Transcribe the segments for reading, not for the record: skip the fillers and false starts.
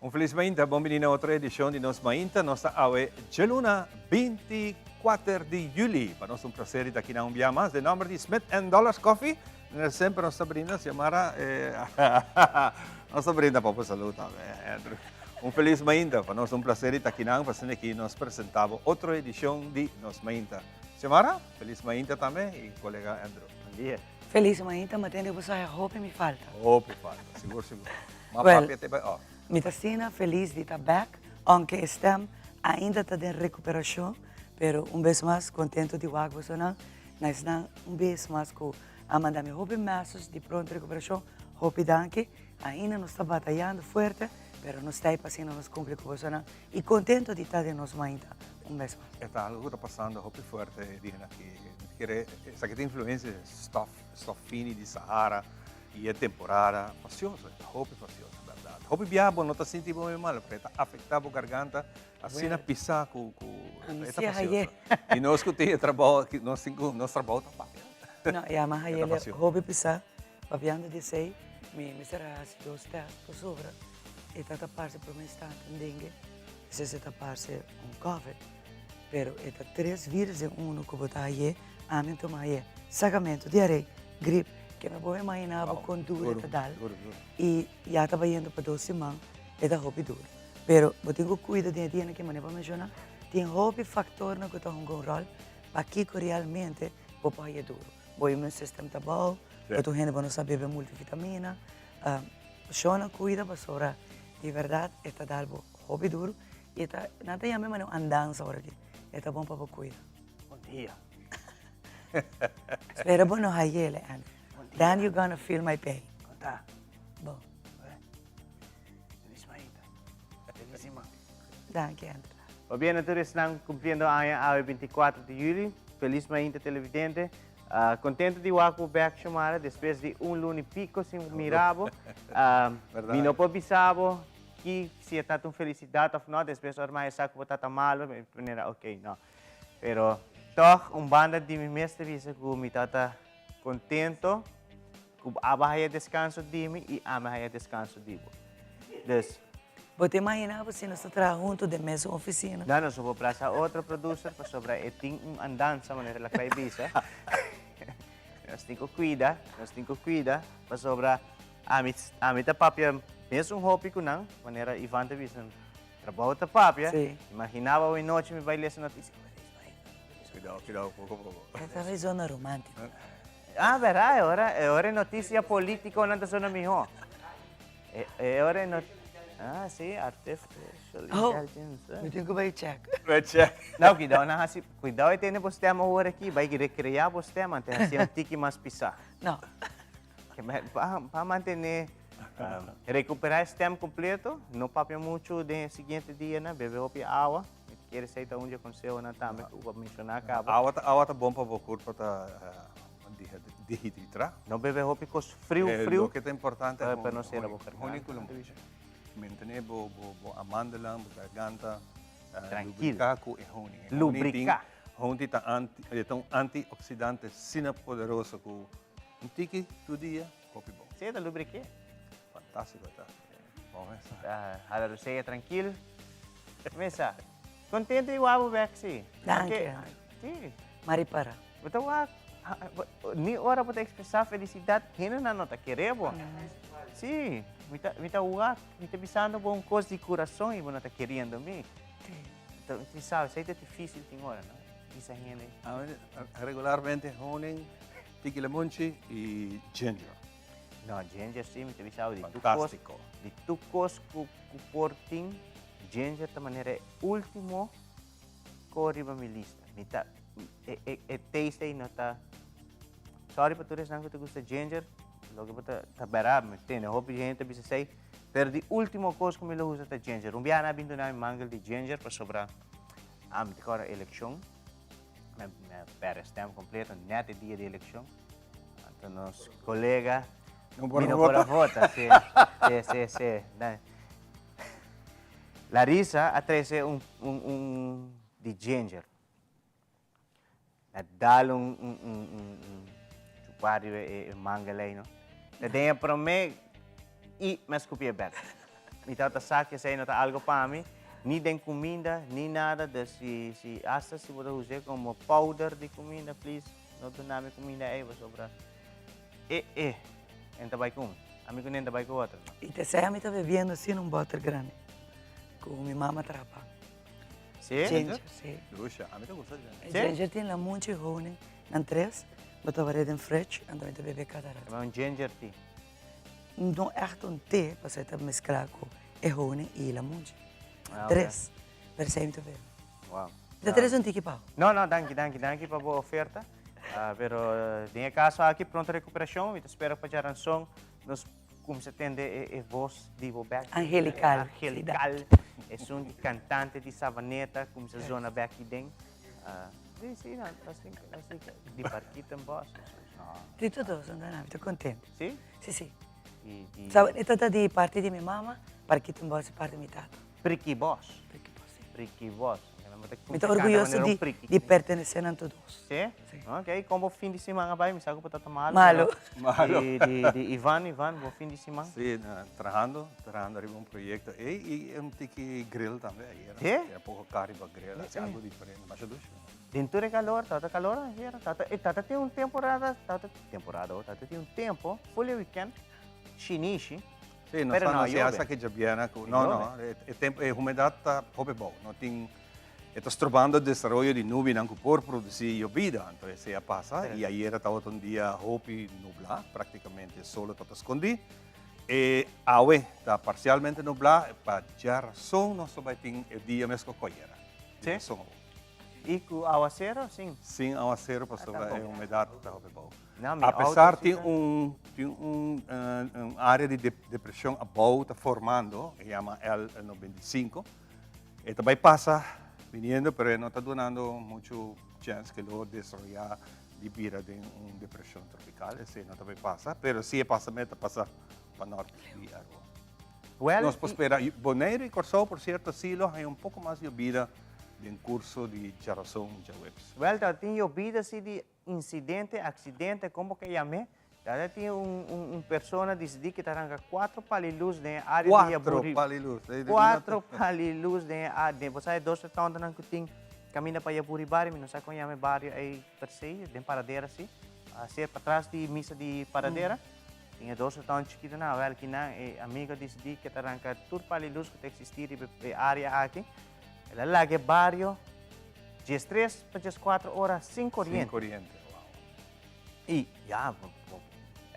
Un felis mainta, bon bini na otro edicion di Nos Mainta. Nos ta awe djeluna 24 di juli. Pa nos un placer di ta aki na un bia mas. Den nomber di Smith and Dollars Coffee, manera semper nos ta brinda, Xiomara, eh, nos ta brinda pa bo salud tambe, Andrew. Un felis mainta, pa nos un placer di ta aki nan, pa asina aki nos presenta bo otro edicion di Nos Mainta. Xiomara, felis mainta tambe y colega Andrew. Bon dia. Felis mainta, ma tende bo sa hopi mi falta. Hopi falta, sigur sigur. Ma Well, papia te bai off. Mi ta asina felis di ta bek, aunke e stem ainda ta den recuperacion, pero un bes mas contento di wak bosonan, na esnan un bes mas cu a manda mi hopi message di pronto recuperacion, hopi danki, ainda nos ta batayando fuerte, pero nos ta ey pa asina nos cumpli cu bosonan y contento di ta den nos mainta un bes mas. E ta algo cu ta pasando hopi fuerte e dianan aki, mi ta kere esaki ta influencia stof, stof fini di Sahara, I e temporada fasioso, e ta hopi fasioso, bèrdat. Hopi biaha bo no ta sinti bo mal, pero e ta afektá bo garganta asina pisá ku ku e ta fasioso. I nos ku tin e trabou aki, nos tin ku, nos trabou ta papia. No, ya mi a haña hopi pisá, papiando di esei, mi mester a hasi dos tèst pasobra e ta ta parse promé instante un dengue, despues e ta parse un covid. Pero e ta tres virus den uno ku bo ta hañ'é, ami a tuma hañ'é sakamentu, diaré, grip, ke mi por imaginá bo kon duru e ta dal i ya ta bayendo pa dos siman e ta hopi duru. Pero bo tin ku kuida den e dianan ke manera bo a menshoná, tin hopi faktornan ku ta hunga un ròl pakiko realmente bo por hañ'é duru. Bo immune system ta abou, otro hende bo no sa bebe multivitamina, shona kuida pasobra di bèrdat e ta dal bo hopi duru. E ta, nan ta yama e manera un andansa ora aki. E ta bon pa bo cuida. Bon dia. Spera bo no hayele, Andrew. Bon dia. Then you gonna feel my pain. Con ta? Bon. Feliz mainta. Feliz siman. Danki, Andrew. Pabia na tur esnan cumpliendo aña awe 24 di juli. Feliz mainta televidente. Uh, contento di wak bo bek, Xiomara, despues di un luna y pico sin mira bo. Uh, mi no por bisa bo Ki si e ta un felisidat of no, despues ora mi a sa ku bo ta ta malu, mi manera ok, no. Pero tòg un banda di mi mes ta bisa ku mi tabata kontento ku abo a haya deskanso di mi i ami a haya deskanso di bo. Dus. Bo ta imaginá bo si nos ta traha huntu den mesun ofisina? No, nos no por plasa otro producer pasobra e tin un andansa manera la Clay bisa. Nos tin ku kuida, nos tin ku kuida pasobra Ami ami ta papia mesun hopi ku nan, manera Ivan ta bisa, trabou ta papia. Sí. Imaginaba awe nochi mi bai lesa notisia. Cuidao, cuidao, poco poco. E ta bai zona romántico. Ah, berdad, e ora, e ora e noticia politiconan ta zona mihó. E, e ora e not... Ah, sí, artificial Oh, intelligence. mi tin ku bai check. Bai check. No, cuidao nan hasi, cuidao e tene bo stem awor aki, bai recrea bo stem, ante hasi un tiki mas pisá. No. Pa mantené, rekuperá e stem kompleto, no papia muchu den e siguiente dianan, bebe hopi awa. Mi ta kere esei ta un di e konsehonan tambe ku bo a menshoná kaba. Awa ta awa ta bon pa bo kurpa ta dehidritrá. No bebe hopi kos friu friu. Loke ta importante pa no sera bo garganta. Honing ku limon. Mantené bo bo amandelan, bo garganta Trankil. Lubriká ku e honing. Lubriká. Honing ta anti, e ta un antioksidante asina poderoso ku Un tiki tur dia, hopi bon. Sí, ta lubriké. Fantástiko ta. Bon mesa. Ta hala rosea trankil. Mesa. Kontento di wak bo bek, sí. Danki. Sí. M'a ripara. Bo ta wak, ni ora bo ta ekspresá felisidat, hendenan no ta kere bo. Sí, mi ta, mi ta wak, mi ta bisando bo un kos di kurason i bo no ta keriendo mi. Sí. Ti sabe, esei ta difísil tin ora, no? Bisa hende. Regularmente honing. Tiki lemonchi y ginger. No, ginger sí, mi ta bisa di tur kos. Fantástico. Di tur kos ku ku por tin, ginger ta manera e último ko riba mi lista. Mi ta, e e e taste ei no ta, sorry pa tur esnan ku ta gusta ginger, loke bo ta ta bera, mi tende hopi hende ta bisa esei, pero di último kos ku mi lo usa ta ginger. Un biaha nan a bin duna mi mangel di ginger pasobra ami ta kòrda elekshon. Mi a perde stem completo net e dia di eleccion. Anto nos colega No por mi no por a vota. vota. Sí, sí, sí, sí. Da- Larissa a trece un, un, un di ginger. A dal un, un, un, un, un chupar riba e, e mangel ei, no? Ta den e prome i mi a scupi e bek. Mi tabata sa ku esei no ta algu pa mi, ni den kuminda, ni nada. Dus si, si asta si bo ta us'é komo powder di kuminda, please no duna mi kuminda ei pasobra e e en ta bai ku mi. Ami ku nen ta bai ku otro. I ta esei ami ta bebiendo asina un bòter grandi ku mi mama traha pa mi. Sí? Ginger, sí. Lucia, ami ta gusta ginger. Sí? Ginger tin lamunchi, honing, nan tres. Bo ta wara den fridge, anto mi ta bebe kada rato. Ta un ginger tea. No echt un te, pasobra e ta mezcla cu e honing y lamunchi. Ah, ok. Tres. Pero esey mi ta bebe. Wow. Ta tres un tiki pa bo. No, no, danki, danki, danki pa bo oferta. Ah, pero den e caso aki, pronto recuperacion. Mi ta spera pa djaranson nos cuminsa tende e, e voz di bo bek. Angelical. Angelical. Esun di cantante di Savaneta, cuminsa zona bek hiden. Ah, sí, sí, no, así, así, di Parkietenbos. Di todo, mi ta contento. Sí? Sí, sí. Di, di... Sabe, e tata di parti di mi mama, Parkietenbos di parti di mi tata. Prikibos. Prikibos, sí. Prikibos. Mi ta orguyoso di, di pertenece nan todos. Sí? Sí. Ok, con bo fin di siman a bai? Mi sa cu bo tata malo. Malo. Malo. Di, di, di Ivan, Ivan, bo fin di siman? Sí, na, trahando, trahando riba un proyecto. Ey, y un tiki grill tambe ayer. Sí? Un poco carne pa grill, haci algo diferente. Masha dushi. Den tur e calor, tata calor ayer, tata, e tata tin un temporada, tata, temporada, oh, tata tin un tempo, full e weekend, shinishi. Sí, nos Pero a no anuncia yobe. esaki djabièrnè ku, no, Yobe. no, e, e tempo, e humedat ta hopi bou. No tin, e ta strobando desaroyo di nubinan ku por produsí yobida. Anto esei a pasa i ayera tabata un dia hopi nublá, praktikamente solo tabata skondí. E awe ta parsialmente nublá, pa djarason nos lo bai tin e dia meskos ku ayera. Sí? Djarason awor. I ku awasero sin? Sin awasero pasobra Ah, e humedat ta hopi bou. No, mi A pesar auto tin sí ta- un tin un un area di depresion abou ta formando, e yama L 95. E ta bai pasa viniendo pero e no ta dunando mucho chance ke lo desaroya di bira den un depresion tropical, esei no ta bai pasa, pero si e pasa meta pasa pa nort di Aruba. Well, Nos por spera Bonaire y Kòrsou, por cierto, sí lo haña un poco mas yobida den curso di djarazon djaweps. Well, ta tin yobida si di incidente, accidente, con bo ke yam'é. Ta tin un, un, un persona dicidí ke ta ranca cuatro pali luz den e área di Cuatro Yaburi. pali luz. Cuatro pali luz den e área. Bo sa e dos rotondanan cu tin caminda pa Yaburibari, mi no sa con yama e bario ei per se, den Paradera si. Ser patras di misa di Paradera. Tin e dos roton chikitonan, awel kinan e amigo a disidí ke ta ranka tur pal di lus ku ta eksistí riba e área aki. El a laga e bario diestres pa dieskuater ora sin koriente. Sin koriente, wow. I ya,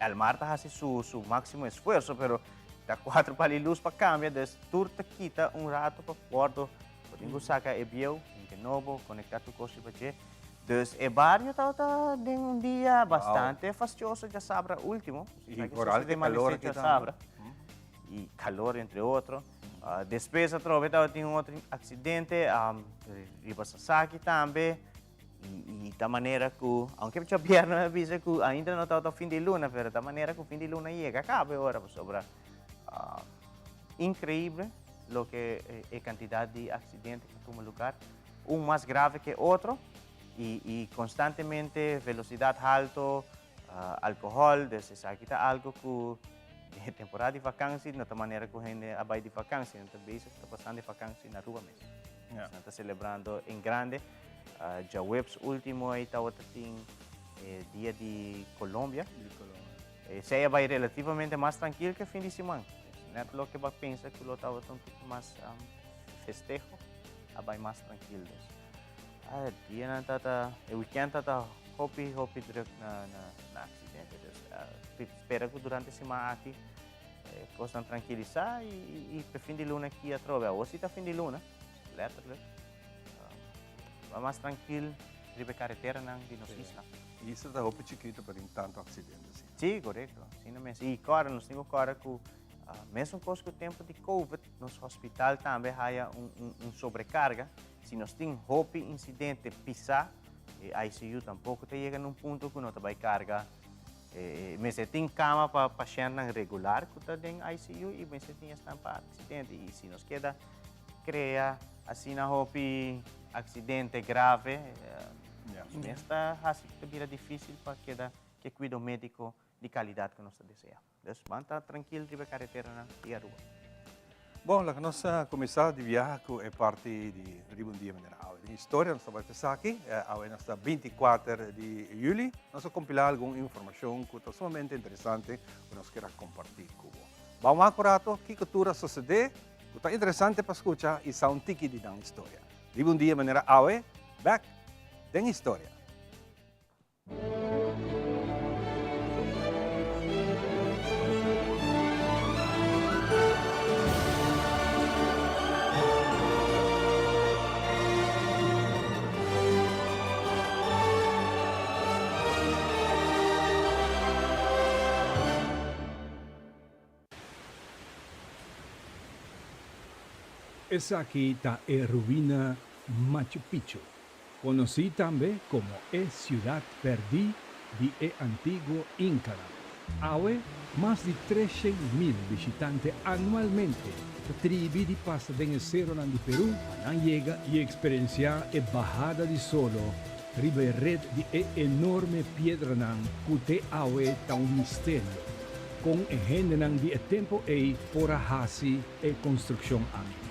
Elmar ta hasi su su máksimo esfuerso, pero ta kuater pal di lus pa kambia, dus tur ta kita un rato pa wòrdu, bo tin ku saka e bieu, hinka e nobo, konektá tur kos riba dje. Dus e bario tabata den un dia bastante fastioso djasabra ultimo. Y vooral e calor aki tambe. Y calor entre otro. Despues atrobe tabatin un otro accidente riba Sasaki tambe. Y ta manera cu, aunke djabierno a bisa cu ainda no tabata fin di luna, pero ta manera cu fin di luna yega caba e ora pasobra increible loke e cantidad di accidente cu tuma lugar. Un mas grave ke otro y y constantemente velocidad halto, alcohol, dus esaki ta algo cu den e temporada di vakantie no ta manera cu hende a bay di vakantie, nan ta bezig ta pasando e vakantie na Aruba mes. Nan ta celebrando en grande. Djaweps ultimo ey tawata tin e dia di Colombia. Esey a bay relativamente mas trankil ke fin di siman. Net loke bo a pensa cu lo tawata un poco mas festeho. A bai mas trankil dus. Ah, dianan tata, e weekend tata hopi hopi druk na na na accidente. Dus uh, spera ku durante siman aki eh, kosnan tranquilisa i, i, i pe fin di luna aki atrobe. Awor si ta fin di luna, letterlijk. Uh, mas trankil riba e carreteranan di nos isla. Isla ta hopi chiquito pa tin tanto accidente asina. Sí, correcto. Asina mes. I kòrda, nos tin ku kòrda ku uh, mesun kos ku tempo di COVID, Nos hospital tambe haya un sobrecarga. Si nos tin hopi incidente pisa, e ICU tampoco ta yega na un punto cu no ta bay carga. Mester tin cama pa pashentnan regular cu ta den ICU y mester tin esnan pa accidente. Y si nos keda crea asina hopi accidente grave, nos mes ta haci cu ta bira dificil pa keda ke cuido medico di calidad cu nos ta desea. Dus ban ta trankil riba e kareteranan di Aruba. Bon, laga nos kuminsá di biaha ku e parti di riba un dia manera awe den historia. Nos ta bai p'esaki, awe nos ta 24 di yüli. Nos a kompilá algun informashon ku ta sumamente interesante ku nos kier a kompartí ku bo. Ban wak un rato kiko tur a sosodé ku ta interesante pa skucha i sa un tiki di nan historia. Riba un dia manera awe, bèk den historia. Esaki ta e ruina Machu Picchu, konosí tambe komo e siudat pèrdí di e antiguo Inkanan. Awe, mas di 300.000 bishitante anualmente ta tribi di pasa den e seronan di Perú pa nan yega i eksperensiá e bahada di solo riba e ret di e enorme piedranan ku te awe ta un misterio kon e hendenan di e tempu ei por a hasi e konstrukshon aki.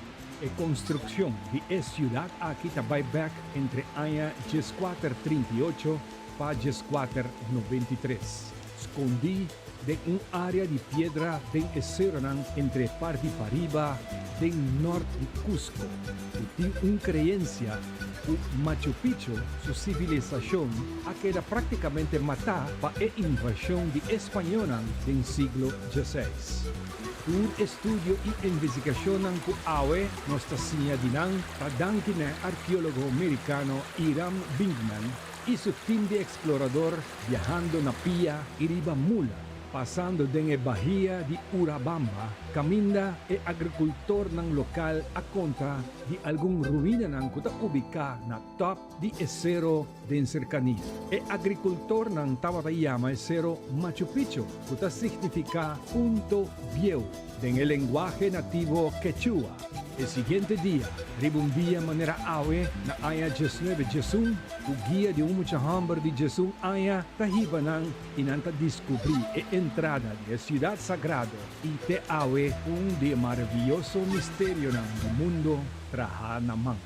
E konstrukshon di e siudat aki ta bai bèk entre aña 1438 pa 1493, skondí den un área di piedra den e seronan entre parti pariba den nòrt di Cusco, ku tin un kreensia ku Machu Picchu su sivilisashon a keda práktikamente matá pa e invashon di e spañónan den siglo dieseis. Tur estudio i investigashonnan ku awe nos ta siña di nan ta danki na e arkeólogo merikano Hiram Bingham i su tim di eksplorador biahando na pia i riba mula, pasando den e bahia di Urabamba kaminda e agrikultornan lokal a konta di algun ruinanan ku ta ubiká na tòp di e sero den serkania. E agrikultornan tabata yama e sero Machu Picchu, ku ta signifiká punto bieu den e lenguahe nativo Quechua. E siguiente dia, riba un dia manera awe na aña 1911, ku guia di un mucha hòmber di 11 aña ta hiba nan i nan ta diskubrí e entrada di e siudat sagrado i te awe un di e maravioso misterionan di mundo trahá na man.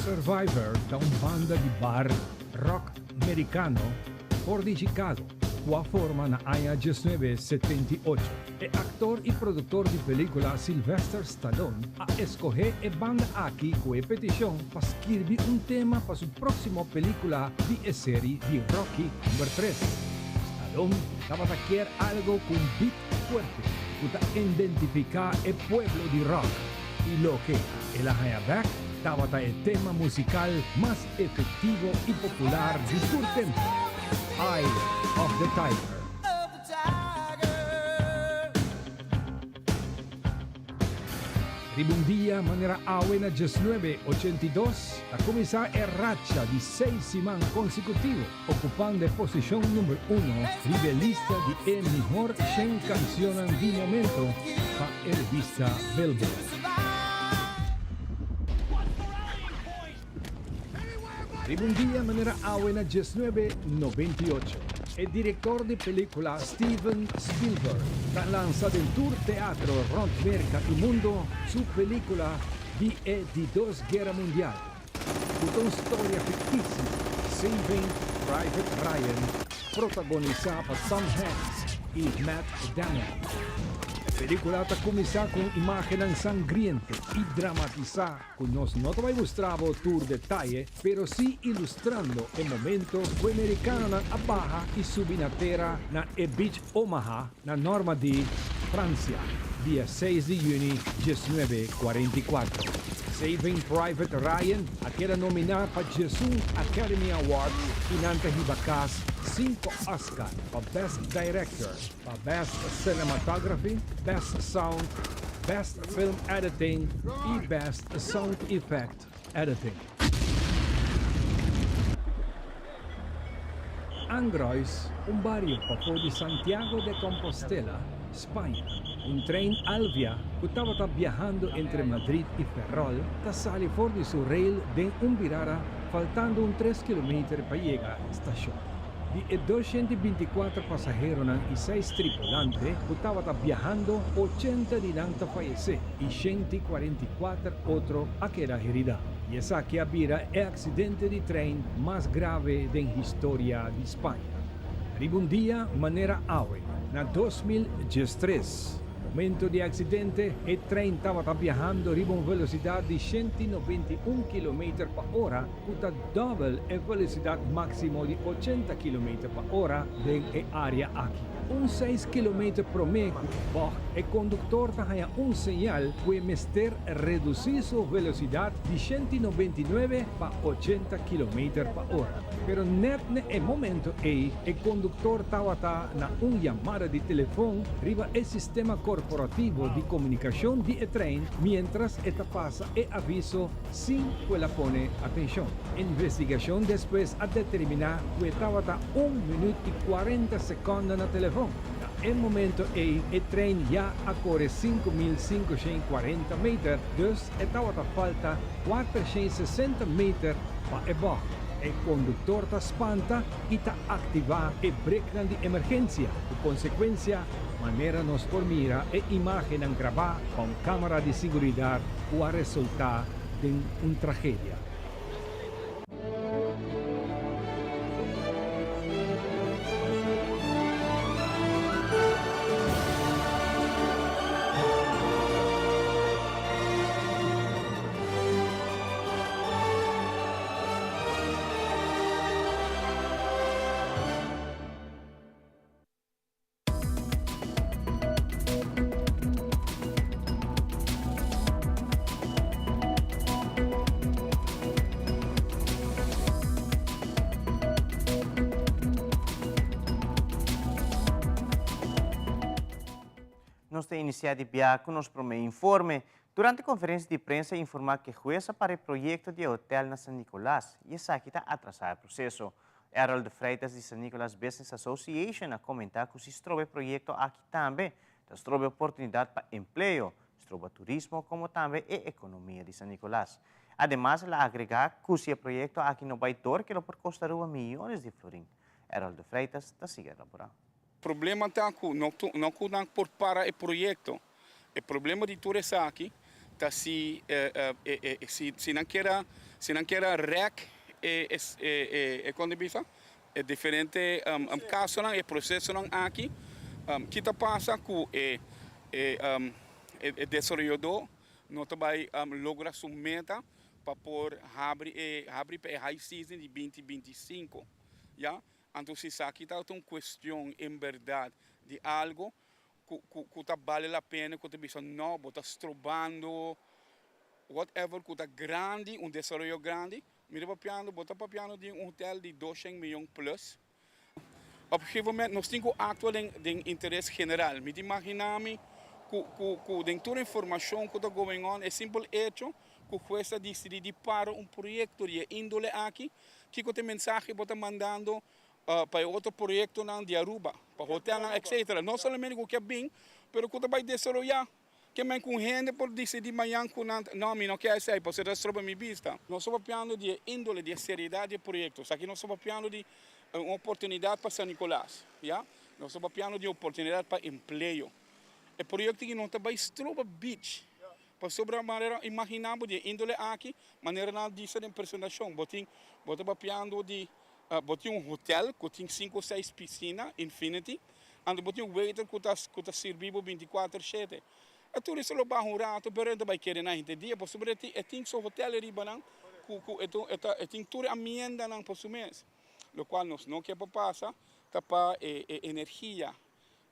Survivor ta un banda di bar rock merikano for di Chicago ku a forma na aña 1978. E aktor i produktor di pelíkula Sylvester Stallone a eskohé e banda aki ku e petishon pa skirbi un tema pa su próksimo pelíkula di e seri di Rocky number tres. Stallone tabata kier algo ku un beat fuerte ku ta indentifiká e pueblo di rock i loke el a haña bèk tabata e tema musikal mas efektivo i popular di tur tempu, Eye of the Tiger. Riba un dia manera awe na 1982 ta kuminsá e racha di seis siman konsekutivo okupando e posishon number uno riba e lista di e mihor shen kansionnan di momento pa e revista Billboard. Riba un dia manera awe na 1998, e direktor di pelíkula Steven Spielberg ta lansa den tur teatro rònt Merka i mundu su pelíkula di e Di Dos Guera Mundial, ku ta un storia fiktisio, Saving Private Ryan, protagonisá pa Tom Hanks i Matt Damon. E pelíkula ta kuminsá ku un imágennan sangriente i dramatisá ku nos no ta bai mustra bo tur detaye, pero sí ilustrando e momento ku e merikanonan a baha i subi na tera na e beach Omaha na Normandy, Fransia, dia seis di yüni 1944. Saving Private Ryan a keda nominá pa 11 Academy Awards i nan ta hiba kas sinku Oscar pa Best Director, pa Best Cinematography, Best Sound, Best Film Editing i Best Sound Effect Editing. Angrois, un bario pafó di Santiago de Compostela, Spaña. Un trein Alvia ku tabata biahando entre Madrid i Ferrol ta sali for di su rail den un birada faltando un tres kilometer pa yega stashon. Di e 224 pasaheronan i seis tripulante ku tabata biahando, 80 di nan ta fayesé i 144 otro a keda heridá. I esaki a bira e aksidente di trein mas grave den historia di Spaña. Riba un dia manera awe, na 2013, momento di e aksidente, e trein tabata biahando riba un velosidat di 191 kilometer pa ora, ku ta dòbel e velosidat máksimo di 80 kilometer pa ora den e área aki. Un seis kilometer promé ku e bògt, e konduktor ta haña un señal ku e mester redusí su velosidat di 199 pa 80 kilometer pa ora. Pero nèt na e momento ei e konduktor tabata na un yamada di telefon riba e sistema korporativo di komunikashon di e trein miéntras e ta pasa e aviso sin ku el a pone atenshon. Investigashon despues a determiná ku e tabata un minüt i 40 sekònde na telefon. Na e momento ei e trein ya a kore 5540 meter, dus e tabata falta 460 meter pa e bògt. E konduktor ta spanta i ta aktivá e breknan di emergensia, ku konsekuensia manera nos por mira e imágennan grabá pa un kámara di siguridat ku a resultá den un tragedia. Nos ta inicia di bia cu nos prome informe. Durante conferencia di prensa a informa cu e hues a para e proyecto di e hotel na San Nicolas y esaki ta atrasa e proceso. Errol de Freitas di San Nicolas Business Association a comenta cu si stroba e proyecto aki tambe ta stroba e oportunidad pa empleo, stroba turismo como tambe e economia di San Nicolas. Ademas el a agrega cu si e proyecto aki no bay door ke lo por costa Aruba miyones di florin. Errol de Freitas ta sigui elabora. Problema ta cu no no cu nan por para e proyecto. E problema di tur esaki ta si si si nan kier a si nan kier a rek e e con ta bisa e diferente casonan e procesonan aki ki ta pasa cu e e e desaroyador no ta bay logra su meta pa por habri e habri pa e high season di 2025 ya. Anto si esaki ta un cuestion en berdad di algo cu cu cu ta bale la pena cu ta bisa no bo ta strobando whatever cu ta grandi un desaroyo grandi mi ta papiando bo ta papiando di un hotel di 200 miyon plus op gegeven moment nos tin cu actua den den interes general mi ta imagina mi cu cu cu den tur informacion cu ta going on e simpel hecho cu hues a dicidi di para un proyecto di e indole aki Kiko ta e mensahe bo ta mandando pa e otro proyectonan di Aruba, pa hotelnan etc. No solamente cu ke bin, pero cu ta bay desaroya. Ke men cu un hende por dicidi mañan cu nan ta, no mi no ke esey pasobra ta stroba mi bista. Nos ta papiando di e indole, di e seriedad di e proyecto. Esaki nos ta papiando di un oportunidad pa San Nicolas, ya. Nos ta papiando di un oportunidad pa empleo. E proyecto aki no ta bay stroba beach. Pasobra manera imaginá bo di e índole aki, manera nan a bisa den presentashon, bo tin, bo ta papiando di, bo tin un hotel ku tin sinku o seis pisina, infinity, anto bo tin un waiter ku ta ku ta sirbi bo 24 shete. E turista lo baha un rato, pero e ta bai kere nan henter dia, pasobra e tin e tin su hotel ariba nan ku ku e ta e ta e tin tur e amiendanan pa su mes. Lokual nos no ke pa pasa ta pa e e energia,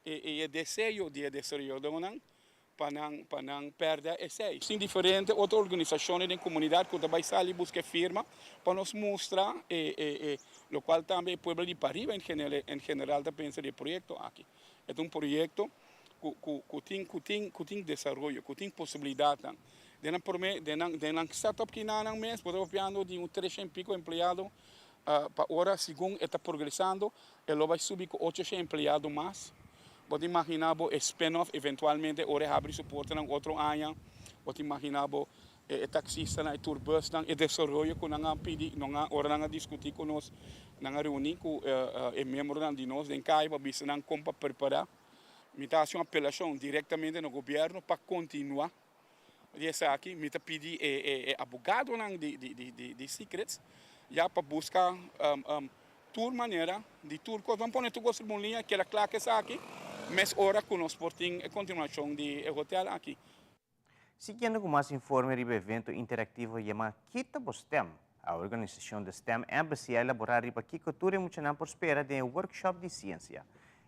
e e deseo di e desaroyadónan pa nan pa nan pèrdè esei. Tin diferente otro organisashonnan den komunidat ku ta bai sali buska e firma pa nos mustra e e e lokual tambe e pueblo di pariba en general en general ta pensa di e proyekto aki. E ta un proyekto ku ku ku tin ku tin ku tin desaroyo, ku tin posibilidatnan. Den nan promé den nan den nan setup kinanan mes bo ta papiando di un 300 piko empleado pa ora segun e ta progresando e lo bai subi ku 800 empleado mas. Bo ta imaginá bo e spin-off eventualmente ora e habri su portanan otro aña. Bo ta imaginá bo. E taxistanan, e tourbusnan, e desaroyo ku nan a pidi, nan a ora nan a diskutí ku nos, nan a reuní ku e miembronan di nos den kaya pa bisa nan kon pa prepará. Mi ta hasi un apelashon direktamente na gobièrnu pa kontinuá di esaki. Mi ta pidi e abogadonan di Secrets ya pa buska tur manera di tur kos. Ban pone tur kos riba un liña, keda kla ku esaki mes ora ku nos por tin e kontinuashon di e hotel aki. Siguiendo ku mas informe riba evento interactivo yama Kita Bo STEM. A organisacion The STEM Embassy a elabora riba kico tur e muchanan por spera den e workshop di ciencia.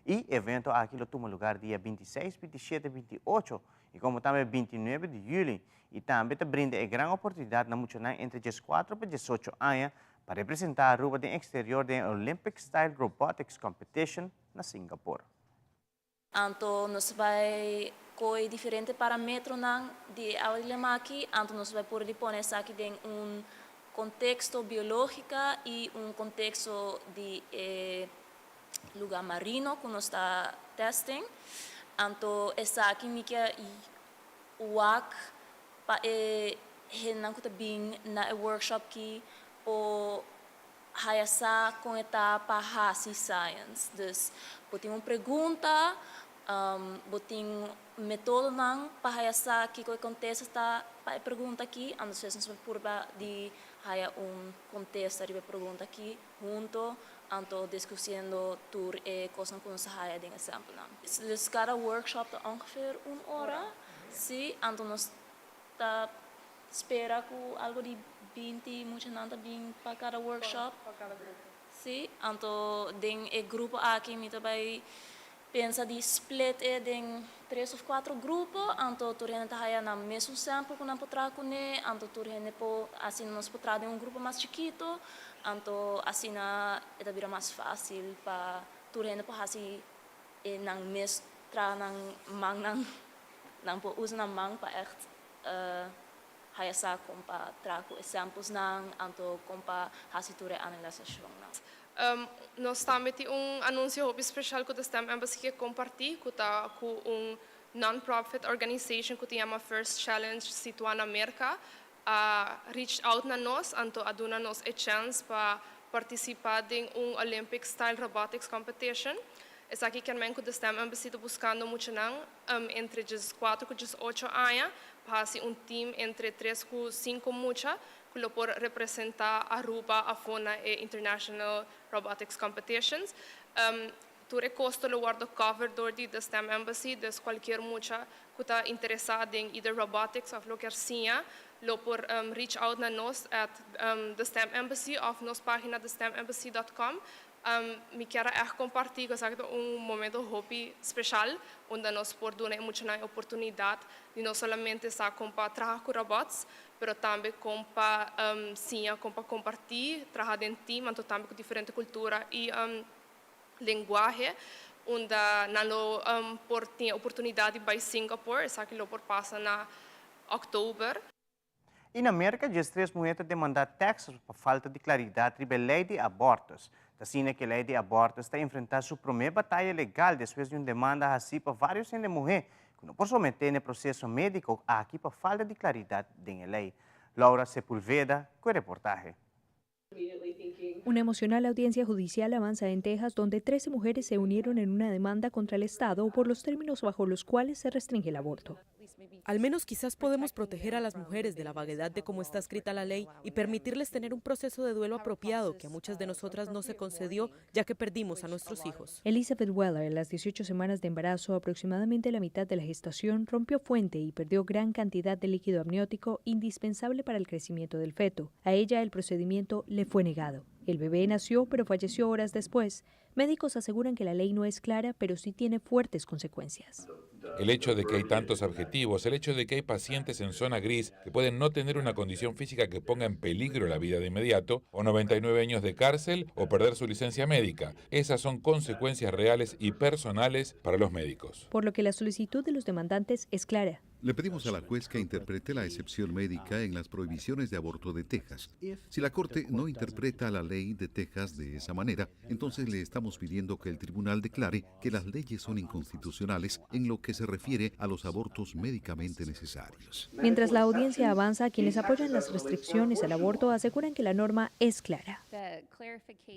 E evento aki lo tuma lugar dia 26, 27, 28 y como tambe 29 di juli y tambe ta brinda e gran oportunidad na muchanan entre 14 pa 18 aña pa representa Aruba den exterior den Olympic Style Robotics Competition na Singapore. Anto nos bai koe diferente parametronan di e awa di lema aki, anto nos bai por di pone esaki den un konteksto biológika i un konteksto di e lugá marino ku nos ta testing. Anto esaki mi ke wak pa e hendenan ku ta bin na e workshop ki por haya sa con e ta pa haci science. Dus bo tin un pregunta, bo tin metodonan pa haya sa kico e contesta ta pa e pregunta aki, anto nos por purba di haya un contesta riba e pregunta aki hunto, anto discutiendo tur e cosnan cu nos a haya den e samplenan. Dus cada workshop ta ongeveer un ora, si, anto nos ta spera cu algo di 20 muchanan ta bin pa cada workshop. Pa cada grupo. Si, anto den e grupo aki mi ta bay pensa di split e den tres of cuatro grupo, anto tur hende ta haya nan mesun sample cu nan por traha cune, anto tur hende por, asina nos por traha den un grupo mas chikito, anto asina e ta bira mas facil pa tur hende por haci e nan mes traha nan man nan, nan por usa nan man pa echt haya sa con pa traha cu e samples nan, anto con pa haci tur e analisacion nan. Nos tambe tin un anuncio hopi special cu The STEM Embassy ke comparti, cu ta cu un non-profit organization cu ta yama First Challenge situa na Merca a reach out na nos, anto a duna nos e chance pa participa den un Olympic Style Robotics Competition. Esaki kiermen cu The STEM Embassy ta buscando muchanan entre 4 y 18 aña pa un team entre 3 y 5 mucha cu lo por representa Aruba afo na e International Robotics Competitions. Tur e costo lo wordo covered door di The STEM Embassy, dus cualkier mucha cu ta interesa den either robotics of loke sea, lo por reach out na nos at The STEM Embassy of nos pagina thestemembassy.com. Mi kier echt comparti cu ta un momento hopi special, unda nos por duna mucha oportunidad di no solamente sa con pa traha cu robots, pero tambe con pa siña, con pa comparti, traha den team, anto tambe cu diferente cultura y lenguahe, unda nan lo por tin oportunidad di bay Singapore, esaki lo por pasa na october. Na Merca, 13 muher ta demanda Texas pa falta di claridad riba ley di aborto. Asina cu e ley di aborto ta enfrentando su prome bataya legal despues di un demanda asina pa varios hende muher cu no por somete na proceso medico aki pa falta di claridad den ley. Laura Sepulveda cu e reportahe. Una emocional audiencia judicial avanza en Texas, donde 13 mujeres se unieron en una demanda contra el Estado por los términos bajo los cuales se restringe el aborto. Al menos quizás podemos proteger a las mujeres de la vaguedad de cómo está escrita la ley y permitirles tener un proceso de duelo apropiado que a muchas de nosotras no se concedió, ya que perdimos a nuestros hijos. Elizabeth Weller, en las 18 semanas de embarazo, aproximadamente la mitad de la gestación, rompió fuente y perdió gran cantidad de líquido amniótico indispensable para el crecimiento del feto. A ella el procedimiento le fue negado. El bebé nació, pero falleció horas después. Médicos aseguran que la ley no es clara, pero sí tiene fuertes consecuencias. El hecho de que hay tantos adjetivos, el hecho de que hay pacientes en zona gris que pueden no tener una condición física que ponga en peligro la vida de inmediato, o 99 años de cárcel, o perder su licencia médica. Esas son consecuencias reales y personales para los médicos. Por lo que la solicitud de los demandantes es clara. Le pedimos a la juez que interprete la excepción médica en las prohibiciones de aborto de Texas. Si la Corte no interpreta la ley de Texas de esa manera, entonces le estamos pidiendo que el tribunal declare que las leyes son inconstitucionales en lo que se refiere a los abortos médicamente necesarios. Mientras la audiencia avanza, quienes apoyan las restricciones al aborto aseguran que la norma es clara.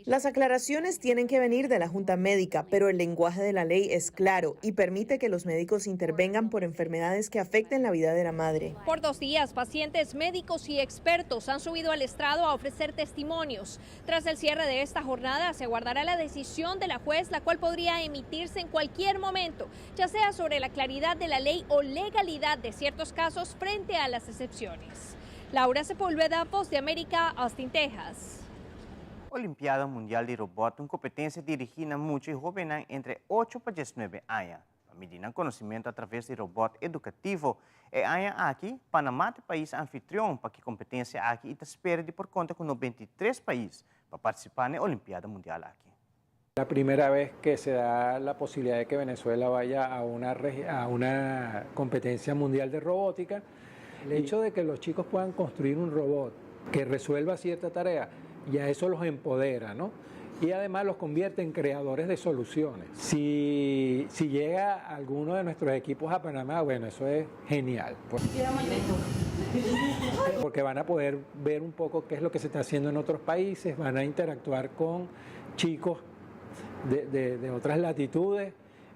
Las aclaraciones tienen que venir de la Junta Médica, pero el lenguaje de la ley es claro y permite que los médicos intervengan por enfermedades que afecten la vida de la madre. Por dos días, pacientes, médicos y expertos han subido al estrado a ofrecer testimonios. Tras el cierre de esta jornada, se aguardará la decisión de la juez, la cual podría emitirse en cualquier momento, ya sea sobre la claridad de la ley o legalidad de ciertos casos frente a las excepciones. Laura Sepúlveda, Voz de América, Austin, Texas. Olimpiada Mundial di Robot ta un kompetensia dirigí na mucha i hóbennan entre ocho pa diesnuebe aña, pa midi nan konosementu atraves di robot edukativo. E aña aki, Panamá ta e pais anfitrion pa ki kompetensia aki i ta spera di por konta ku 93 pais pa partisipá na e Olimpiada Mundial aki. La primera vez que se da la posibilidad de que Venezuela vaya a una, a una competencia mundial de robótica. El hecho de que los chicos puedan construir un robot que resuelva cierta tarea, ya eso los empodera, ¿no? Y además los convierte en creadores de soluciones. Si, si llega alguno de nuestros equipos a Panamá, bueno, eso es genial. Pues. Porque van a poder ver un poco qué es lo que se está haciendo en otros países, van a interactuar con chicos de, de, otras latitudes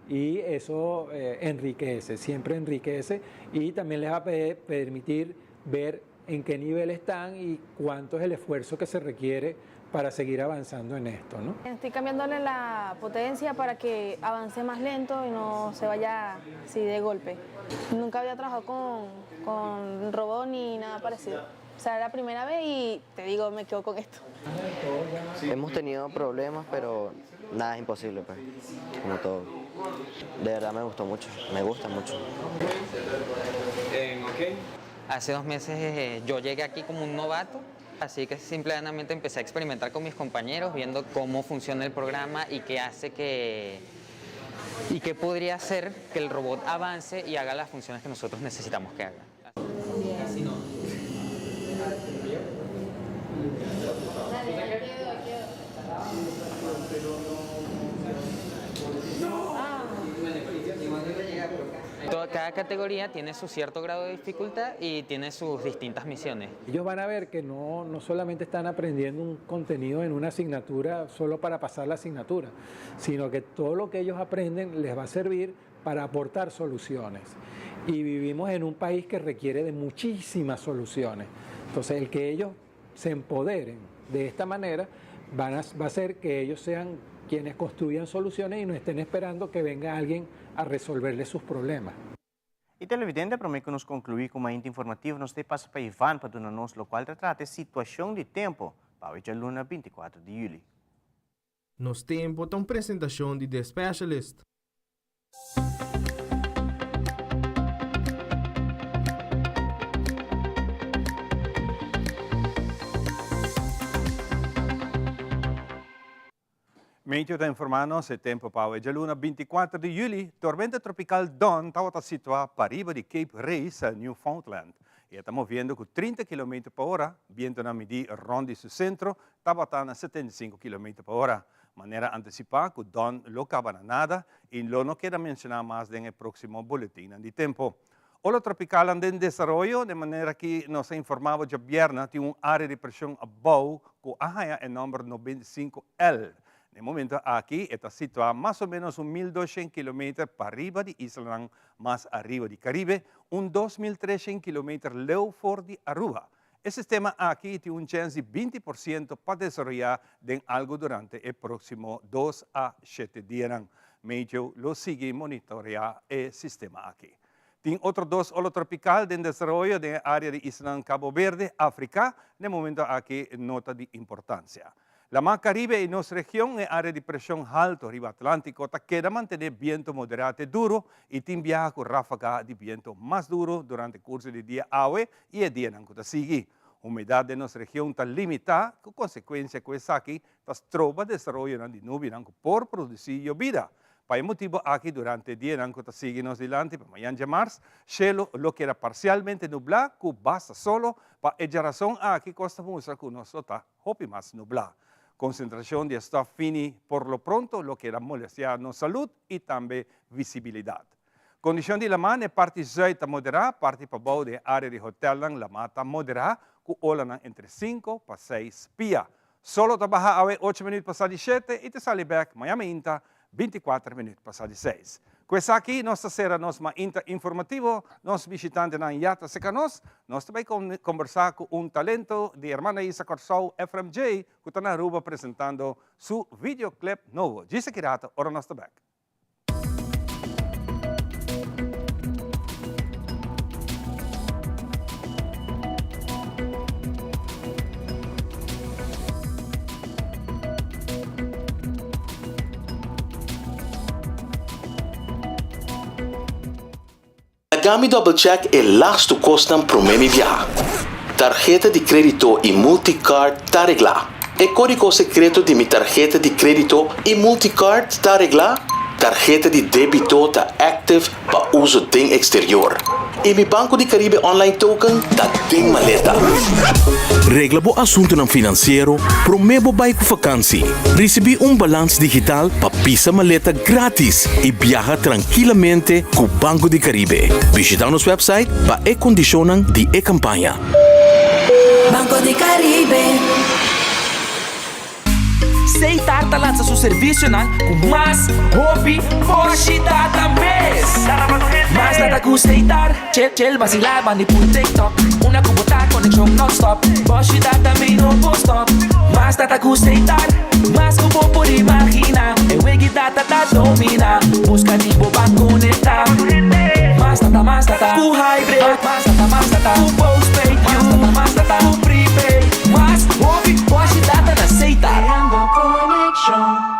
y eso eh, enriquece, siempre enriquece y también les va a permitir ver en qué nivel están y cuánto es el esfuerzo que se requiere para seguir avanzando en esto. ¿no? Estoy cambiándole la potencia para que avance más lento y no se vaya así de golpe. Nunca había trabajado con, con robot ni nada parecido. O sea, era la primera vez y te digo, me quedo con esto. Hemos tenido problemas, pero nada es imposible, pues, como todo. De verdad me gustó mucho, me gusta mucho. Hace dos meses eh, yo llegué aquí como un novato, así que simplemente empecé a experimentar con mis compañeros, viendo cómo funciona el programa y qué hace que y qué podría hacer que el robot avance y haga las funciones que nosotros necesitamos que haga. Cada categoría tiene su cierto grado de dificultad y tiene sus distintas misiones. Ellos van a ver que no, no solamente están aprendiendo un contenido en una asignatura solo para pasar la asignatura, sino que todo lo que ellos aprenden les va a servir para aportar soluciones. Y vivimos en un país que requiere de muchísimas soluciones. Entonces, el que ellos se empoderen de esta manera van a, va a hacer que ellos sean quienes construyan soluciones y no estén esperando que venga alguien a resolverles sus problemas. E televidente, promé ku nos konkluí ku Mainta Informativo, nos ta pasa pa Ivan pa duna nos lokual ta trata situashon di tempu pa awe djaluna 24 di yüli. Nos Tempu ta un presentashon di The Specialist. Meteo ta informá nos e tempu pa awe djaluna 24 di yüli, tormenta tropikal Don tabata situá pariba di Cape Race, Newfoundland, i e ta moviendo ku 30 kilometer pa ora, bientunan midí rònt di su sentro tabata na 75 kilometer pa ora. Manera antisipá ku Don lo kaba na nada i lo no keda menshoná mas den e próksimo boletinnan di tempu. Ola tropicalnan den desaroyo, den manera ki nos a informá bo djabièrnè, tin un área di preshon abou ku a haña e nòmber 95 L. Na e momento aki e ta situá mas o ménos un 1200 kilometer pariba di islanan mas ariba di Karibe, un 2300 kilometer leu for di Aruba. E sistema aki tin un chèns di 20% pa desaroyá den algu durante e próksimo dos a shete dianan. Meteo lo sigui monitoreá e sistema aki. Tin otro dos ola tropikal den desaroyo den e área di islanan Cabo Verde, Afrika, na e momento aki no ta di importansia. Laman Karibe i nos region, e área di preshon halto riba Atlántiko ta keda mantené bientu moderá te duru i tin biaha ku ráfaga di bientu mas duru durante kurso di dia awe i e dianan ku ta sigui. Humedat den nos region ta limitá, ku konsekuensia ku esaki ta stroba desaroyonan di nubinan ku por produsí yobida. Pa e motibo aki durante e dianan ku ta sigui nos dilanti pa mañan djamars, shelu lo keda parsialmente nublá ku basta solo, pa e djarason aki kos ta mustra ku nos lo ta hopi mas nublá. Konsentrashon di e stòf fini por lo pronto lo keda molestiá nos salud i tambe visibilidat. Kondishon di laman e parti zùit ta moderá, parti pabou den e área di hotèlnan lamá ta moderá ku olanan entre sinku pa seis pia. Solo ta baha awe ocho minuut pasá di shete i ta sali bèk maña mainta 24 minuut pasá di seis. Ku esaki nos ta sera nos mainta informativo. Nos bishitantenan ya ta seka nos. Nos ta bai kombersá ku un talento di Hermana Isa Kòrsou, Efrem Jay, ku ta na Aruba presentando su videoclip nobo. Djis aki rato ora nos ta bèk. Laga mi double check e lastu kosnan promé mi biaha. Tarheta di krédito i multicard ta reglá. E kódigo sekreto di mi tarheta di krédito i multicard ta reglá. Tarheta di débito ta active pa uso den eksterior. I mi Banco di Caribe Online Token ta den maleta. Regla bo asuntunan finansiero promé bo bai ku fakansi. Risibí un balans digital pa pisa maleta gratis i biaha trankilamente ku Banco di Caribe. Bishitá nos website pa e kondishonnan di e kampaña. Banco di Caribe. Seitar ta lansa su servisionan ku mas hopi boshi data mes. Mas data ku Seitar, chel chel basilá bandi puru TikTok. Una ku bo ta konekshon nònstòp, boshi data mi no por stòp. Mas data ku Seitar, mas ku bo por imaginá. E wegi data ta dominá, buska di bo ban konektá. Mas data, mas data ku hybrid, mas data, mas data ku postpaid, mas data, mas data ku prepaid. Mas hopi boshi data na Seitar. Creando conexion.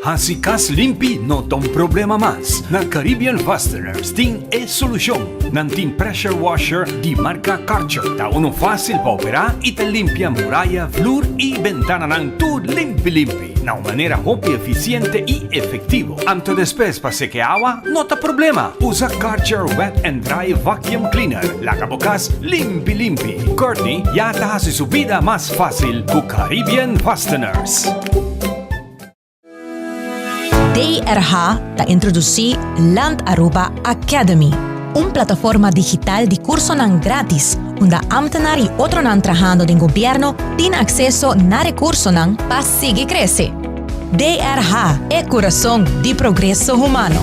Hasi kas limpi no ta un problema mas. Na Caribbean Fasteners tin e solushon. Nan tin pressure washer di marka Karcher. Ta unu fásil pa operá i ta limpia muraya, flur i bentananan tur limpi limpi na un manera hopi efisiente i efektivo. Anto despues pa seke awa no ta problema. Usa Karcher Wet and Dry Vacuum Cleaner. Laga bo kas limpi limpi. Courtney ya ta hasi su bida mas fásil ku Caribbean Fasteners. DRH ta introduci Land Aruba Academy, un plataforma digital di cursonan gratis unda ambtenaar y otronan trahando den gobierno tin acceso na recursonan pa sigui crece. DRH, e curason di progreso humano.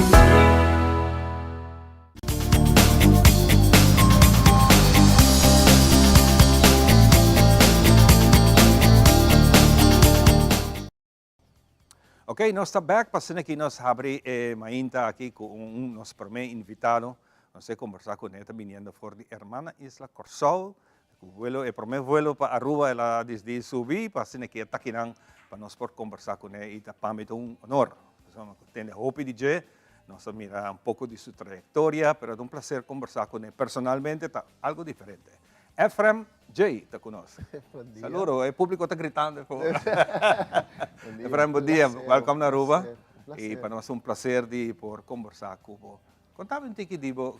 Ok, nos ta back pa asina ki nos habri e mainta aki ku un nos prome invitado. Nos e kombersá kuné ta biniendo for di hermana isla Kòrsou. Ku vuelo, e prome vuelo pa Aruba el a disdi subi pa asina ki e ta akinan pa nos por kombersá kuné i ta pa mi ta un honor. Pasobra mi tende hopi di dje, nos a mira un poko di su trayektoria, pero ta un plaser kombersá kuné personalmente, ta algo diferente. Efrem Jay ta ku nos. Bon dia. Saludo, e públiko ta gritando afó. Bon dia. Efrem, bon dia. Welkom na Aruba. Un placer. I pa nos un placer di por kombersá ku bo. Konta mi un tiki di bo,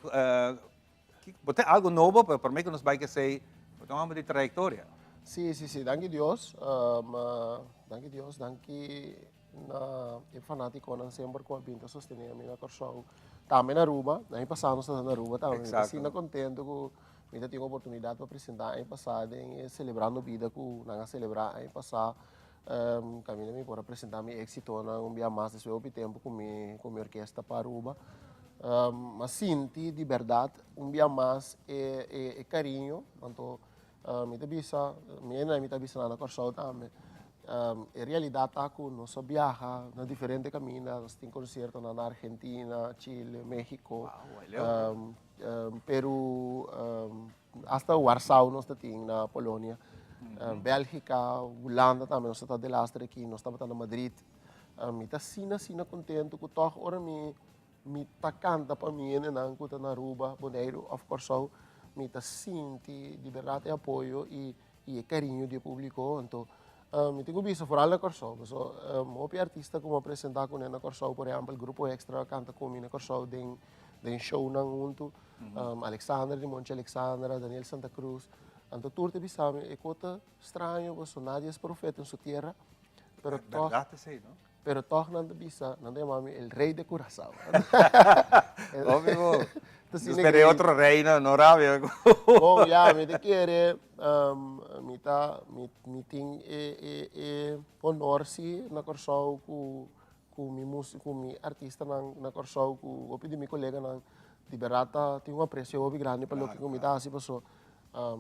bo tin algo nobo, pero promé ku nos bai k'esei, bo ta un hòmber di trayektoria. Sí, sí, sí. Danki Dios. Danki Dios, danki Na e fanaticonan semper cu a bin ta sostene mi na Corsou, tambe na Aruba. Aña pasa nos ta na Aruba tambe. Mi ta asina contento cu mi ta tin oportunidad pa presenta aña pasa den e Celebrando Bida cu nan a celebra aña pasa. Caminda mi por a presenta mi exitonan un bia mas despues hopi tempo cu mi cu mi orkesta pa Aruba. Mi a sinti di berdad un bia mas e e cariño, anto Mi ta bisa, mi e mi ta bisa nan na Kòrsou tambe, e realidat ta ku nos a biaha na diferente kaminda, nos tin konsiertonan na Argentina, Chile, Mexico, Peru, asta Warsaw nos ta tin na Polonia, Bèlgika, Hulanda tambe nos ta ta delaster aki, nos tabata na Madrid. Mi ta asina asina kontentu ku tòg ora mi Mi ta kanta pa mi hendenan ku ta na Aruba, Boneiru òf Kòrsou. Mi ta sinti di bèrdat e apoyo i e kariño di e públiko. Anto Mi tin ku bisa foral na Kòrsou, paso hopi artista ku mi a presentá kuné na Kòrsou, por ehèmpel Grupo Extra a kanta ku mi na Kòrsou den den shownan huntu, Alexander di Monchi Alexandra, Daniel Santa Cruz, anto tur ta bisa mi e kos ta straño paso nadie es profeta en su tierra, pero tòg Bèrdat esei no? Pero tòg nan ta bisa, nan ta yama mi el rey de Curaçao. Hopi bo. Nos perde otro rey no, no rabia. Bon, ya, mi ta kere, mi ta, mi, mi tin e, e, e honor si na Kòrsou ku, ku mi mus, ku mi artistanan na Kòrsou, ku hopi di mi koleganan di bèrdat ta tin un apresio hopi grandi pa loke ku mi ta hasi paso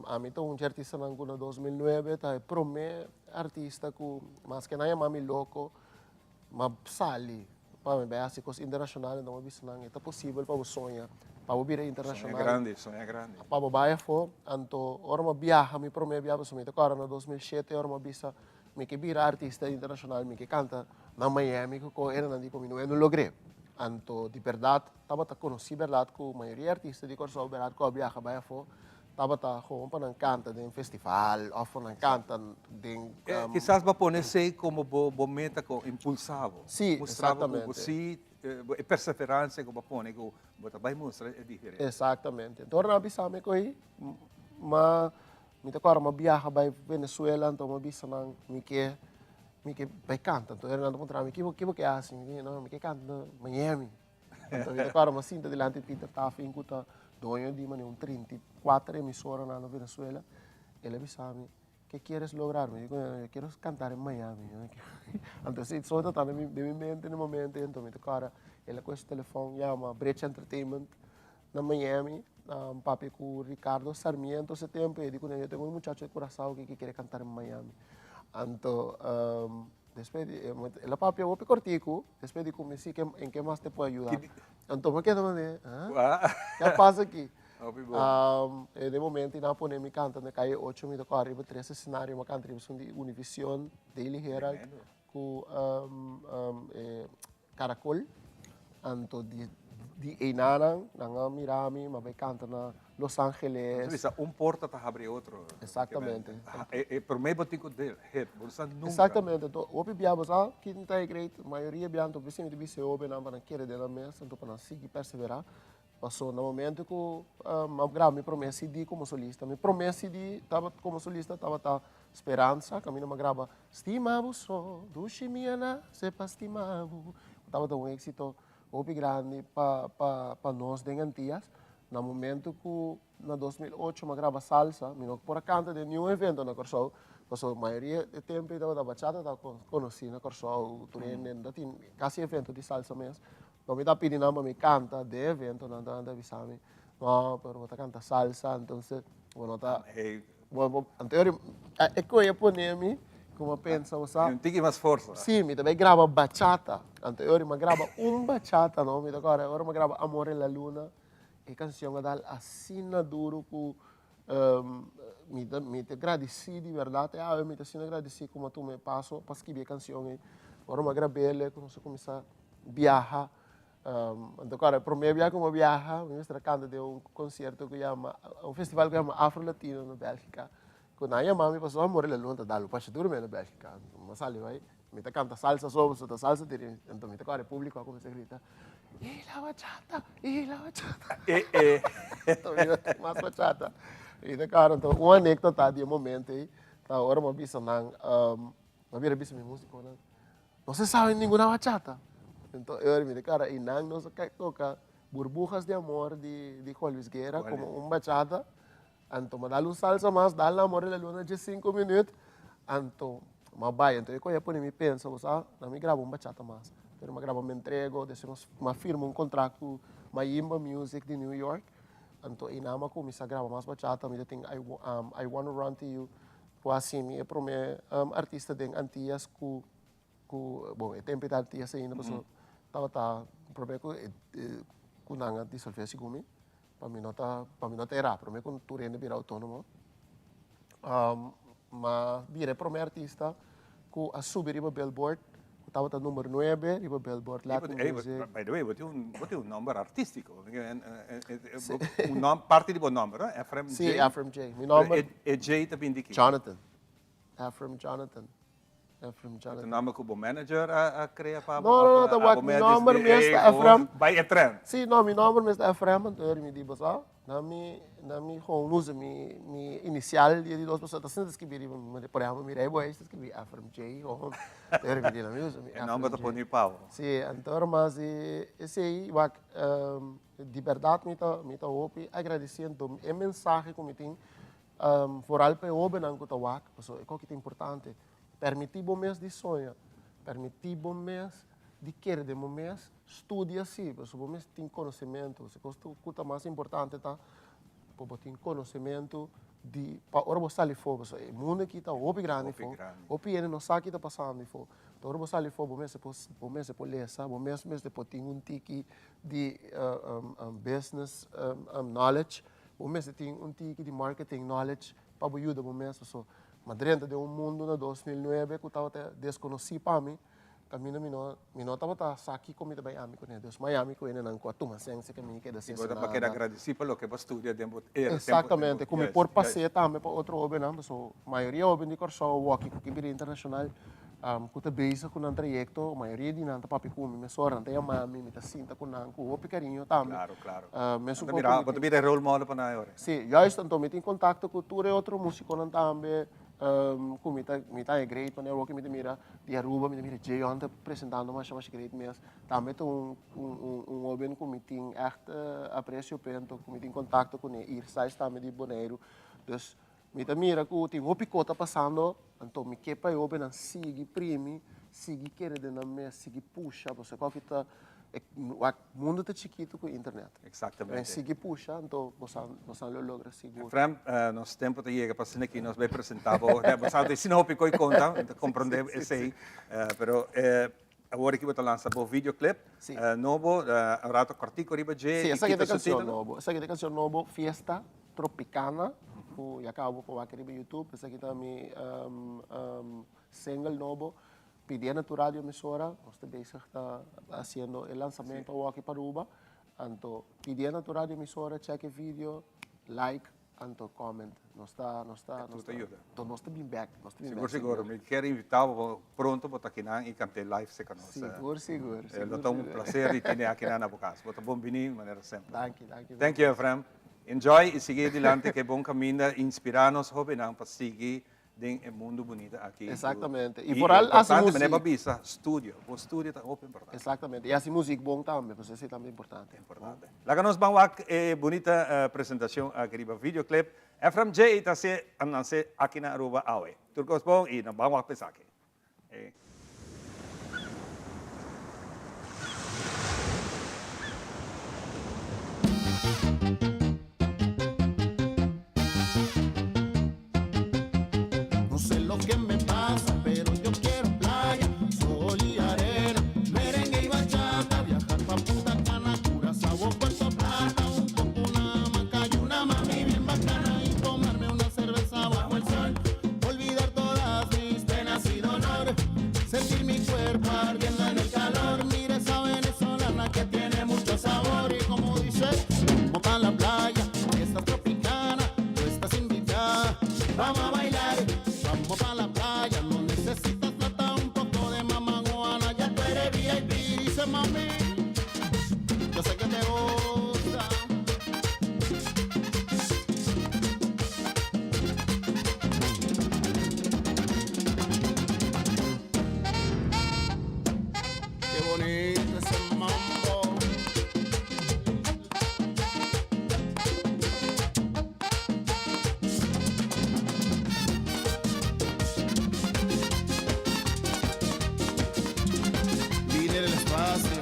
ami ta un dje artistanan ku na 2009 ta e promé artista ku maske nan yama mi loko, m'a sali pa mi bai hasi kos internashonal, enton mi bisa nan e ta posibel pa bo soña, pa bo bira internashonal. Soña grandi, soña grandi. Pa bo bai afó, anto ora mi a biaha mi promé biaha pasobra mi ta kòrda na 2007 ora mi a bisa mi ke bira artista internashonal, mi ke kanta na Miami ku ko hendenan di ku mi no no logr'é. Anto di bèrdat tabata konosí bèrdat ku mayoria artista di Kòrsou bèrdat ku a biaha bai afó Tabata gewoon pa nan canta den festival of pa nan canta den. Kisas bo a pone esey como bo bo meta cu impulsa bo. Si, Mustra bo cu exactamente. bo si, e perseverancia cu bo a pone cu bo ta bay mustra e diferencia. Exactamente. Enton nan a bisa mi cu ey, ma mi ta acorda mi a biaha bay Venezuela, enton mi a bisa nan mi ke mi ke bay canta. Enton nan ta puntra mi kibo kibo ke haci? Mi di no mi ke canta na Miami. Anto mi ta kòrda mi a sinta dilanti Peter Taffin ku ta doño di manera un 34 emisoranan na Venezuela. El a bisa mi, ke kieres lograr? Mi di ku el, yo quiero cantar en Miami. Anto esei so ta den mi mente na e momento ei. Anto mi ta kòrda el a kohe su telefòn yama Brecha Entertainment na Miami papia ku Ricardo Sarmiento ese tempu i e di ku yo tengo un muchacho de Curaçao ke kiere cantar en Miami. Anto Despues di el a papia hopi kortiku, despues di ku mi si en ke mas te por ayuda. Anto mi a keda manera, ah, ke a pasa aki? E den momento nan a pone mi kanta na Calle Ocho, mi ta kòrda riba tres escenario, mi a kanta riba esun di Univision, Daily Herald ku Caracol. Anto di di einanan nan a mira mi, mi a bai kanta na Los Angeles. Bo bisa un porta ta habri otro. Exactamente. E e prome bo tin ku del hit, bo no sa nunka. Exactamente. Anto hopi bia bo sa kin ta e great, mayoria bia anto bisi mi ta bisa e hobennan pa nan kere den nan mes, anto pa nan sigui persevera. Paso na momento ku mi a graba mi prome CD komo solista, mi prome CD tabata komo solista tabata Speransa, kaminda mi a graba Stima bo so, dushi mi a nase pa stima bo. Tabata un éksito hopi grandi pa pa pa nos den Antias. Na momento ku na 2008 mi a graba salsa, mi no por a kanta den niun evento na Kòrsou, pasobra mayoria e tempu ei tabata bachata tabata konosí na Kòrsou, tur hende no ta tin kasi evento di salsa mes. Lo mi ta pidi nan pa mi kanta den eventonan, nan ta bisa mi, no, pero bo ta kanta salsa, entonces bo no ta, bo, bo, anto e koe a pone mi ku mi a pensa, bo sa. Un tiki mas forsa. Si, mi ta bai graba bachata, anto e ora mi a graba un bachata, no, mi ta kòrda e ora mi a graba Amor en la Luna, e kanshon a dal asina duru ku mi ta, mi ta gradisí di bèrdat e awe, mi ta asina gradisí ku mi a tuma e paso pa skibi e kanshon ei, ora mi a grab'el, ku nos a kuminsá biaha. Anto kòrda e promé bia ku mi a biaha, mi mester a kanta den un konsierto ku yama, un festival ku yama Afro Latino na Bèlgika. Ku nan a yama mi pasobra Amor y la Luna ta dal un pasha duru mi na Bèlgika. Mi a sali bai, mi ta kanta salsa so, pasobra ta salsa tiri. Anto mi ta kòrda e públiko a kuminsá grita, Y la bachata, y la bachata. Anto mi no tin mas bachata. Mi ta kòrda, anto un anékdota di e momento ei, ta ora mi a bisa nan, mi a bira bisa mi músikonan, No se sabe ninguna bachata. Enton e ora mi ta kara einan nos a kai toka Burbujas de amor di di Juan Luis Guerra komo un bachata. Anto mi a dal un salsa mas, dal Amor de la Luna dje sinku minüt. Anto mi a bai. Anto e koe a pone mi pensa, bo sa, na mi graba un bachata mas. Pero mi a graba Me Entrego, despues mi a firma un kontrakt ku Mayimba Music di New York. Anto einan mi a kuminsá graba mas bachata. Mi ta tin I I Wanna Run to You. Ku hasi mi e promé artista den Antias ku ku bon e tempu e ta Antias ainda pasobra tabata promé ku ku nan a disolvé segun mi pa mi no ta pa mi no ta erá promé ku tur hende bira outónomo m'a bira e promé artista ku a subi riba billboard ku tabata number nuebe riba billboard Latin music. By the way bo tin un bo tin un nomber artístiko un nom parti di bo nomber no Efrem J. Si Efrem J. Mi nomber E J ta bin di ki? Jonathan Efrem Jonathan. Efrem Jonathan. E ta nomber ku bo manager a krea pa bo? No, no, no, ta wak mi nomber mes ta Efrem. Bai e trend. Si, no, mi nomber mes ta Efrem, anto eri mi di bo sa, na mi, na mi gewoon usa mi, mi inicial di e di dos pasobra ta asina ta skibi riba mi, por ehempel mi rijbewijs ta skibi Efrem J, gewoon, anto eri mi di na mi usa mi Efrem J. E nomber ta poni pa bo. Si, anto ora mas di esei, wak, di berdad mi ta, mi ta hopi agradeci, anto e mensahe ku mi tin Vooral pa e hobennan ku ta wak, pasobra e koki ta importante. Permití bo mes di soña, permití bo mes di kere den bo mes, studia sí, pasobra bo mes tin konosementu. E kos ku ta mas importante ta pa bo tin konosementu di pa ora bo sali afó, pasobra e mundu aki ta hopi grandi afó, hopi hende no sa ki ta pasando afó. Ora bo sali afó bo mester por bo mester por lesa, bo mes mester por tin un tiki di business knowledge. Bo mester tin un tiki di marketing knowledge pa bo yuda bo mes paso m'a drenta den un mundu na 2009 ku tabata deskonosí pa mi, kaminda mi no mi no tabata sa kiko mi ta bai ami kuné. Dus m'a yami ku hendenan ku a tuma sensia ku mi keda sin nada. I bo ta keda agradesí pa loke bo a studia den bo era tempu. Eksaktamente, ku mi por pas'é tambe pa otro hóbennan paso mayoria hóben di Kòrsou wòki ku Kibiré Internashonal ku ta bezig ku nan trayekto, mayoria di nan ta papia ku mi mesora, nan ta yama mi, mi ta sinta ku nan ku hopi kariño tambe. Claro, claro. Mesun ku mi Bo ta bira e role model pa nan ahora. Si, juist, anto mi tin kontakto ku tur e otro musikonan tambe, ku mi ta mi ta haña great manera awor ku mi ta mira di Aruba, mi ta mira Jeon ta presentando masha masha great mes, tambe ta un un un hoben ku mi tin ègt apresio p'e, anto ku mi tin kontakto kuné, Irsais tambe di Boneiru, dus Mi ta mira ku tin hopi kos ta pasando, anto mi ke pa e hobennan sigui primi, sigui kere den nan mes, sigui pusha, pasobra kòke ta e wak mundu ta chikitu ku internet. Exactamente. Sigui pusha, anto bosan bosan lo logra sigur. Efrem, nos tempo ta yega pa asina aki nos bai presenta bo, bo sa ta asina hopi koi konta, mi ta komprende esei, pero awor aki bo ta lansa bo videoclip nobo, un rato kòrtiku riba dje. Si, esaki ta e kanshon nobo, esaki ta e kanshon nobo, Fiesta. Tropicana ku ya kaba bo por wak riba YouTube. Esaki ta mi single nobo Pidiendo tu radio emisora. Nos ta bezig ta hasiendo e lansamento awor aki pa Aruba. Anto pidiendo tu radio emisora check e video, like, anto comment. Nos ta nos ta nos ta yuda. Nos ta bin bek. Nos ta bin bek. Sigur sigur. Mi kier invita bo pronto bo ta akinan i kant'é live serka nos. Sigur sigur. Lo ta un placer di tene akinan na bo kas. Bo ta bon bini manera semper. Danki danki. Thank you Efrem. Enjoy y sigui adilanti ke bon caminda inspira nos hobennan pa sigui den e mundo bunita aki. Exactamente. Y vooral haci muziek. Manera bo a bisa, studio. Bo studio ta hopi importante. Exactamente. Y haci muziek bon tambe, pasobra esey tambe ta importante. Importante. Laga nos ban wak e bunita presentacion aki riba videoclip. Efrem J ta haci anuncie aki na Aruba awe. Tur cos bon y nos ban wak pa esaki. No sé lo que me pasa, pero yo quiero playa, sol y arena, merengue y bachata, viajar pa Punta Cana, Curazao o Puerto Plata, un coco, una hamaca y una mami bien bacana y tomarme una cerveza bajo el sol, olvidar todas mis penas y dolor, sentir mi cuerpo ardiendo en el calor, mira esa venezolana que tiene mucho sabor y como dice, vamos pa la playa, fiesta tropicana, tú estás invitada, vamos a bailar, vamos pa la playa, no necesitas plata, un poco de mamajuana, ya tú eres VIP, dice mami, yo sé que te gusta. Qué bonito ese mambo. Vine del espacio.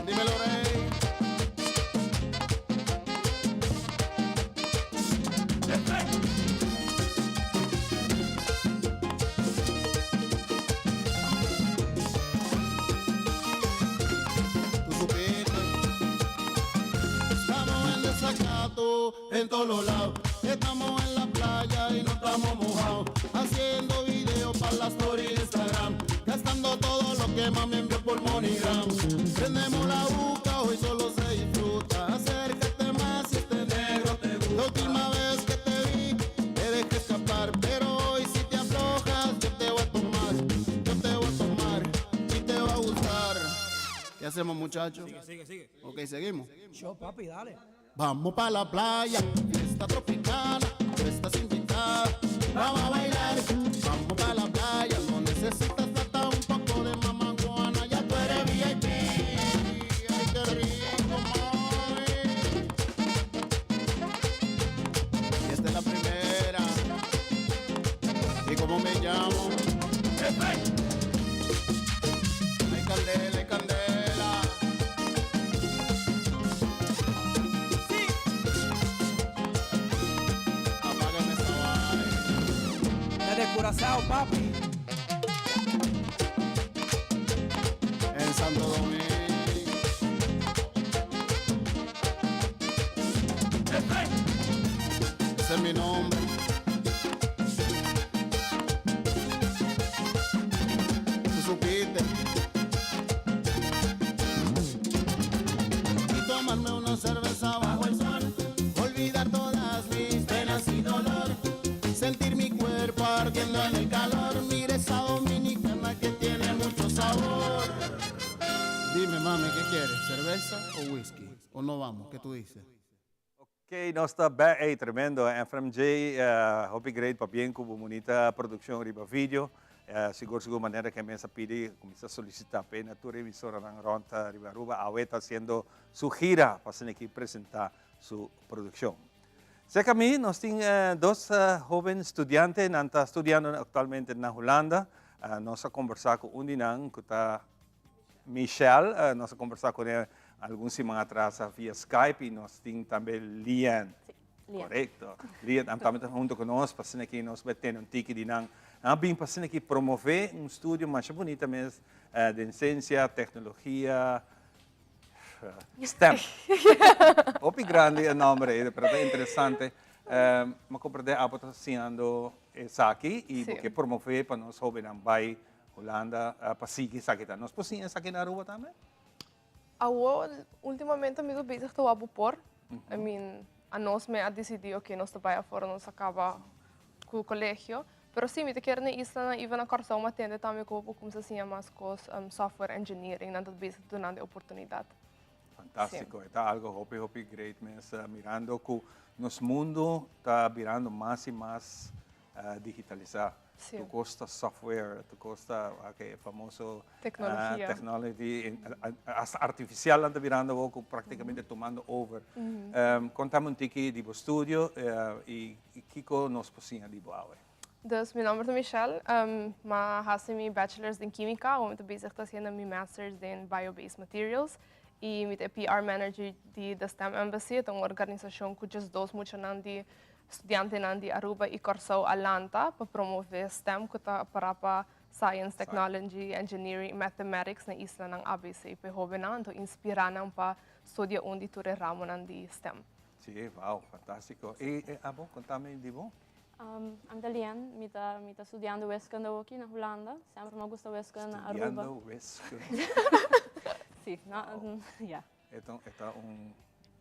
Dímelo, Rey. Tú supiste. Estamos en desacato en todos los lados. Estamos en la playa y no estamos mojados. Haciendo videos para la story de Instagram. Gastando todo lo que mami envió por MoneyGram. Prendemos la buca hoy. ¿Qué hacemos, muchachos? Sigue, sigue, sigue. Ok, seguimos. Yo, papi, dale. Vamos pa la playa, fiesta tropicana, tú estás invitada. Vamos a bailar, vamos pa la playa, no necesitas plata, un poco de mamajuana, ya tú eres VIP. Ay, qué rico, mami. Y esta es la primera. ¿Y cómo me llamo? Ay, candela, ay, candela. Sí. Apágame esa vaina. Desde Curazao, papi. En Santo Domingo. Ese es mi nombre. Tú supiste. Y tomarme una cerveza bajo el sol. Olvidar todas mis penas y dolor. Sentir mi cuerpo ardiendo en el calor. Mira esa dominicana que tiene mucho sabor. Dime, mami, ¿qué quieres? ¿Cerveza o whisky? ¿O no vamos? ¿Qué tú dices? Ok, nos ta back, hey, tremendo. FMJ, hopi great, pabien cu bunita produccion riba video. Sigur sigur manera cu mi a pidi, cuminsa solicita pe na tur emisoranan rond riba Aruba, awe ta haciendo su gira pa asina aki presenta su produccion. Cerca mi nos tin dos hoben studiante, nan ta studiando actualmente na Hulanda. Nos a conversa cu un di nan cu ta Michelle, nos a conversa cu ne algun siman atras via Skype y nos tin tambe Lian. Sí, Lian. Correcto. Lian tambe ta hunto cu nos pa asina aki nos bay tene un tiki di nan. Nan a bin pa asina aki promove un studio masha bunita mes den ciencia, tecnologia, STEM. Hopi grandi e nomber ei, pero ta interesante. Mi a comprende abo ta siñando esaki y bo ke promove pa nos hobennan bay Hulanda pa sigui esaki ta. Nos por siña esaki na Aruba tambe? Awo ultimamente mi ta bezig ta wak bo por. I mean, anos mi a disidí oke nos ta bai afora nos a kaba ku kolegio. Pero sí, mi ta kere na islanan, even na Kòrsou mi a tende tambe ku bo por kumsa siña mas kos, software engineering, nan ta bezig dunando e oportunidat. Fantástiko, e ta algo hopi hopi great mes, mirando ku nos mundu ta birando mas i mas digitalisá. Tur kos ta software, tur kos ta e famoso Tecnologia. technology, hasta artificial nan ta birando awor ku práktikamente tumando over. Kontami un tiki di bo studio i kiko nos por siña di bo awe. Dus mi nomber ta Michelle, mi a hasi mi bachelors den kimika, awor mi ta bezig ta hasiendo mi masters den bio-based materials i mi ta e PR manager di The STEM Embassy, e ta un organisashon ku djesdos muchanan di Studiantenan di Aruba y Corsou a lanta pa promove STEM cu ta para pa Science, Technology, Engineering y Mathematics na islanan ABC pa e hobennan, anto inspira nan pa studia un di tur e ramonan di STEM. Sí, wow, fantastico. Y abo, contami di bo. Ami ta Lien, mi ta mi ta studiando wiskunde awoki na Hulanda. Semper mi a gusta wiskunde na Aruba. Studiando wiskunde. Sí, no, ya. E ta e ta un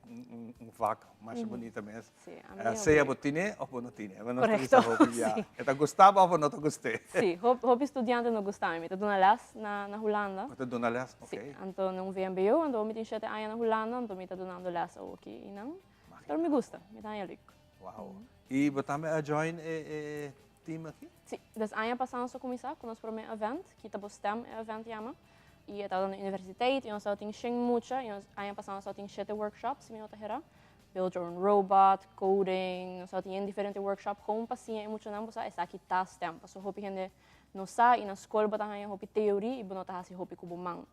un vak masha bunita mes. Sí, a mi Sea bo tine of bo no tine. Bo no ta Correcto, bisa hopi bia. sí. E ta gusta bo of bo no ta gust'é. Sí, hopi studiante no gusta mi. Mi ta duna les na na Hulanda. Bo ta duna les? Sí, Ok. anto na un VMBO, anto mi tin shete aña na Hulanda, anto mi ta dunando les awoki einan. Pero mi gusta, mi ta haña leuk. Wow. I bo tambe a join e e team aki? Sí, des aña pasá nos a kuminsá ku nos promé event, Kita Bo Stem e event yama. I e tabata na universiteit i nos tabatin shen mucha i nos aña pasá nos tabatin shete workshop si mi no ta hera. Build your own robot, coding, nos tabatin yen diferente workshop gewoon pa siña e muchanan bo sa esaki ta stem. Pasobra hopi hende no sa i na skol bo ta haña hopi teori i bo no ta hasi hopi ku bo man.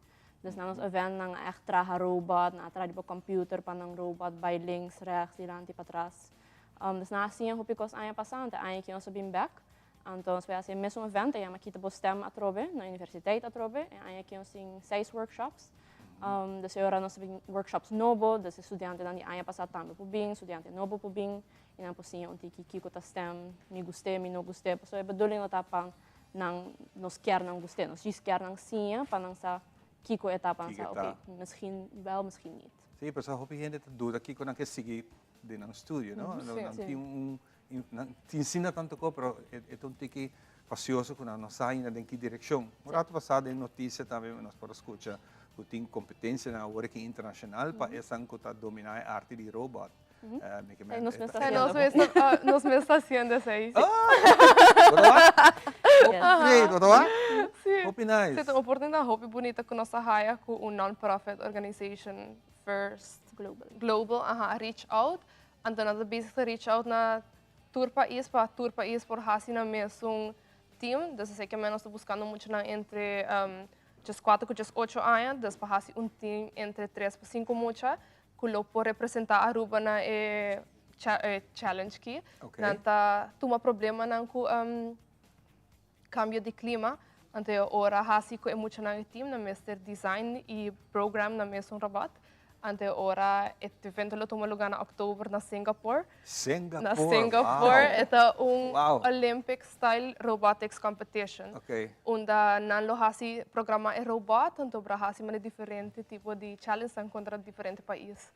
Dus na nos event nan a ègt traha robot, nan a traha riba computer pa nan robot bai links, rechts, dilanti, patras. Dus nan a siña hopi kos aña pasá, anto e aña aki nos a bin bèk. Anto nos bai hasi e mesun event, e yama Kita Bo Stem atrobe, na universiteit atrobe. E aña aki nos tin seis workshops. Dus e ora nos ta bin workshops nobo, dus e studiantenan di aña pasá tambe por bin, studiante nobo por bin, i nan por siña un tiki kiko ta stem, mi gust'é, mi no gust'é. Pasobra e bedoeling no ta pa nan nos kier nan gust'é, nos djis kier nan siña pa nan sa kiko e ta pa nan sa, oké, misschien wel, misschien niet. Sí, pasobra hopi hende ta duda kiko nan ke sigui den nan studio, no? Nan tin un Nan tin asina tanto cos, pero e ta un tiki fastioso cu nan no sa ainda den ki direccion. Un rato pasa den noticia tambe nos por a scucha. ku tin kompetensianan awor aki internashonal pa esnan ku ta dominá e arte di robot. Mi ke Nos mes ta Nos haciendo. mes, nos mes ta haciendo esei. Great, bo ta wak? Sí. Hopi nice. Sí, ta un oportunidad hopi bunita ku nos a haya ku un non-profit organization First Global. Global, aha, reach out. Anto nan ta bezig ta reach out na tur pais pa tur pais por hasi nan mesun team. Dus esei ke men nos ta buskando muchanan entre 14 ku 18 aña, dus pa hasi un team entre tres pa sinku mucha ku lo por representá Aruba na e challenge ki. Nan ta tuma problemanan ku kambio di klima, anto e ora hasi ku e muchanan e team nan mester design i program nan mesun robot. Anto e ora e evento lo tuma lugá na òktober na Singapore. Singapore, Na Singapore, wow. e ta un Wow. Olympic style robotics competition. Unda nan lo hasi programa e robot, anto por a hasi manera diferente tipo di challengenan kontra diferente pais.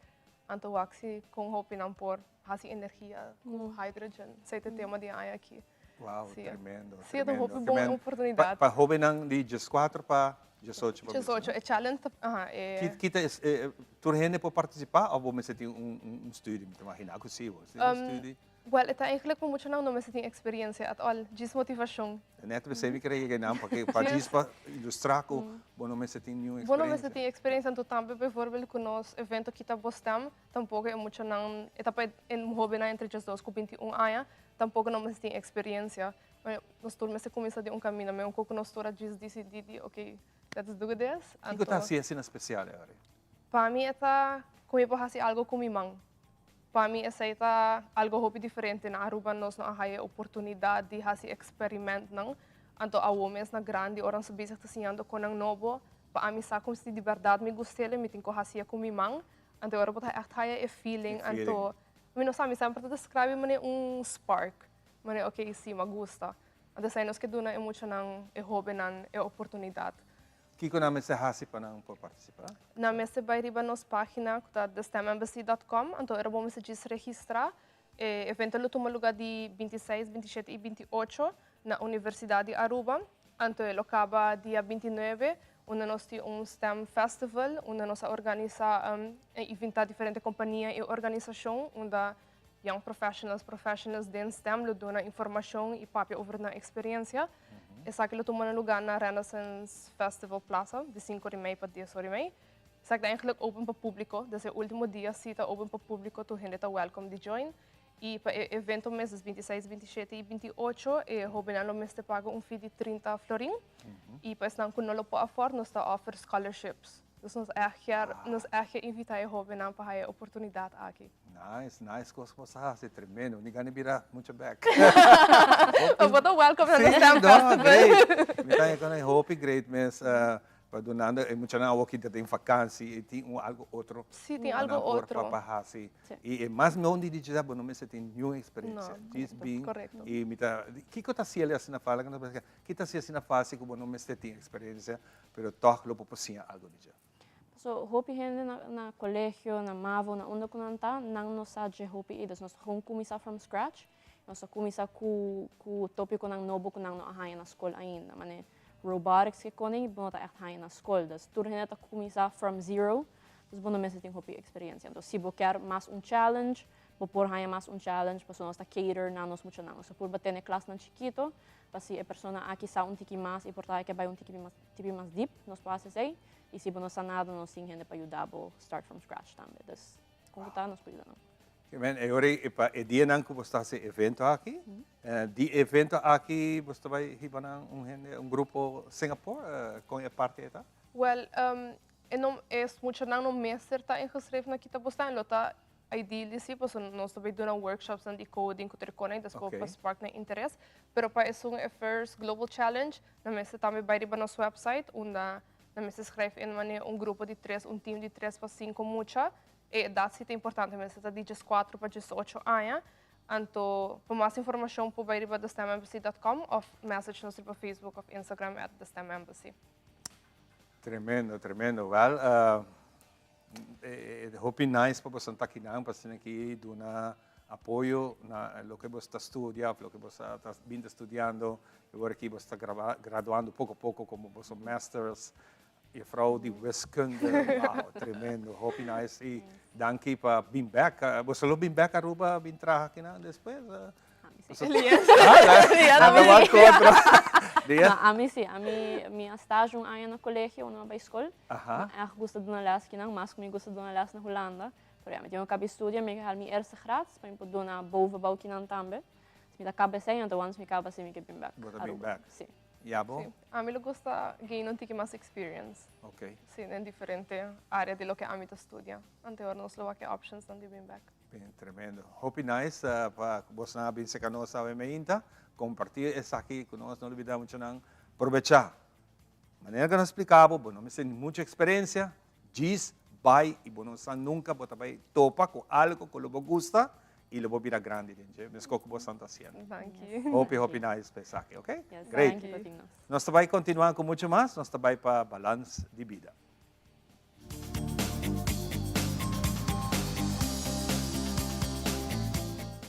Anto wak si kon hopi nan por hasi energia ku hydrogen. Esei ta e tema di aña aki. Wow, Sí. tremendo, Sí, e ta un tremendo. hopi bon oportunidad. Pa hobennan di dieskuater pa diesocho pa bisa, Diesocho, no? e challenge ta, aha, e. Ki, ki ta es, e, tur hende por partisipá òf bo mester tin un, un, un studie? Mi ta imaginá ku sí, bo mester tin un studie. Well, e ta eigenlijk pa muchanan no mester tin experiencia at all, djis motivacion. Net p'esei mi kere yega einan, pa pa djis pa ilustrá ku bo no mester tin niun Bo no mester experiencia. tin experiencia, anto tambe bijvoorbeeld ku nos evento Kita Bo Stem, tampoco e muchanan, e ta pa e hobennan entre diesdos ku bintiun aña, Tampoco no mester tin experiencia. Nos tur mester cuminsa di un camino. Mi un cu nos tur a djis dicidi di ok, let's do this. Kico ta haci asina special e ora? Pa mi e ta cu mi por haci algo cu mi man. Pa mi esey ta algo hopi diferente. Na Aruba nos no a haya e oportunidad di haci experimentnan. Anto awo mes na grandi ora nos ta bezig ta siñando conan nobo, pa ami sa como si di berdad mi gust'el mi tin cu haci'e cu mi man. Anto e ora bo ta echt haya e feeling. Anto Mi no sa, mi semper ta describe manera un spark, manera ok si, m'a gusta. Anto esei nos ke duna e muchanan, e hobennan e oportunidat. Kiko nan mester hasi pa nan por partisipá? Nan mester bai riba nos página ku ta thestemembassy dot com, anto ora bo mester djis registrá. E evento lo tuma lugá di 26, 27 i 28 na Universidat di Aruba. Anto e lo kaba dia 29, unda nos tin un STEM Festival, unda nos a organisa e invita diferente kompania i organisashon unda young professionals, professionals den STEM lo duna informashon i papia over nan eksperensia. Esaki lo tuma na lugá na Renaissance Festival Plaza di sinku ora i mei pa dies ora i mei. Esaki ta eigenlijk open pa públiko, des e último dia sí ta open pa públiko, tur hende ta wèlkom di join. I pa e evento mes, des 26, 27 i 28, e hobennan lo mester paga un fee di 30 florin. I pa esnan ku no lo por afford, nos ta offer scholarships. Dus nos ègt kier, nos ègt kier invitá e hobennan pa haya e oportunidat aki. Nice, nice kos ku bo sa hasi, tremendo. Mi gana bira mucha bèk. Bo ta welcome na nos Sí, STEM no, Festival. great. Mi ta haña ku nan hopi great mes. Pa dunando e muchanan awor ki ta den vakansi e tin un algo otro. Sí, tin pa algo nan por otro. pa hasi. Sí. I e mas mihó di dje ta bo no mester tin niun eksperensia. No, Djis bin korekto. i mi ta, kiko ta hasi el asina fásil? Laga nos pensa, ki ta hasi asina fásil ku bo no mester tin eksperensia, pero tòg lo bo por siña algo di dje? Paso hopi hende na na kolegio, na mavo, na unda ku nan ta, nan no sa dje hopi i dus nos ta gewoon kuminsá from scratch. Nos ta kuminsá ku ku tópikonan nobo ku nan no a haña na skol ainda. Manera robotics ke kone bo no ta ègt haña na skol. Dus tur hende ta kuminsá from zero, dus bo no mester tin hopi eksperensia. Entonces si bo kier mas un challenge, bo por haña mas un challenge pasobra nos ta cater na nos muchanan. Nos ta purba tene klasnan chikito pa si e persona aki sa un tiki mas i por ta e ke bai un tiki mas tiki mas diep, nos por hasi esei. I si bo no sa nada nos tin hende pa yuda bo start from scratch tambe. Dus kon ku ta nos por yuda nan. Men, e ora ei pa e dianan ku bo ta hasi evento aki, di evento aki bo ta bai hiba nan un hende, un grupo Singapore, kon e parti ei ta? Wel, e no, e muchanan no mester ta ingeschreven na Kita Bostan, lo ta ideally si, pasobra nos ta bai duna workshopsnan di coding ku tur e konan, dus por pa spark nan interes, pero pa esun e first global challenge, nan mester tambe bai riba nos website unda nan mester schrijf in wanneer un grupo di tres, un team di tres pa sinku mucha, E edat si ta importante, mester ta di dieskuatro pa diesocho aña. Anto pa mas informashon por bai riba thestemembassy dot com òf message nos riba Facebook òf Instagram at thestemembassy. Tremendo, tremendo. Wel, e hopi nice pa boso ta akinan pa asina aki duna apoyo na loke boso ta studia òf loke boso ta bin ta studiando. Awor aki boso ta graduando poko poko komo boso masters. Juffrouw di wiskunde, wow, tremendo, hopi nice y danki pa bin bek. Boso lo bin bek Aruba bin traha kinan despues? No, ami si, ami mi a stage un aña na colegio unda mi a bay school. Mi echt gusta duna les kinan, mas cu mi gusta duna les na Hulanda. Pero ya, mi tin cu caba e studio, mi ke haal mi eerste graad, pa mi por duna bovenbouw kinan tambe. Si mi ta caba esey, anto once mi caba así mi ke bin bek Bo ta bin Aruba. bek. Si. Ya bo? Si, ami lo gusta gain un tiki mas experience. Ok. Si, den diferente area di loke ami ta studia. Anteor nos lo wak e optionsnan di bin bek. Bien, tremendo. Hopi nice pa cu bosnan a bin seca nos awe meinta. Comparti esaki cu nos, no lubida muchanan. Probecha. Manera cu nos splica bo, bo no mester ni mucho experiencia. Djis bai y bo no sa nunca bo ta bai topa cu algo cu lo bo gusta y lo bo bira grandi den dje, mesco cu bosan ta haciendo. Danki. Hopi, hopi nice pa esaki, ok? Yes, Great. danki pa tin nos. Nos ta bai continua cu mucho mas, nos ta bai pa Balans di Bida.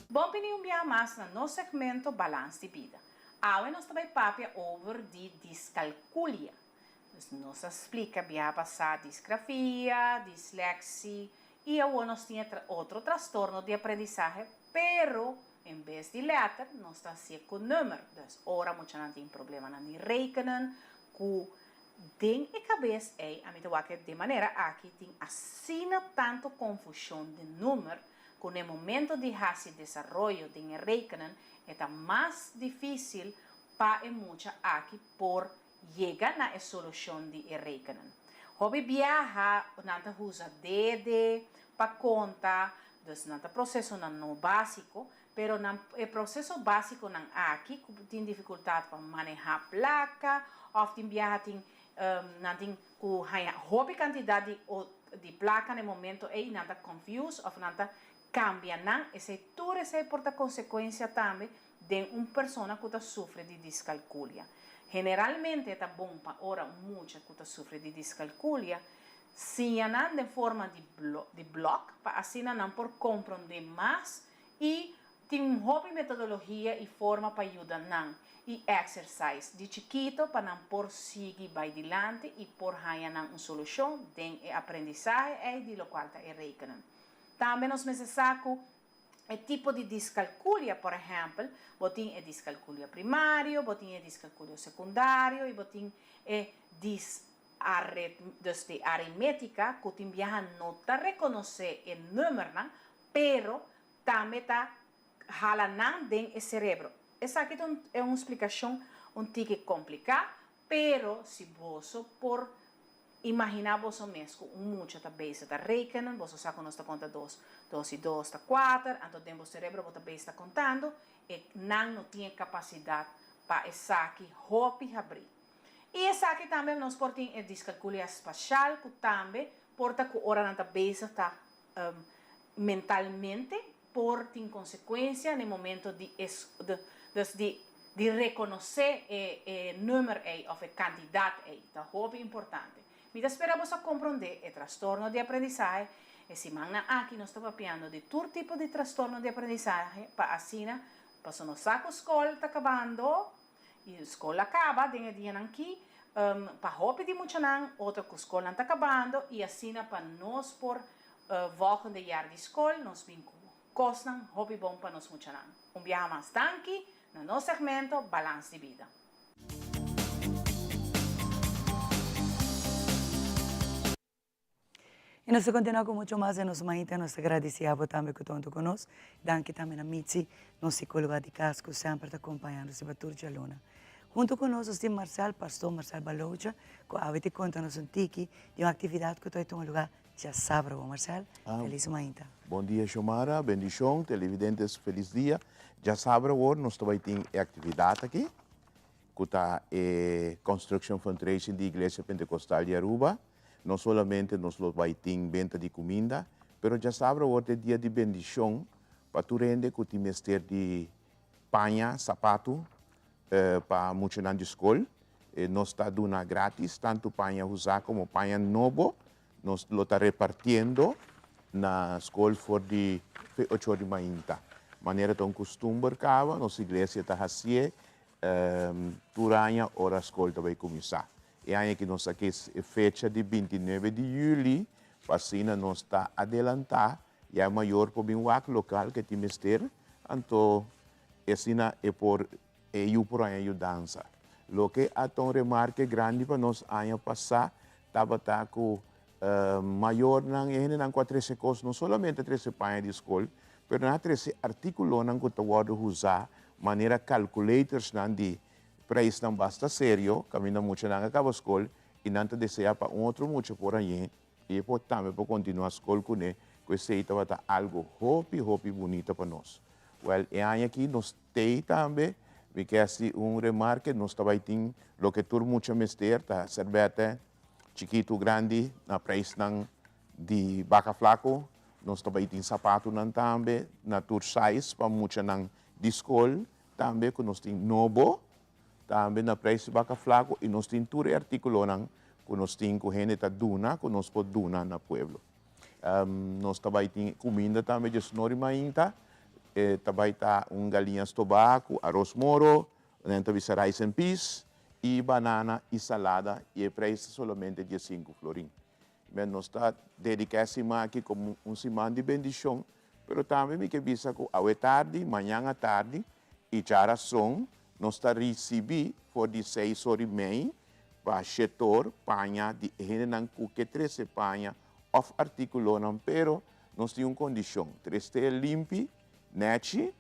Bon bini un biaha mas na nos segmento Balans di Bida. Awe nos ta bai papia over di discalculia. Dus nos a splica biaha pasa disgrafia, dislexie y awor nos tin e otro trastorno di aprendizahe pero en bes di letter nos ta hacié cu nummer. Dus ora muchanan tin problemanan di rekenen cu den e cabes ey ami ta wak den manera aki tin asina tanto confusion den nummer cu na e momento di haci desaroyo den e rekenen e ta mas dificil pa e mucha aki por yega na e solushon di e rekenen. Hopi biaha nan ta usa dede pa konta, dus nan ta prosesonan no básiko, pero nan e proseso básikonan aki ku tin difikultat pa manehá plaka òf tin biaha tin nan tin ku haña hopi kantidat di di plaka na e momento ei nan ta confuse òf nan ta kambia nan, esei tur esei por ta konsekuensia tambe den un persona ku ta sufri di diskalkulia. Generalmente ta bon pa ora un mucha ku ta sufri di diskalkulia siña nan den forma di di blòk pa asina nan por komprondé mas i tin un hopi metodologia i forma pa yuda nan i exercise di chikito pa nan por sigui bai dilanti i por haña nan un solushon den e aprendisahe ei di lokual ta e rekenen. Tambe nos mester sa ku E tipo di discalculia, por ehempel, bo tin e discalculia primario, bo tin e discalculia secundario y bo tin e dis-arit, dus di aritmetica cu tin biaha no ta reconoce e nummernan, pero tambe ta hala nan den e cerebro. Esaki ta un e un splicacion un tiki complica, pero si boso por Imaginá boso mes ku un mucha ta bezig ta rekenen, boso sa ku nos ta konta dos, dos i dos ta kuater, anto den bo serebro bo ta bezig ta kontando, e nan no tin e kapasidat pa esaki hopi habrí. I esaki tambe nos por tin e diskalkulia spashal ku tambe por ta ku ora nan ta bezig ta mentalmente por tin konsekuensia na e momento di dus di di rekonosé e e nummer ei òf e kantidat ei ta hopi importante. Mi ta spera boso a komprondé e trastorno di aprendisahe. E simannan aki nos ta papiando di tur tipo di trastorno di aprendisahe pa asina pasobra nos sa ku skol ta kabando i skol a kaba den e dianan ki pa hopi di muchanan otro ku skolnan ta kabando i asina pa nos por Volgende jaar di skol nos bin ku kosnan hopi bon pa nos muchanan. Un biaha mas danki na nos segmento Balans di Bida. Y nos ta continua cu mucho mas den nos mainta. Nos ta gradici abo tambe cu ta hunto cu nos. Danki tambe na Mitzi, nos psicologa di cas cu semper ta acompaña nos riba tur djaluna. Hunto cu nos nos tin Marcel, Pastor Marcel Balocha, cu awe ta conta nos un tiki di un actividad cu ta tuma lugar Djasabra bo Marcel, felis mainta. Bon dia Xiomara, bendicion, televidentes felis dia. Djasabra awor nos ta bay tin e actividad aki cu ta e Construction Fundraising di Iglesia Pentecostal di Aruba. No solamente nos lo bay tin benta di cuminda, pero djasabra awor ta e dia di bendicion pa tur hende cu tin mester di paña, sapatu pa muchanan di scol. Nos ta duna gratis tanto paña usa como paña nobo. Nos lo ta repartiendo na skol for di fe ocho or di mainta. Manera ta un kustumber kaba, nos iglesia ta hasié tur aña ora skol ta bai kuminsá. E aña aki nos a kes e fecha di bintinuebe di juli pa asina nos ta adelantá ya e mayor por bin wak lokal ke tin mester, anto e asina e por e yu por haña yudansa. Loke a ta un remarke grandi pa nos aña pasá tabata ku mayornan, e hendenan ku a trese kos no solamente a trese paña di skol, pero nan a trese artíkulonan ku ta wòrdu usá manera calculatorsnan di Prijsnan basta serio, caminda muchanan a caba scol y nan ta desea pa un otro mucha por hañ'é y e por tambe por continua scol cun'é, cu esey tabata algo hopi, hopi bunita pa nos. Wel, e aña aki nos t'ey tambe, mi ke haci un remarke, nos ta bay tin loke tur mucha mester, ta serbete, chikito, grandi, na prijsnan di baca flaco, nos ta bay tin zapatonan tambe na tur size pa muchanan di scol, Tambe ku nos tin nobo, tambe na preis di baka flaku i nos tin tur e artíkulonan ku nos tin ku hende ta duna ku nos por duna na pueblo. Nos ta bai tin kuminda tambe djesnori mainta, e ta bai ta un galiña stobá ku aros moro, nan ta bisa rice and peas, i banana i salada i e preis ta solamente diesinku florin. Men nos ta dediká e siman aki komo un siman di bendishon, pero tambe mi ke bisa ku awe tardi, mañan atardi i djarason nos ta risibí for di seis or i mei pa shetor paña di e hendenan ku ke trese paña òf artíkulonan, pero nos tin un kondishon, trese limpi, nèchi,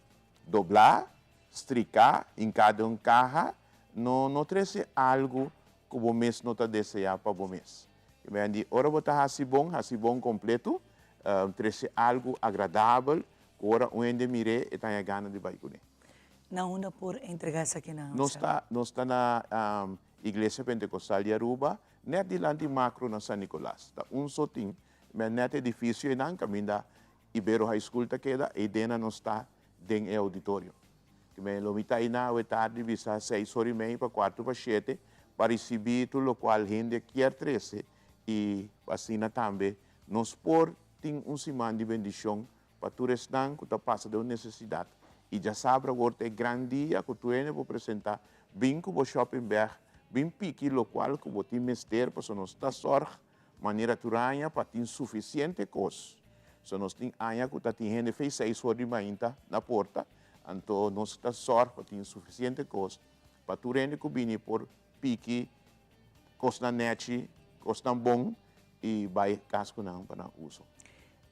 doblá, striká, hinká den un kaha, no no trese algu ku bo mes no ta deseá pa bo mes. I men di, ora bo ta hasi bon, hasi bon kompletu, trese algu agradabel ku ora un hende mir'é e ta haña gana di bai kuné. Na unda por entregá esakinan, Nos ta, nos ta na Iglesia Pentekostal di Aruba, nèt dilanti Makro na San Nicolas. Ta un so tin, men nèt edifisio einan kaminda Ibero High School ta keda, eidena nos ta den e auditorio. Kimen lo mi ta einan awe tardi bisa seis ora i mei pa kuartu pa shete pa risibí tur lokual hende kier trese i asina tambe nos por tin un siman di bendishon pa tur esnan ku ta pasa den un nesesidat. I djasabra awor ta e gran dia ku tur hende por presentá, bin ku bo shopping bag, bin piki lokual ku bo tin mester pasobra nos ta sòrg Manera tur aña pa tin sufisiente kos. So nos tin aña ku ta tin hende fei seis or di mainta na porta, anto nos ta sòrg pa tin sufisiente kos pa tur hende ku bini por piki kosnan nèchi, kosnan bon i bai kas ku nan pa nan uso.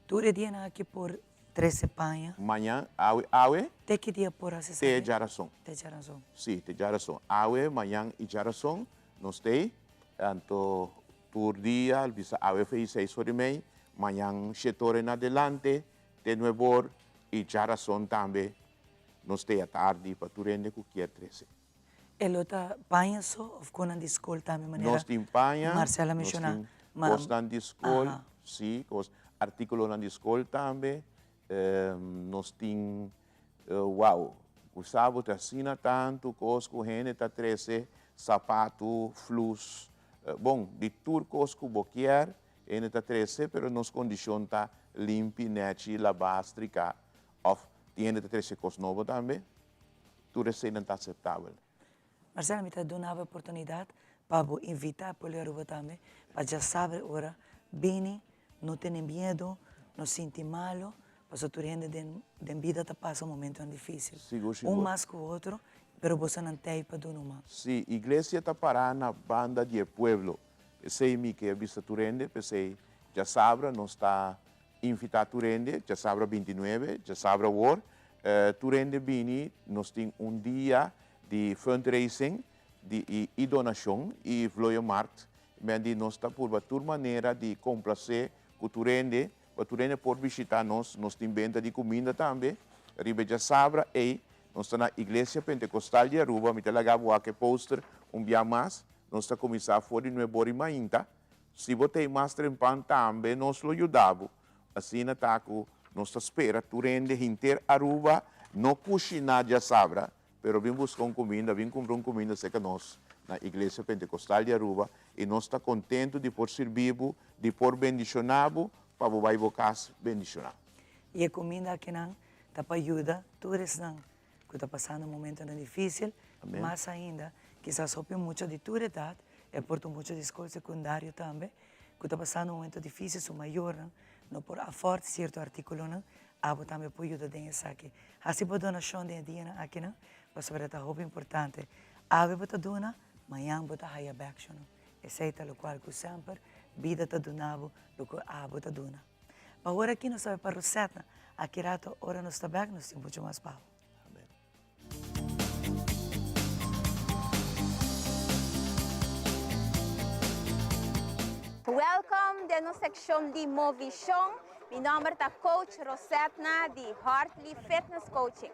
Tur e dianan aki por trese paña. Mañan, awe, awe. Te ki dia por hasi esaki? Te djarason. Te djarason. Si, te djarason. Awe, mañan i djarason nos t'ei. Anto tur dia, bisa awe fei seis or i mei, mañan shete or en adelante te nuebe or i djarason tambe nos t'ei atardi pa tur hende ku kier trese. E lo ta paña so of konan di skol tambe manera Nos tin paña, Marcel a nos menciona? tin kosnan di skol, si, kos, artíkulonan di skol tambe, nos tin, wow, ku sa bo ta asina tantu kos ku hende ta trese, sapatu, flus, bon, di tur kos ku bo kier, hende ta trese, pero nos kondishon ta limpi, nèchi, labá, striká, òf tin hende ta trese kos nobo tambe. Tur eseinan ta aceptabel. Marcela, mi ta duna bo oportunidad pa bo invita pueblo di Aruba tambe pa djasabra ora bini, no tene miedo, no sinti malo, pasobra tur hende den den bida ta pasa momentonan dificil, Sigur, sigur. un mas cu otro, pero bosonan t'ey pa duna un man. Sí, iglesia ta pará na banda di e pueblo. P'esei mi ke bisa tur hende, p'esei djasabra nos ta invitá tur hende, djasabra bintinuebe, djasabra awor, Tur hende bini, nos tin un dia di fundraising di i i donashon i vlooienmarkt. Men di nos ta purba tur manera di komplasé ku tur hende, pa tur hende por bishitá nos. Nos tin benta di kuminda tambe. Riba e djasabra ei nos ta na Iglesia Pentekostal di Aruba. Mi ta laga bo wak e poster un bia mas. Nos ta kuminsá for di nuebor i mainta. Si bo ta ei mas trempan tambe nos lo yuda bo. Asina ta ku nos ta spera tur hende hinter Aruba no kushiná djasabra, pero bin buska un kuminda, bin kumpra un kuminda serka nos na Iglesia Pentekostal di Aruba i nos ta kontentu di por sirbi bo, di por bendishoná bo pa bo bai bo kas bendishoná. I e kuminda akinan ta pa yuda tur esnan ku ta pasando momentonan difísil, mas ainda kisas hopi mucha di tur edat. E por ta un mucha di skol sekundario tambe ku ta pasando un momento difísil, su mayornan no por afòrt sierto artíkulonan, abo tambe por yuda den esaki. Hasi bo donashon den e dianan akinan pasobra ta hopi importante. Awe bo ta duna, mañan bo ta haya bèk, sho no? Esei ta lokual ku semper bida ta duna bo loke abo ta duna. Pa ora aki nos ta bai pa Rosetna, aki rato ora nos ta bèk nos tin muchu mas pa bo. Welkom den nos seccion di Movishon. Mi nomber ta Coach Rosetna di Hartley Fitness Coaching.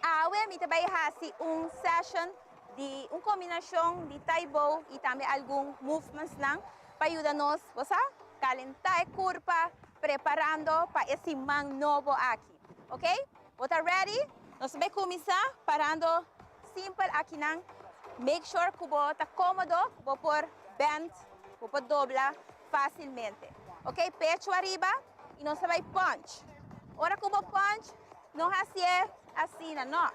Awe mi ta bay haci un session di un combinacion di Tai Bo y tambe algun movements nan pa yuda nos, bo sa, calenta e curpa preparando pa e siman nobo aki. Ok? Bo ta ready? Nos ta bay cuminsa parando simpel akinan. Make sure cu bo ta comodo, cu bo por bend, bo por dobla facilmente. Ok, pecho ariba y nos ta bay punch. Ora cu bo punch, no hacié asina, no.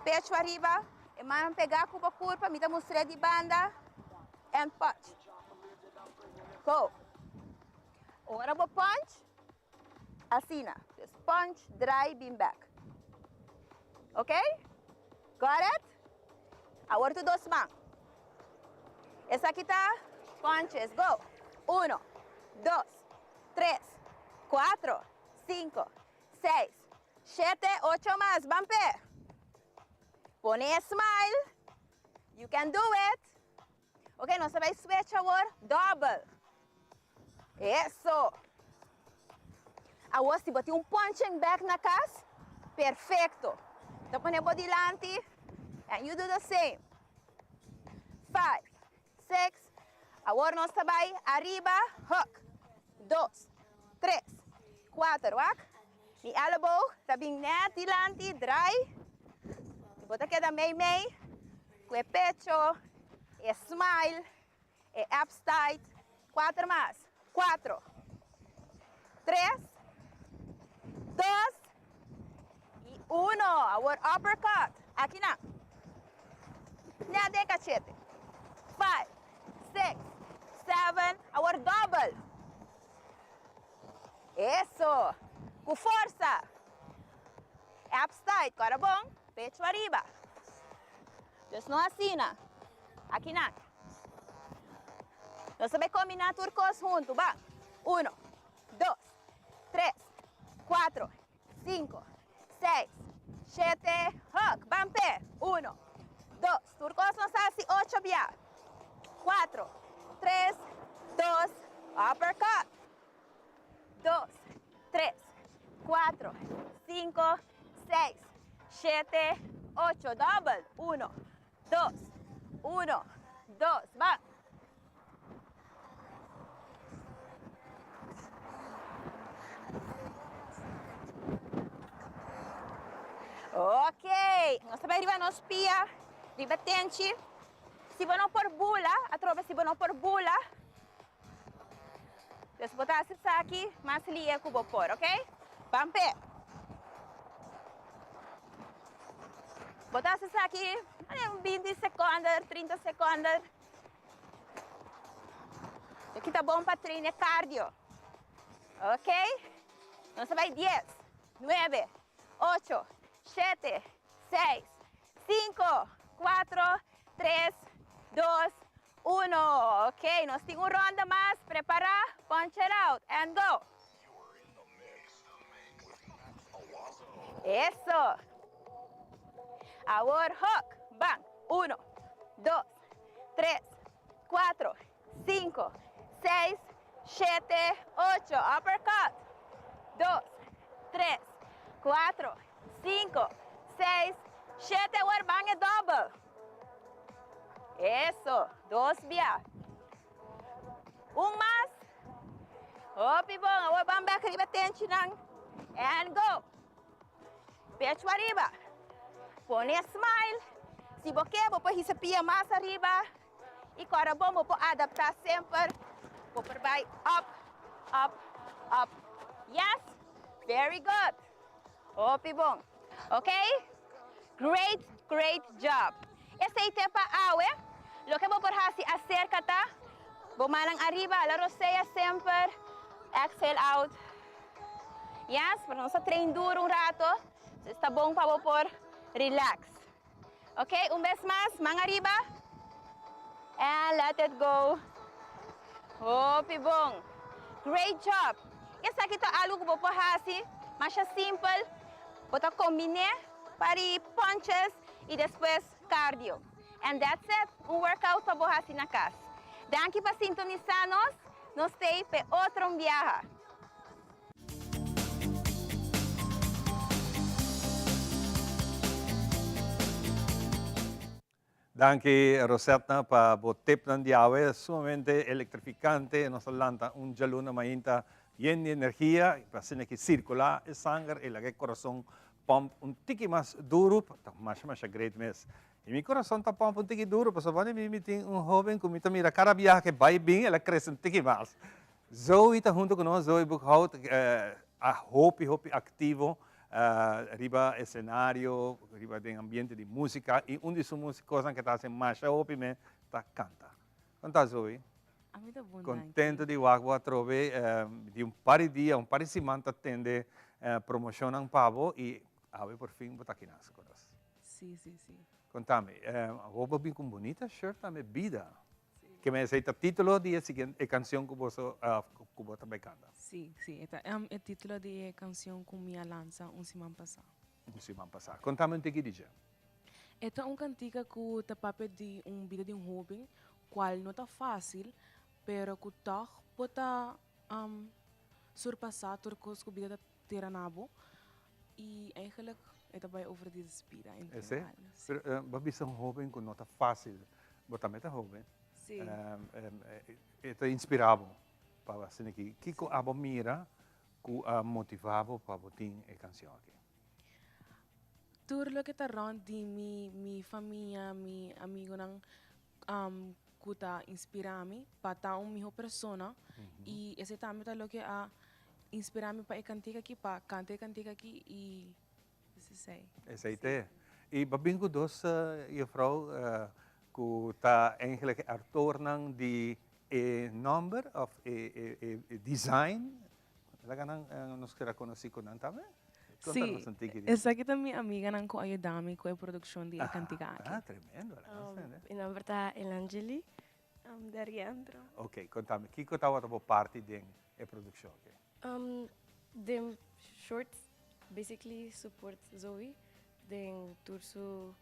Pecho ariba, e man pega cu bo curpa, mi ta mustr'é di banda, and punch. Go. Ora bo punch, Asina. Dus punch, draai, bin bek. Ok? Got it? Awor tur dos man. Esaki ta punches. Go! Uno, dos, tres, cuatro, cinco, seis, shete, ocho mas. Ban p'e. Pone e smile. You can do it. Ok, nos ta bai switch awor. Double. Eso. Awor si bo tin un punching bag na cas, perfecto. Ta pone bo dilanti and you do the same. Five, six, awor nos ta bai ariba, hook. Dos, tres, cuater, wak. Mi elleboog ta bin net dilanti, draai. Bo ta keda mei mei cu e pecho, e smile. E abs tight. Cuater mas. Cuatro. Tres. Dos. Y uno. Awor uppercut. Aki nan. Net den cachete. Five. Six. Seven. Awor double. Eso. Cu forsa. Abs tight. Cora bon. Pecho ariba. Dus no asina. Aki nan. Nos ta bay combina tur cos hunto. Ban. Uno, dos, tres, cuatro, cinco, seis, shete, hook. Ban pe. Uno, dos, tur cos nos haci ocho bia. Cuatro, tres, dos, uppercut. Dos, tres, cuatro, cinco, seis, shete, ocho. Double. Uno, dos, uno, dos, ban. Ok, nos ta bai riba nos pia, riba tenchi. Si bo no por bula, atrobe si bo no por bula, dus bo ta hasi esaki mas lie ku bo por, ok? Ban p'e. Bo ta hasi esaki un binti seconde, trinta seconde. Esaki ta bon pa train e cardio. Ok? Nos ta bai dies, nuebe, ocho, shete, seis, cinco, cuatro, tres, dos, uno. Ok, nos tin un ronda mas. Prepara, punch it out and go. Eso. Awor hook. Ban. Uno, dos, tres, cuatro, cinco, seis, shete, ocho. Uppercut. Dos, tres, cuatro, cinco, seis, shete. Awor ban e double. Eso. Dos bia. Un mas. Hopi bon. Awor ban bek riba tenchinan. And go. Pecho ariba. Pone smile. Si bo ke, bo por hisa pia mas ariba. Y kora bon, bo por adapta semper. Bo por bai up, up, up. Yes? Very good. Hopi bon. Ok? Great, great job. Esey te pa awe. Loke bo por hasi aserka ta, bo mannan ariba, hala rosea semper, exhale out. Yes, pero nos a train duro un rato, so ta bon pa bo por relax. Ok, un bes mas, man ariba. And let it go. Hopi bon. Great job. Esaki ta algo ku bo por hasi masha simpel. Bo ta kombiné pari punches i despues cardio. And that's it, un workout pa bo hasi na kas. Danki pa sintonisá nos. Nos t'ei p'e otro un biaha. Danki Rosetna pa bo tipnan di awe, sumamente elektrifikante, nos a lanta un djaluna mainta yen di energia, pa asina ki sirkulá e sanger i laga e kurason pòmp un tiki mas duru, ta masha masha great mes. I mi kurason ta pòmp un tiki duru pasobra mi mi tin un hóben ku mi ta mira kada biaha ke bai bin el a krese un tiki mas. Zoe ta hunto ku nos, Zoe Boekhout, a hopi hopi aktivo riba esenario, riba den ambiente di músika i un di su kosnan ke ta hasi masha hopi me ta kanta. Kon ta Zoe? Ami ta bon danki. Kontento di wak bo atrobe di un par di dia, un par di siman ta tende promoshonnan pa bo i awe por fin bo ta aki nas ku nos. Si, si, si. Kontami, awor bo bin ku un bunita shirt tambe, Bida. Ke men esei ta título di e siguiente e kanshon ku boso ku bo ta bai kanta? Si, si, e ta e título di e kanshon ku mi a lansa un siman pasá. Un siman pasá. Kontami un tiki di dje. E ta un kantika ku ta papia di un bida di un hóben, kual no ta fásil, pero ku tòg bo ta surpasá tur kos ku bida ta tira na bo. I eigenlijk e ta bai over di bida en Esei? general. Pero bo a bisa un hóben ku no ta fásil. Bo tambe ta hóben. Sí. E ta inspirá bo pa asina aki. Kiko abo mira ku a motivá bo pa bo tin e kanshon aki? Tur loke ta rònt di mi, mi famia, mi amigonan ku ta inspirá mi pa ta un mihó persona. I esei tambe ta loke a inspirá mi pa e kantika aki, pa kanta e kantika aki i esei. Esei te. I bo bin ku dos jufrou ku ta eigenlijk e artornan di e nòmber òf e design. Laga nan nos keda konosí ku nan tambe. Sí, esaki ta mi amiganan ku a yuda mi ku e produkshon di e kantika aki. Ah, tremendo. Laga nos tende. Mi nòmber ta Elangeli Dariendro. Ok, konta mi, kiko tabata bo parti den e produkshon aki? Den short, basically support Zoe den tur su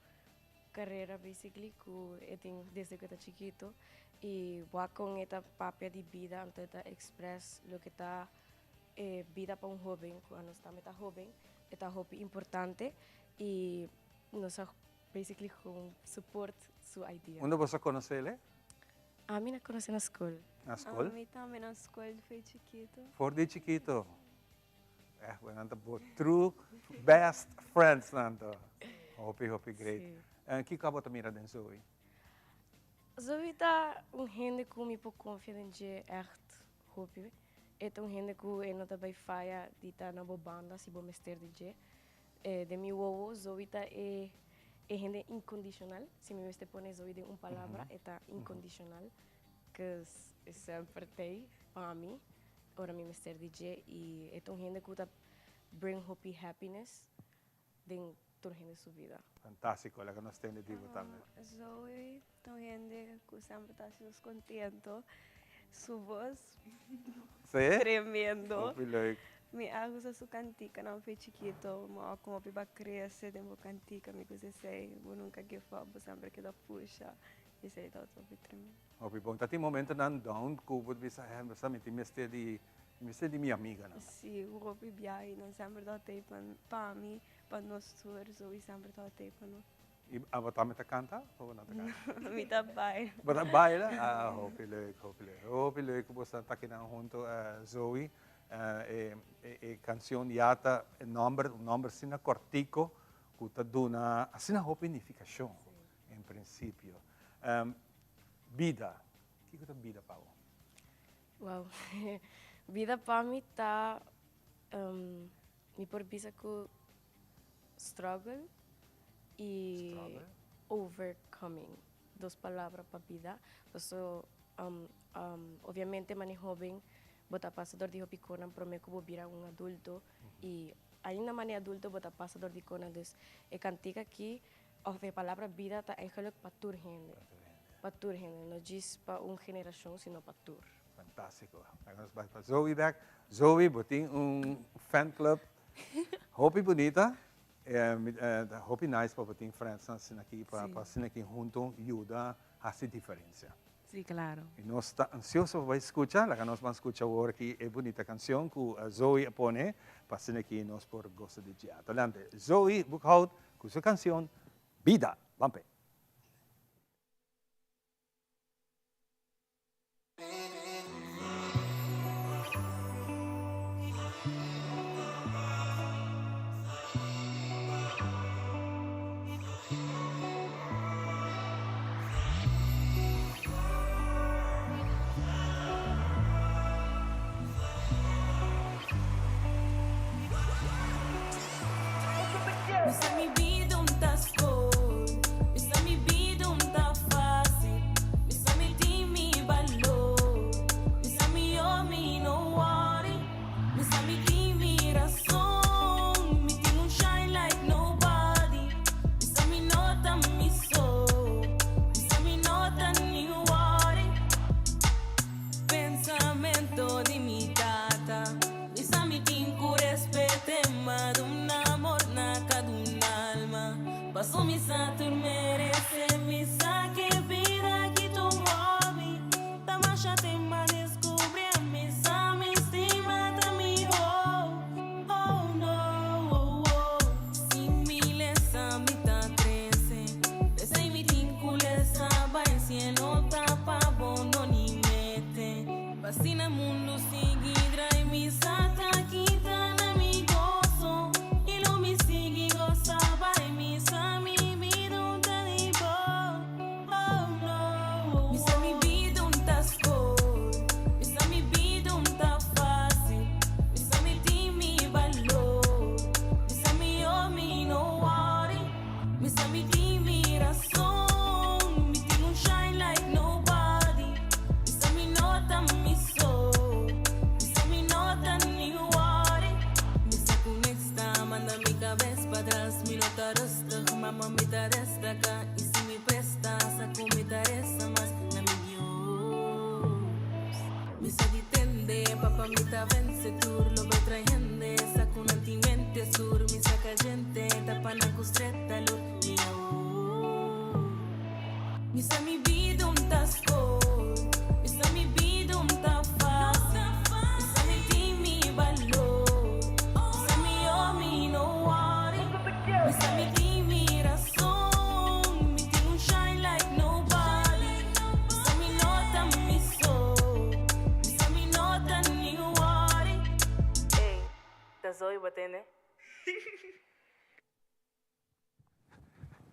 carera basically cu e tin desde cu e ta chikito y wak con e ta papia di bida anto e ta express loke ta e bida pa un hoben cu anos tambe ta hoben e ta hopi importante y nos a basically con support su idea. Unda boso a conocele? Ami na conoce na school. Na school? Ami tambe na school for di chikito. For di chikito. Eh, bo nan ta bo true best friends nan to. Hopi, hopi great. En kiko abo ta mira den Zoe? Zoe ta un hende ku mi por konfia den dje ègt hopi. E ta un hende ku e no ta bai faya di ta na bo banda si bo mester di dje. Den mi wowo Zoe ta e e hende inkondishonal. Si mi mester pone Zoe den un palabra e ta inkondishonal. Cause e semper t'ei pa mi ora mi mester di dje y e ta un hende cu ta bring hopi happiness den tur hende su vida. Fantastico, laga nos tende di bo tambe. Zoe ta un hende cu semper ta haci nos contento, su voz Sí? tremendo. Hopi leuk. Mi a gusta su canticanan fe chikito, mi a como hopi ba crece den bo cantica, mi gusta esey, bo nunca give up, bo semper keda pusha. Esei ta hopi tremendo. Hopi bon. Ta tin momentonan down ku bo ta bisa, eh, bo sa mi tin mester di, mi mester di mi amiganan. Sí, hopi biaha nan semper ta tei pa, pa mi, pa nos tur, Zoe semper ta tei pa nos. I abo tambe ta kanta of bo no ta kanta? Mi ta baila. Bo ta baila? Ah, hopi leuk, hopi leuk. Hopi leuk ku boso ta akinan hunto, Zoe. E, e kanshon ya ta e nòmber, un nòmber asina kòrtiko ku ta duna asina hopi nifikashon. En principio. Bida. Kiko ta bida pa bo? Wow. Bida pa mi ta, mi por bisa ku struggle y overcoming. dos palabra pa bida. Paso obviamente mane hoben bo ta pasa dor di hopi konan prome ku bo bira un adulto i ainda mane adulto bo ta pasa dor di konan. Dus e kantika aki of e palabra bida ta eigenlijk pa tur hende. Pa tur hende, no djis pa un generashon sino pa tur. Fantástiko. Laga nos bai pa Zoe bek. Zoe, bo tin un fan club hopi bunita. Ta hopi nice pa bo tin friendsnan asina aki pa asina aki hunto yuda hasi diferencia. Sí, claro. Y nos ta ansioso pa bai scucha. Laga nos ban scucha awor aki e bunita cancion cu Zoe a pone pa asina aki nos por gosa di dje. Adelante Zoe Boekhout cu su cancion Bida. Ban p'e.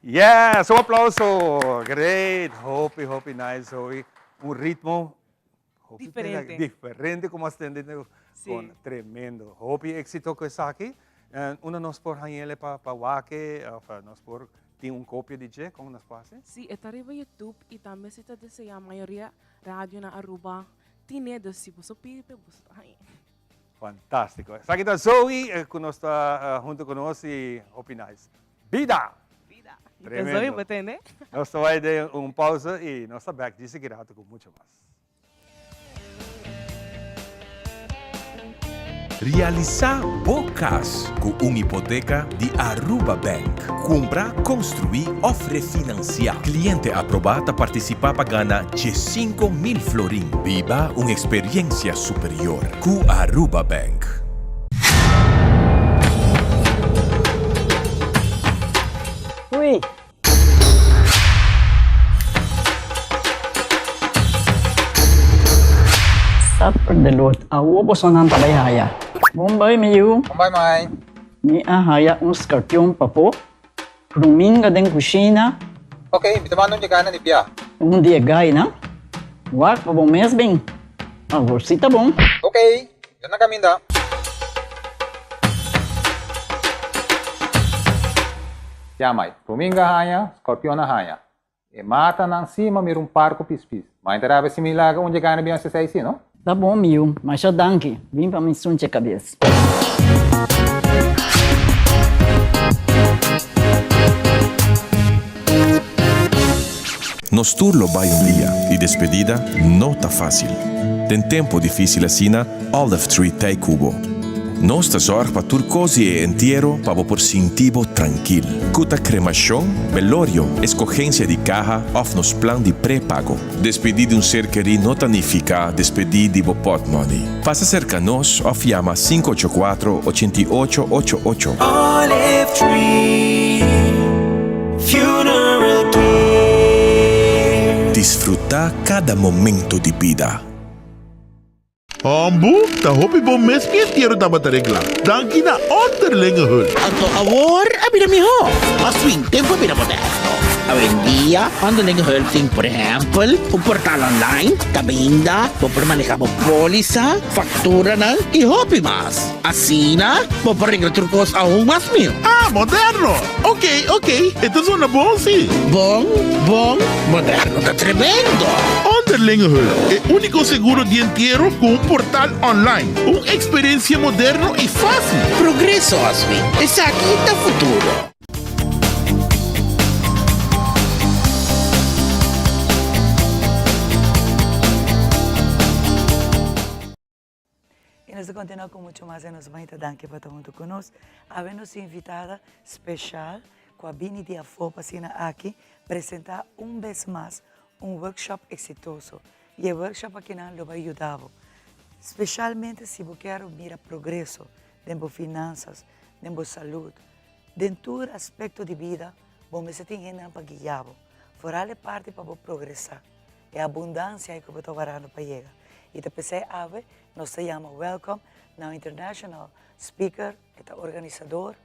Yes, un aplauso. Great. Hopi, hopi nice, Zoe. Un ritmo hopi Diferente. Diferente como has tende Sí. con tremendo. Hopi éxito cu esaki. Unda nos por hañele pa pa wak-e of nos por tin un copia di dje, con nos por haci? Sí, e ta riba YouTube y tambe si ta desea mayoria radio na Aruba tine, dus si boso pidi pe boso ta hañe. Fantástico. Esaki ta Zoe cu nos ta hunto cu nos y hopi nice. Bida! Bida! Tremendo. Zoe bo tende. Nos ta bay den un pausa y nos ta back djis aki rato cu mucho mas. Realisá bo kas ku un hipoteka di Aruba Bank. Kumpra, konstruí òf refinansiá. Kliente aprobá ta partisipá pa gana 15,000 florin. Biba un eksperiensia superior ku Aruba Bank. Hui! Supper de lot. Awo bosonan ta bai haya. Bon bai mi yu. Bon bai mai. Mi a haya un scorpion pafó. Ruminga den kushina. Ok, mi ta manda un dje na di bia. Un di e gainan. Wak pa bo mes bin. Awor si ta bon. Ok, yo na kaminda. Ya mai. Ruminga haña, scorpion a haña. E matanan sí m'a mira un par ku pispis. Ma e ta rabia si mi laga un dje gana bin hasi esei sí, no? Ta bon mi yu, masha danki. Bin pa mi sunche kabes. Nos tur lo bai un dia y despedida no ta facil. Den tempo dificil asina, Olive Tree t'ei cu bo. Nos ta zorg pa tur cos di e entiero pa bo por sinti bo trankil. Cu ta cremacion, velorio, escogencia di caha of nos plan di prepago. Despedi di un ser keri no ta nifica despedi di bo potmoney. Pasa cerca nos of yama 584 88 88. Olive Tree Funeral Care. Disfruta cada momento di bida. Hombu, ta hopi bon mes mi entiero tabata regla. Danki na Onderlinge Hulp. Anto awor a bira mihó. Mas fin tempu a bira moderno. Awendia Onderlinge Hulp tin por ehèmpel un portal online kaminda bo por maneha bo pólisa, fakturanan i hopi mas. Asina bo por regla tur kos aun mas mihó. Ah, moderno! Ok, ok, e ta zona bon si. Bon, bon, moderno ta tremendo! Onderlinge Hulp, e úniko seguro di entiero ku un portal online. Un eksperensia moderno i fásil. Progreso, Oswin. Esaki ta futuro. Y nos ta continua cu mucho mas den nos mainta. Danki pa ta hunto cu nos. Awe nos invitada special cu a bini di afo pa asina aki presenta un bes mas un workshop exitoso. Y e workshop akinan lo bay yuda bo. Specialmente si bo kier mira progreso den bo finanzas, den bo salud, den tur aspecto di bida bo mester tin hendenan pa guia bo. Foral e parti pa bo progresa. E abundancia ei cu bo ta warando pa yega. Y ta pesey awe nos ta yama welcome na un international speaker, e ta organisador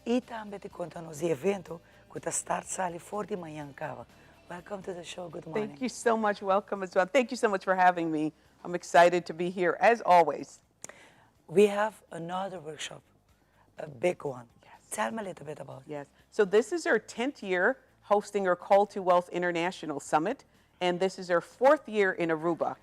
y tambe ta conta nos di evento cu ta start sali for di mañan caba. Welcome to the show, good morning. Thank you so much, welcome as well. Thank you so much for having me. I'm excited to be here as always. We have another workshop, a big one. Yes. Tell me a little bit about it. Yes. So this is our 10th year hosting our Call to Wealth International Summit, and this is our fourth year in Aruba.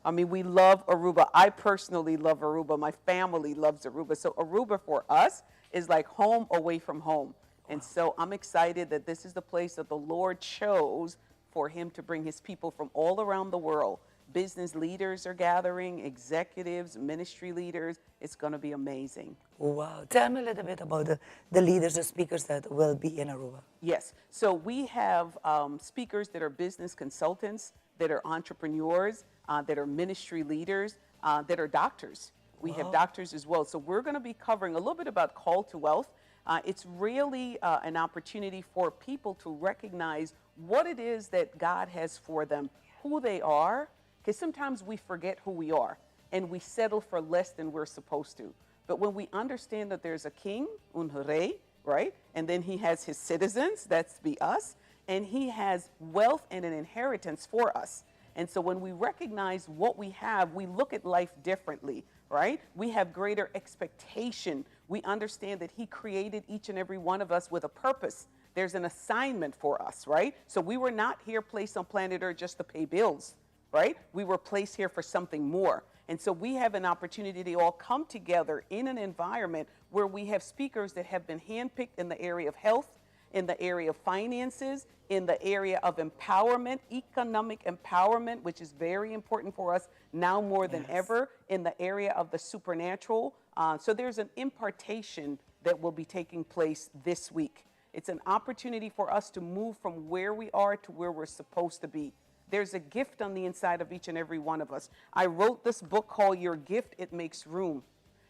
I mean, we love Aruba. I personally love Aruba. My family loves Aruba. So Aruba for us is like home away from home. And so I'm excited that this is the place that the Lord chose for him to bring his people from all around the world. Business leaders are gathering, executives, ministry leaders. It's going to be amazing. Wow. Tell me a little bit about the, the leaders, the speakers that will be in Aruba. Yes. So we have um, speakers that are business consultants, that are entrepreneurs, uh, that are ministry leaders, uh, that are doctors. We wow. have doctors as well. So we're going to be covering a little bit about call to wealth. Uh, it's really uh, an opportunity for people to recognize what it is that God has for them, who they are, because sometimes we forget who we are and we settle for less than we're supposed to. But when we understand that there's a king, un rey, right? And then he has his citizens, that's be us, and he has wealth and an inheritance for us. And so when we recognize what we have, we look at life differently, right? We have greater expectation. We understand that he created each and every one of us with a purpose. There's an assignment for us, right? So we were not here placed on planet Earth just to pay bills, right? We were placed here for something more. And so we have an opportunity to all come together in an environment where we have speakers that have been handpicked in the area of health, in the area of finances, in the area of empowerment, economic empowerment, which is very important for us now more than yes. ever, in the area of the supernatural. Uh, so there's an impartation that will be taking place this week. It's an opportunity for us to move from where we are to where we're supposed to be. There's a gift on the inside of each and every one of us. I wrote this book called Your Gift, It Makes Room.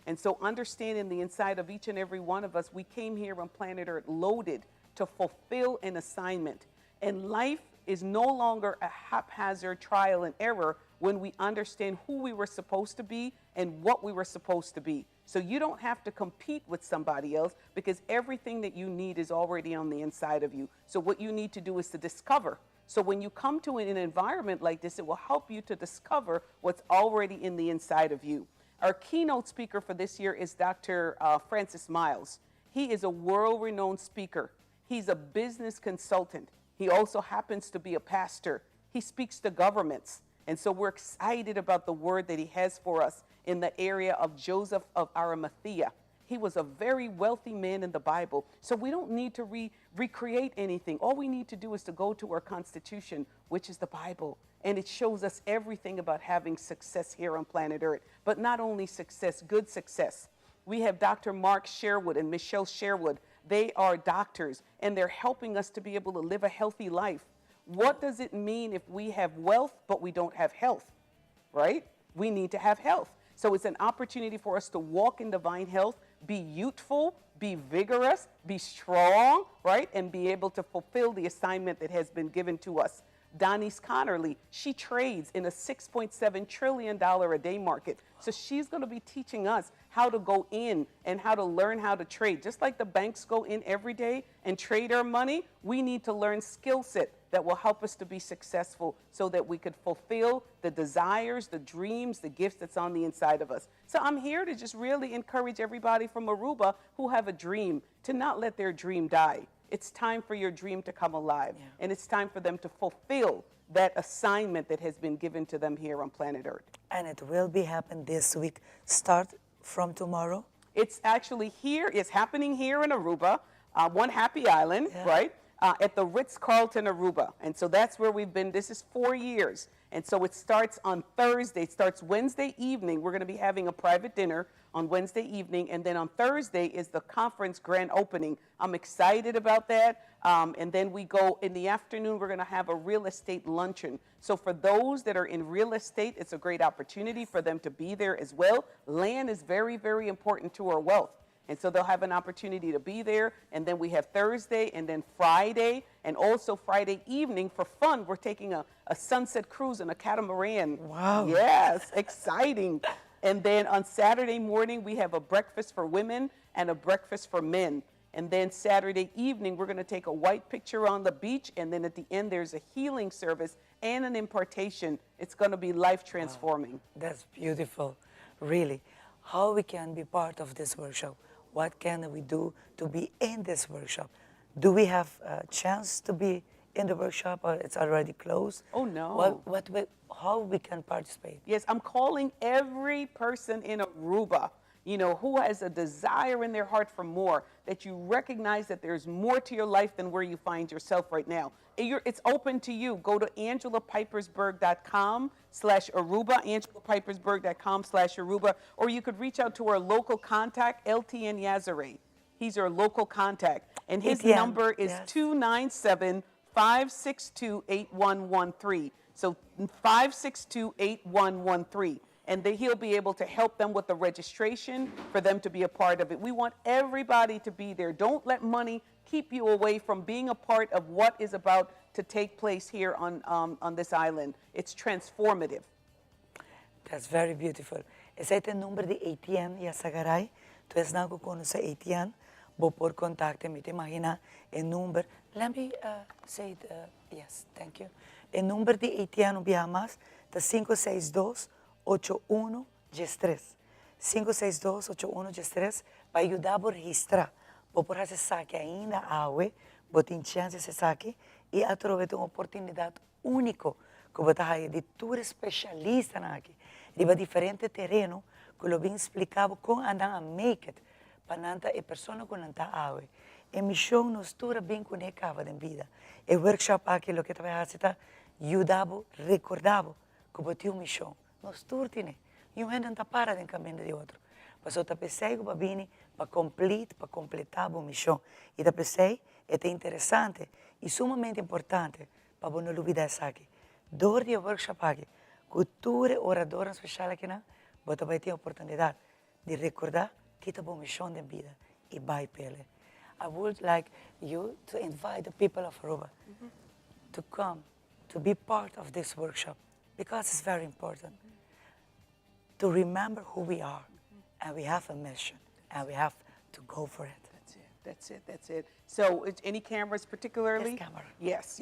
And so, understanding the inside of each and every one of us, we came here on planet Earth loaded to fulfill an assignment. And life is no longer a haphazard trial and error when we understand who we were supposed to be and what we were supposed to be. So you don't have to compete with somebody else because everything that you need is already on the inside of you. So what you need to do is to discover. So when you come to an environment like this, it will help you to discover what's already in the inside of you. Our keynote speaker for this year is Dr. Uh, Francis Myles. He is a world renowned speaker. He's a business consultant. He also happens to be a pastor. He speaks to governments. And so we're excited about the word that he has for us in the area of Joseph of Arimathea. He was a very wealthy man in the Bible. So we don't need to re- recreate anything. All we need to do is to go to our Constitution, which is the Bible. And it shows us everything about having success here on planet Earth. But not only success, good success. We have Dr. Mark Sherwood and Michelle Sherwood. They are doctors and they're helping us to be able to live a healthy life. What does it mean if we have wealth but we don't have health? Right? We need to have health. So it's an opportunity for us to walk in divine health, be youthful, be vigorous, be strong, right? And be able to fulfill the assignment that has been given to us. Donnie's Connerly, she trades in a $6.7 trillion a day market. So she's going to be teaching us how to go in and how to learn how to trade. Just like the banks go in every day and trade our money, we need to learn skill set that will help us to be successful so that we could fulfill the desires, the dreams, the gifts that's on the inside of us. So I'm here to just really encourage everybody from Aruba who have a dream to not let their dream die. It's time for your dream to come alive. Yeah. And it's time for them to fulfill that assignment that has been given to them here on planet Earth. And it will be happen this week. Start from tomorrow? It's actually here. It's happening here in Aruba, One Happy Island, yeah. right? At the Ritz Carlton Aruba. And so that's where we've been. This is four years. And so it starts on Thursday. It starts Wednesday evening. We're going to be having a private dinner on Wednesday evening. And then on Thursday is the conference grand opening. I'm excited about that. And then we go in the afternoon, we're going to have a real estate luncheon. So for those that are in real estate, it's a great opportunity for them to be there as well. Land is very, very important to our wealth. And so they'll have an opportunity to be there. And then we have Thursday and then Friday. And also Friday evening for fun, we're taking a sunset cruise in a catamaran. Wow. Yes, exciting. And then on Saturday morning, we have a breakfast for women and a breakfast for men. And then Saturday evening, we're going to take a white picture on the beach. And then at the end, there's a healing service and an impartation. It's going to be life transforming. Wow. That's beautiful, really. How we can be part of this workshop? What can we do to be in this workshop? Do we have a chance to be in the workshop or it's already closed? Oh, no. How we can participate? Yes, I'm calling every person in Aruba, who has a desire in their heart for more, that you recognize that there's more to your life than where you find yourself right now. It's open to you. Go to angelapipersberg.com/Aruba, angelapipersberg.com/Aruba, or you could reach out to our local contact, LTN Yazare. He's our local contact. And his ATN, number is yes. 297-562-8113. So 562-8113. And he'll be able to help them with the registration for them to be a part of it. We want everybody to be there. Don't let money keep you away from being a part of what is about to take place here on this island. It's transformative. That's very beautiful. Esey ta e number di ATM Yasagaray. Tur esnan cu conoce ATM, bo por contacta mi. Ta imagina e number. Let me say it, yes, thank you. E number di ATM un biaha mas, ta 562 8113. 562 8113 pa yuda bo registra. Bo por haci esaki ainda awe, bo tin chance di esaki y atrobe un oportunidad unico cu bo ta haya di tur especialista aki. Riba diferente tereno, cu lo bin explica con nan a make it, pa nan ta e persona cu nan ta awe. E mision nos tur a bin cune caba den bida. E workshop aki loke ta bay haci ta yuda bo, recorda bo, cu bo tin un mision. Nos tur tin. Y un hende ta para den caminda di otro. Paso ta p'esey cu bo a bini pa complete, pa completa e mision. Y ta p'esey ta interesante y sumamente importante pa no lubida esaki. Door di workshop aki, cu tur orador special aki no, bo tambe tin e oportunidad di recorda cu ta e mision di bida y bay p'e. I would like you to invite the people of Aruba to come to be part of this workshop because it's very important to remember who we are and we have a mission and we have to go for it. That's it. That's it. That's it. So, any cameras particularly? This camera. Yes.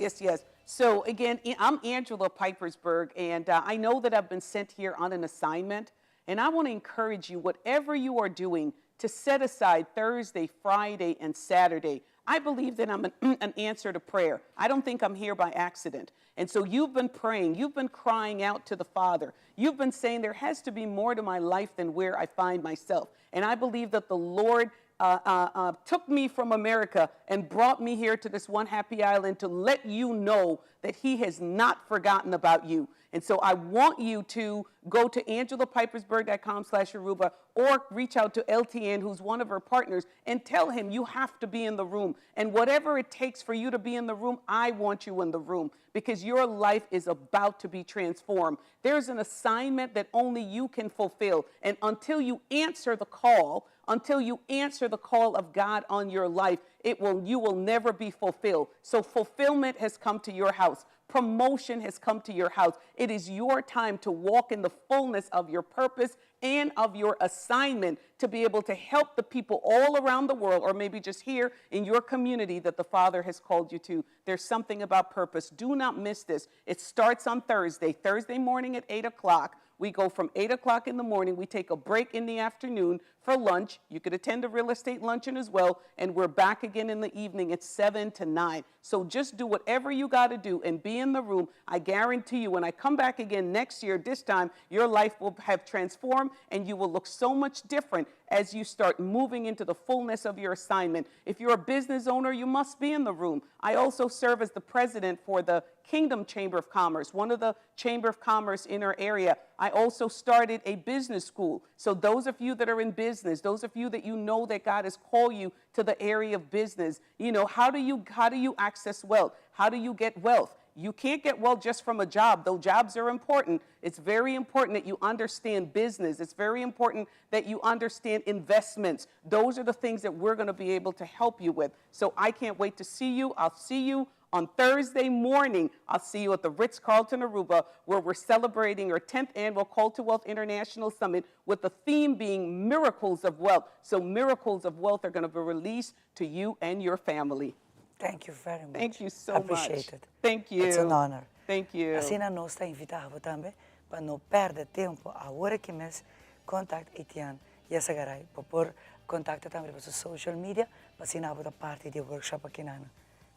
So, again, I'm Angela Pipersberg, and I know that I've been sent here on an assignment, and I want to encourage you, whatever you are doing, to set aside Thursday, Friday, and Saturday. I believe that I'm an, an answer to prayer. I don't think I'm here by accident. And so you've been praying, you've been crying out to the Father. You've been saying there has to be more to my life than where I find myself. And I believe that the Lord uh, uh, uh, took me from America and brought me here to this one happy island to let you know that He has not forgotten about you. And so I want you to go to angelapipersberg.com slash Aruba or reach out to LTN, who's one of her partners, and tell him you have to be in the room. And whatever it takes for you to be in the room, I want you in the room because your life is about to be transformed. There's an assignment that only you can fulfill. And until you answer the call, until you answer the call of God on your life, it will you will never be fulfilled. So fulfillment has come to your house. Promotion has come to your house. It is your time to walk in the fullness of your purpose and of your assignment to be able to help the people all around the world, or maybe just here in your community that the Father has called you to. There's something about purpose. Do not miss this. It starts on Thursday, Thursday morning at 8 o'clock. We go from 8 o'clock in the morning. We take a break in the afternoon for lunch. You could attend a real estate luncheon as well. And we're back again in the evening at 7 to 9. So just do whatever you got to do and be in the room. I guarantee you, when I come back again next year, this time, your life will have transformed and you will look so much different as you start moving into the fullness of your assignment. If you're a business owner, you must be in the room. I also serve as the president for the Kingdom Chamber of Commerce, one of the Chamber of Commerce in our area. I also started a business school. So those of you that are in business, those of you that you know that God has called you to the area of business, you know, how do you how do you access wealth? How do you get wealth? You can't get wealth just from a job, though jobs are important. It's very important that you understand business. It's very important that you understand investments. Those are the things that we're going to be able to help you with. So I can't wait to see you. I'll see you on Thursday morning. I'll see you at the Ritz Carlton Aruba, where we're celebrating our 10th annual Call to Wealth International Summit, with the theme being Miracles of Wealth. So, miracles of wealth are going to be released to you and your family. Thank you very much. Thank you so much. Appreciate it. Thank you. It's an honor. Thank you. Asina nos ta invita bo tambe pa no perde tempo awor aki mes contact Etienne Yesagaray. Bo por contacta tambe riba su social media pa asina bo ta parti di e workshop aki nan.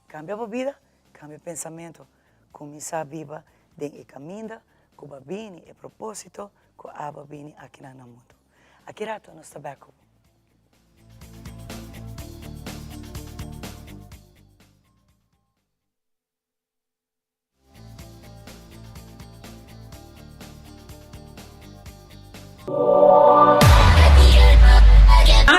Cambia bo bida, cambia pensamento, cuminsa biba den e caminda cu bo a bini, e proposito cu abo a bini aki nan na mundo. Aki rato nos ta bek cu bo.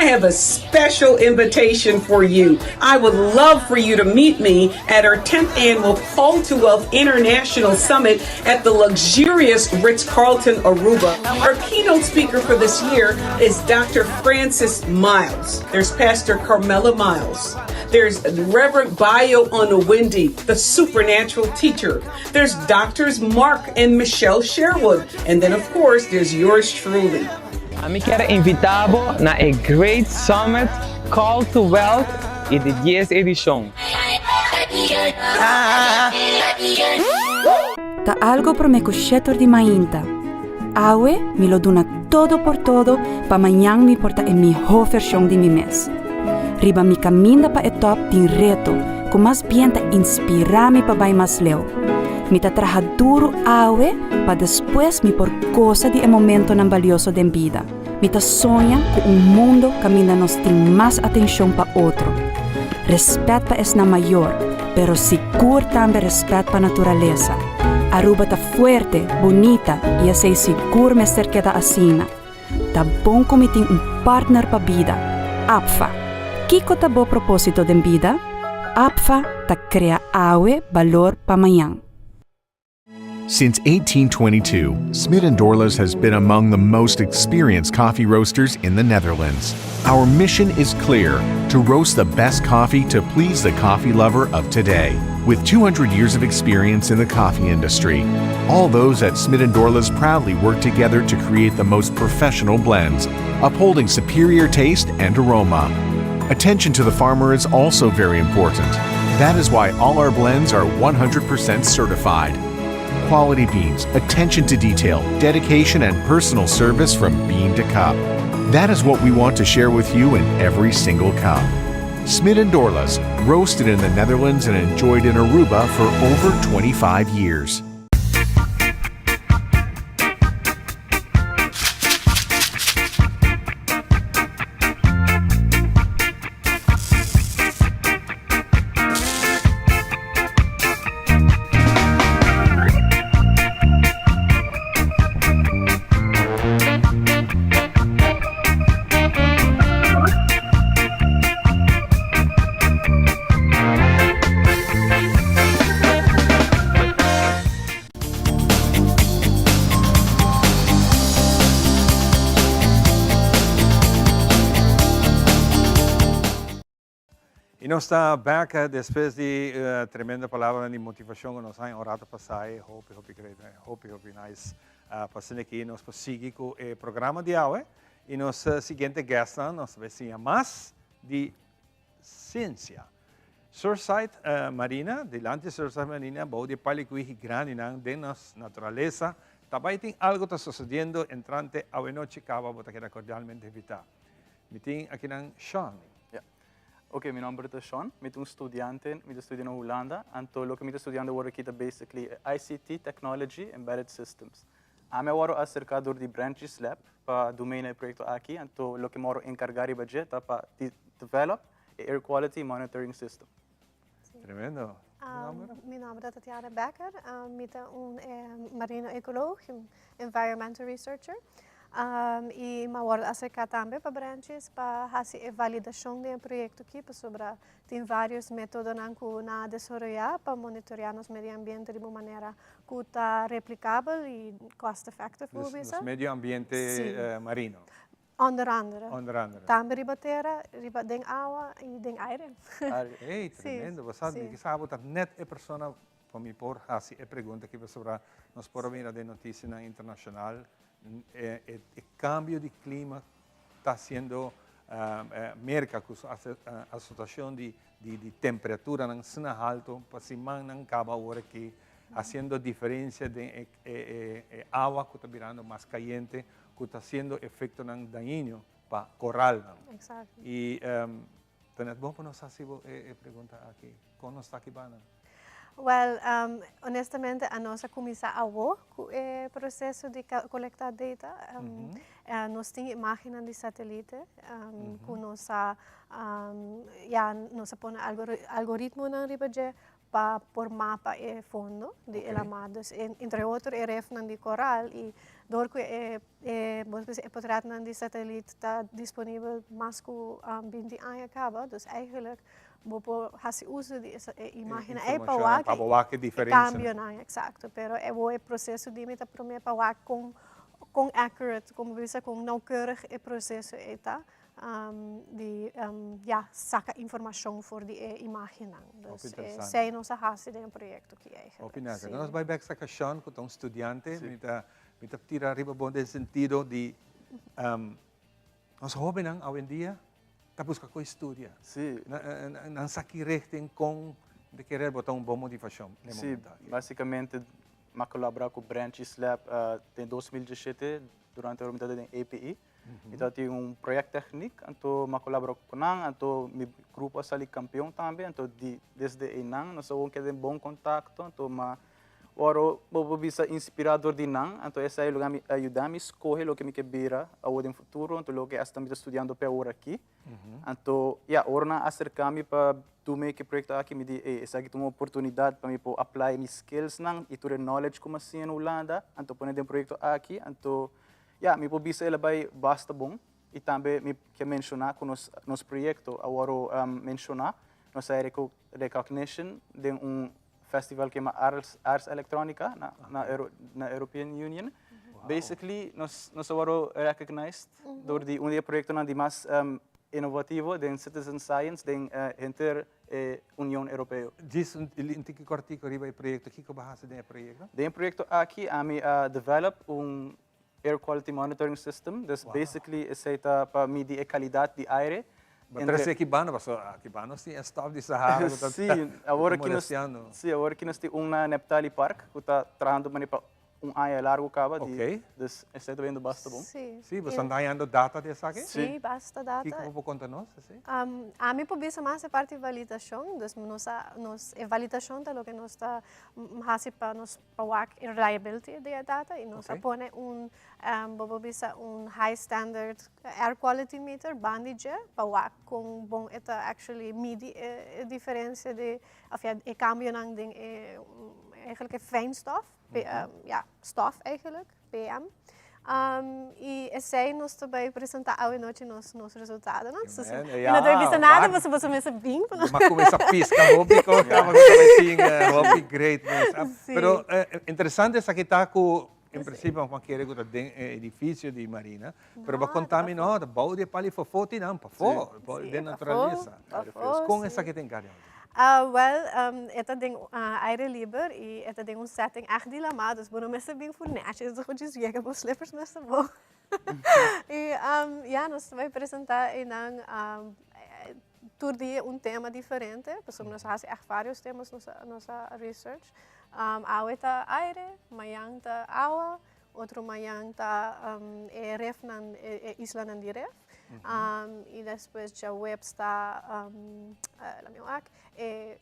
I have a special invitation for you. I would love for you to meet me at our 10th annual Call to Wealth International Summit at the luxurious Ritz Carlton, Aruba. Our keynote speaker for this year is Dr. Francis Miles. There's Pastor Carmela Miles. There's Reverend Bayo Onawindi, the supernatural teacher. There's Doctors Mark and Michelle Sherwood. And then, of course, there's yours truly. Ami kier invita bo na e Great Summit Call to Wealth y di dies edicion. Ta algo prome cu shetor di mainta. Awe mi lo duna todo por todo pa mañan mi por ta e miho version di mi mes. Riba mi caminda pa e top tin reto cu mas bien ta inspira mi pa bay mas leu. Mi ta traha duro awe pa despues mi por gosa di e momentonan balioso den bida. Mi ta soña cu un mundo caminda nos tin mas atencion pa otro. Respet pa esnan mayor, pero sigur tambe respet pa naturalesa. Aruba ta fuerte, bunita y esey sigur mester keda asina. Ta bon cu mi tin un partner pa bida, APFA. Kico ta bo proposito den bida? APFA ta crea awe balor pa mañan. Since 1822, Smit & Dorlas has been among the most experienced coffee roasters in the Netherlands. Our mission is clear to roast the best coffee to please the coffee lover of today. With 200 years of experience in the coffee industry, all those at Smit & Dorlas proudly work together to create the most professional blends, upholding superior taste and aroma. Attention to the farmer is also very important. That is why all our blends are 100% certified. Quality beans, attention to detail, dedication, and personal service from bean to cup. That is what we want to share with you in every single cup. Smit and Dorlas, roasted in the Netherlands and enjoyed in Aruba for over 25 years. Y nos ta bek despues di tremendo palabranan di motivacion cu nos haña un rato pasa e hopi hopi great hopi hopi nice pa asina aki nos por sigui cu e programa di awe y nos siguiente guestnan nos ta bay siña mas di ciencia. Surfside Marina, dilanti Surfside Marina bou di e palicuiji grandinan den nos naturalesa ta bay tin algo ta sucediendo entrante awe nochi caba bo ta keda cordialmente invita. Mi tin akinan Sean. Ja. Ok, mi nomber ta Sean, mi ta un studiante, mi ta studia na Hulanda, anto loke mi ta studiando awor aki ta basically ICT Technology Embedded Systems. Ami a wòrdu aserká dor di Branches Lab pa duna e proyekto aki, anto loke mi a wòrdu enkargá riba dje ta pa develop e Air Quality Monitoring System. Tremendo. Mi nomber ta Tatiana Becker, mi ta un marino ecoloog, environmental researcher. Y mi a worde acerca tambe pa Branches pa haci e validacion den e proyecto aki pasobra tin varios metodonan cu nan a desaroya pa monitorea nos medio ambiente riba un manera cu ta replicabel y cost effective, bo bisa. Nos medio ambiente marino. Onder andere. Onder andere. Tambe riba tera, riba den awa y den aire. Ey, tremendo. Bo sa, mi kisa bo ta net e persona pa mi por haci e pregunta aki pasobra nos por a mira den noticianan internacional e cambio di clima ta haciendo Merca cu su asociacion di di temperaturanan asina halto pa simannan caba awor aki haciendo diferencia den e awa cu ta birando mas cayente cu ta haciendo efectonan dañino pa coralnan. Exacto. Y ta net bon pa nos haci bo e pregunta aki, con nos ta aki banda? Wel, honestamente anos a cuminsa awo cu e proceso di colecta data. Nos tin imagennan di satelite cu nos a, ya, nos a pone algoritmonan riba dje pa por mapa e fondo di e lamar. Dus entre otro e refnan di coral y door cu e e potretnan di satelit ta disponibel mas cu 20 aña caba, dus eigenlijk bo por haci uso di e imagennan ey pa wak e cambionan, exacto. Pero e proceso di mi ta prome pa wak con con accurate, como bo bisa, con nauwkeurig e proceso ey ta. Di ya saca informacion for di e imagennan. Dus esey nos a haci den e proyecto aki eigenlijk. Hopi nice. Nos bay bek saca Sean cu ta un studiante. Mi ta mi ta tira riba bo den sentido di nos hobennan awendia ta busca cu studia. Nan sa ki richting con de kere bo ta un bon motivacion den momento aki. Si, basicamente mi a colabora cu Branches Lab den 2017 durante ora mi tabata den APE. Mi tabatin un project techniek, anto mi a colabora cu nan, anto mi grupo a sali campeon tambe, anto di desde eynan nos a keda den bon contacto, anto mi a wòrdu bo por bisa inspira dor di nan, anto esei lo a yuda mi scoge loke mi ke bira awor den futuro, anto loke hasta mi ta studiando p'e awor aki. Anto ya, ora nan a acerca mi pa tuma e proyecto aki, mi di ey esaki ta un oportunidad pa mi por apply mi skillsnan y tur e knowledge cu mi a siña na Hulanda, anto pone den proyecto aki, anto Ya, mi por bisa el a bai basta bon y tambe mi ke menciona cu nos nos proyecto a worde menciona, nos a recognition den un festival cu yama Ars Ars Electronica na na na European Union. Basically nos nos a worde recognized door di un di e proyectonan di mas innovativo den citizen science den henter e Union Europeo. Djis un tiki kortico riba e proyecto, kiko bo a hasi den e proyecto? Den e proyecto aki ami a develop un air quality monitoring system, dus basically esey ta pa midi e calidad di aire. Bo a trece aki banda, pasobra aki banda nos tin e stof di Sahara cu ta Sí, awor aki nos, molestiando. sí, awor aki nos tin un na Neptali Park cu ta trahando manera pa. Un aña largo caba di, dus esey ta bayendo basta bon. Sí. Sí, bo estan hañando data di esaki? Sí, basta data. Kiko bo por conta nos esey? Ami por bisa mas e parti validacion, dus nos a, nos, e validacion ta loke nos ta haci pa nos, pa wak e reliability di e data y nos a pone un, bo por bisa un high standard air quality meter bandi dje pa wak con bon e ta actually midi e diferencia di, of ja, e cambionan den e, eigenlijk e fijnstof. Ja, stof eigenlijk, PM. Y esey nos ta bay presenta awe nochi nos, nos resultadonan. So, si Ja, no ta bisa nada, wak. boso boso mester bin. Ma cuminsa pisca hopi cos, ja, boso ta bay tin hopi great mes. Ah, Sí. Pero interesante esaki ta cu en principio bo a kere cu ta den e edificio di Marina, pero bo a conta mi no, ta bou di e pali fofoti nan, pafó, Sí, den pafó, naturalesa. pafó, Con sí. esaki ta encarga? Wel, e ta den aire liber y e ta den un setting echt di lama, dus bo no mester bin fu netjes, dus djis yega bo slippers mester bo. Y ya, nos ta bay presenta eynan tur dia un tema diferente, pasobra nos a haci echt varios temas nos a nos a research. Awe ta aire, mañan ta awa, Otro mañan ta e refnan, e islanan di ref. Y despues djaweps ta, laat mi wak, e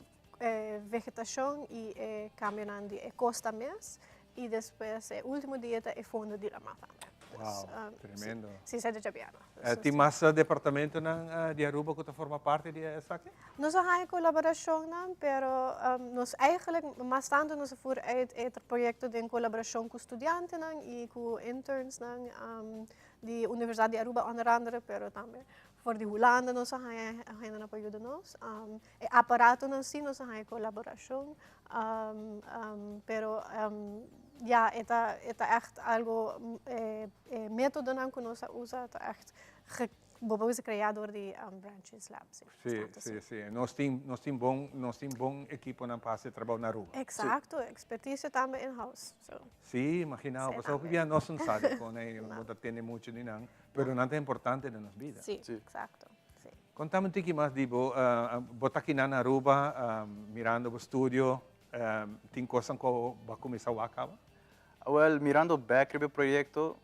vegetacion y e cambionan di e costa mes. Y despues e ultimo dia ta e fondo di lama tambe. Wow, tremendo. Si, esei ta djabièrnè. Tin mas departamentonan di Aruba cu ta forma parti di esaki? Nos a haña colaboracionnan, pero nos eigenlijk mas tanto nos a voer uit e proyecto den colaboracion cu studiantenan y cu internsnan di Universidad di Aruba onder andere, pero tambe for di Hulanda nos a haña hendenan pa yuda nos. E aparatonan si nos a haña colaboracion, pero ya e ta e ta echt algo e metodonan cu nos a usa ta echt Bo por bisa crea door di Branches Lab, si. Si, si, si. Nos tin, nos tin bon, nos tin bon equiponan pa haci e trabou na Aruba. Exacto, experticio tambe in house, so. Si, imagina bo. Pasobra hopi bia nos no sa di con ey, bo ta tende mucho di nan, pero nan ta importante den nos bida. Si, exacto, si. Contami un tiki mas di bo, bo ta aki nan na Aruba, mirando bo studio, tin cosnan cu bo a cuminsa wak caba? Awel, mirando bek riba e proyecto,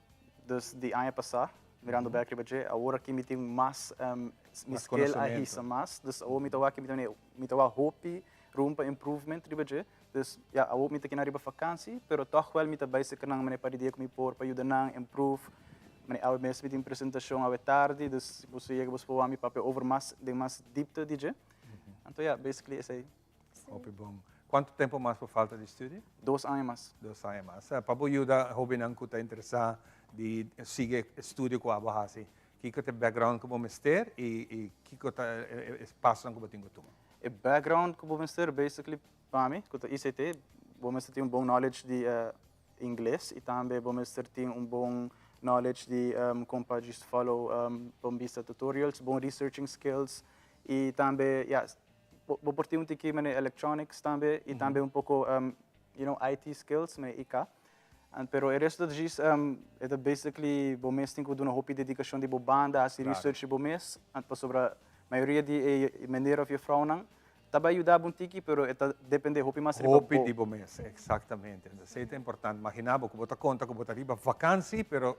dus di aña pasa, Mirando bek riba dje, awor aki mi tin mas, mi skill a hisa mas, dus awor mi ta wak mi ta mi ta wak hopi room pa improvement riba dje, dus ya awor mi ta kina riba vakansi, pero tòg wèl mi ta bai serka nan manera pa di dia ku mi por pa yuda nan improve, manera awe mes mi tin presentashon awe tardi, dus si boso yega boso por wak mi papia over mas den mas diepte di dje, anto ya basically esei. Hopi bon. Cuanto tempo mas bo falta di studia? Dos aña mas. Dos aña mas. Pa bo yuda hobennan cu ta interesa di sigui e studio cu abo haci, kico ta e background cu bo mester y kico ta e pasonan cu bo tin cu tuma? E background cu bo mester basically pa mi, cu ta ICT, bo mester tin un bon knowledge di ingles y tambe bo mester tin un bon knowledge di con pa just follow bon bista tutorials, bon researching skills y tambe ya Bo por tin un tiki mene electronics tambe y tambe un poco you know IT skills mene IK. Pero e resto ta djis e ta basically bo mes tin cu duna hopi dedicacion di bo banda, haci research di bo mes, pasobra mayoria di e meneer of juffrouwnan ta bay yuda bo un tiki pero e ta depende hopi mas riba bo. Hopi di bo mes, exactamente. Esey ta importante. Imagina bo cu bo ta conta cu bo ta riba vakantie pero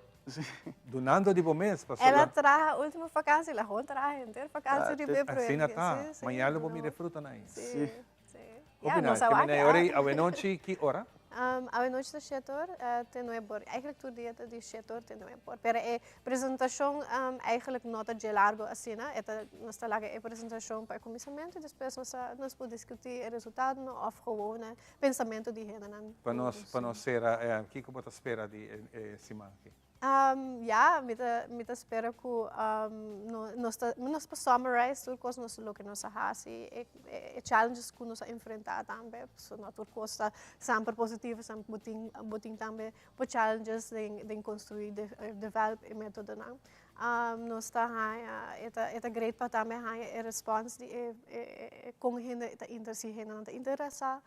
Dunando di bo mes pasobra. El a traha ultimo vakantie, el a gewoon traha henter vakantie riba e proyecto. Asina ta. Mañana lo bo mira e frutanan ei. Si, si. Hopi nice. Ke mene ora ei awenochi ki ora? Awenochi ta shete or te nuebe or. Eigenlijk tur dia ta di shete or te nuebe or. Pero e presentacion eigenlijk no ta dje largo asina. E ta, nos ta laga e presentacion pa e kuminsamentu y despues nos a, nos por diskuti e resultadonan of gewoon e pensamento di hendenan. Pa nos pa nos sera kiko bo ta spera di e siman aki? Ya, mi ta mi ta spera ku nos ta nos por summarize tur kos nos loke nos a hasi e e challenges ku nos a enfrenta tambe pasobra no tur kos ta semper positivo semper bo tin bo tin tambe bo challenges den den konstrui develop e metodonan. Nos ta haña e ta e ta great pa tambe haña e respons di e e kon hende ta inter si hendenan ta interesá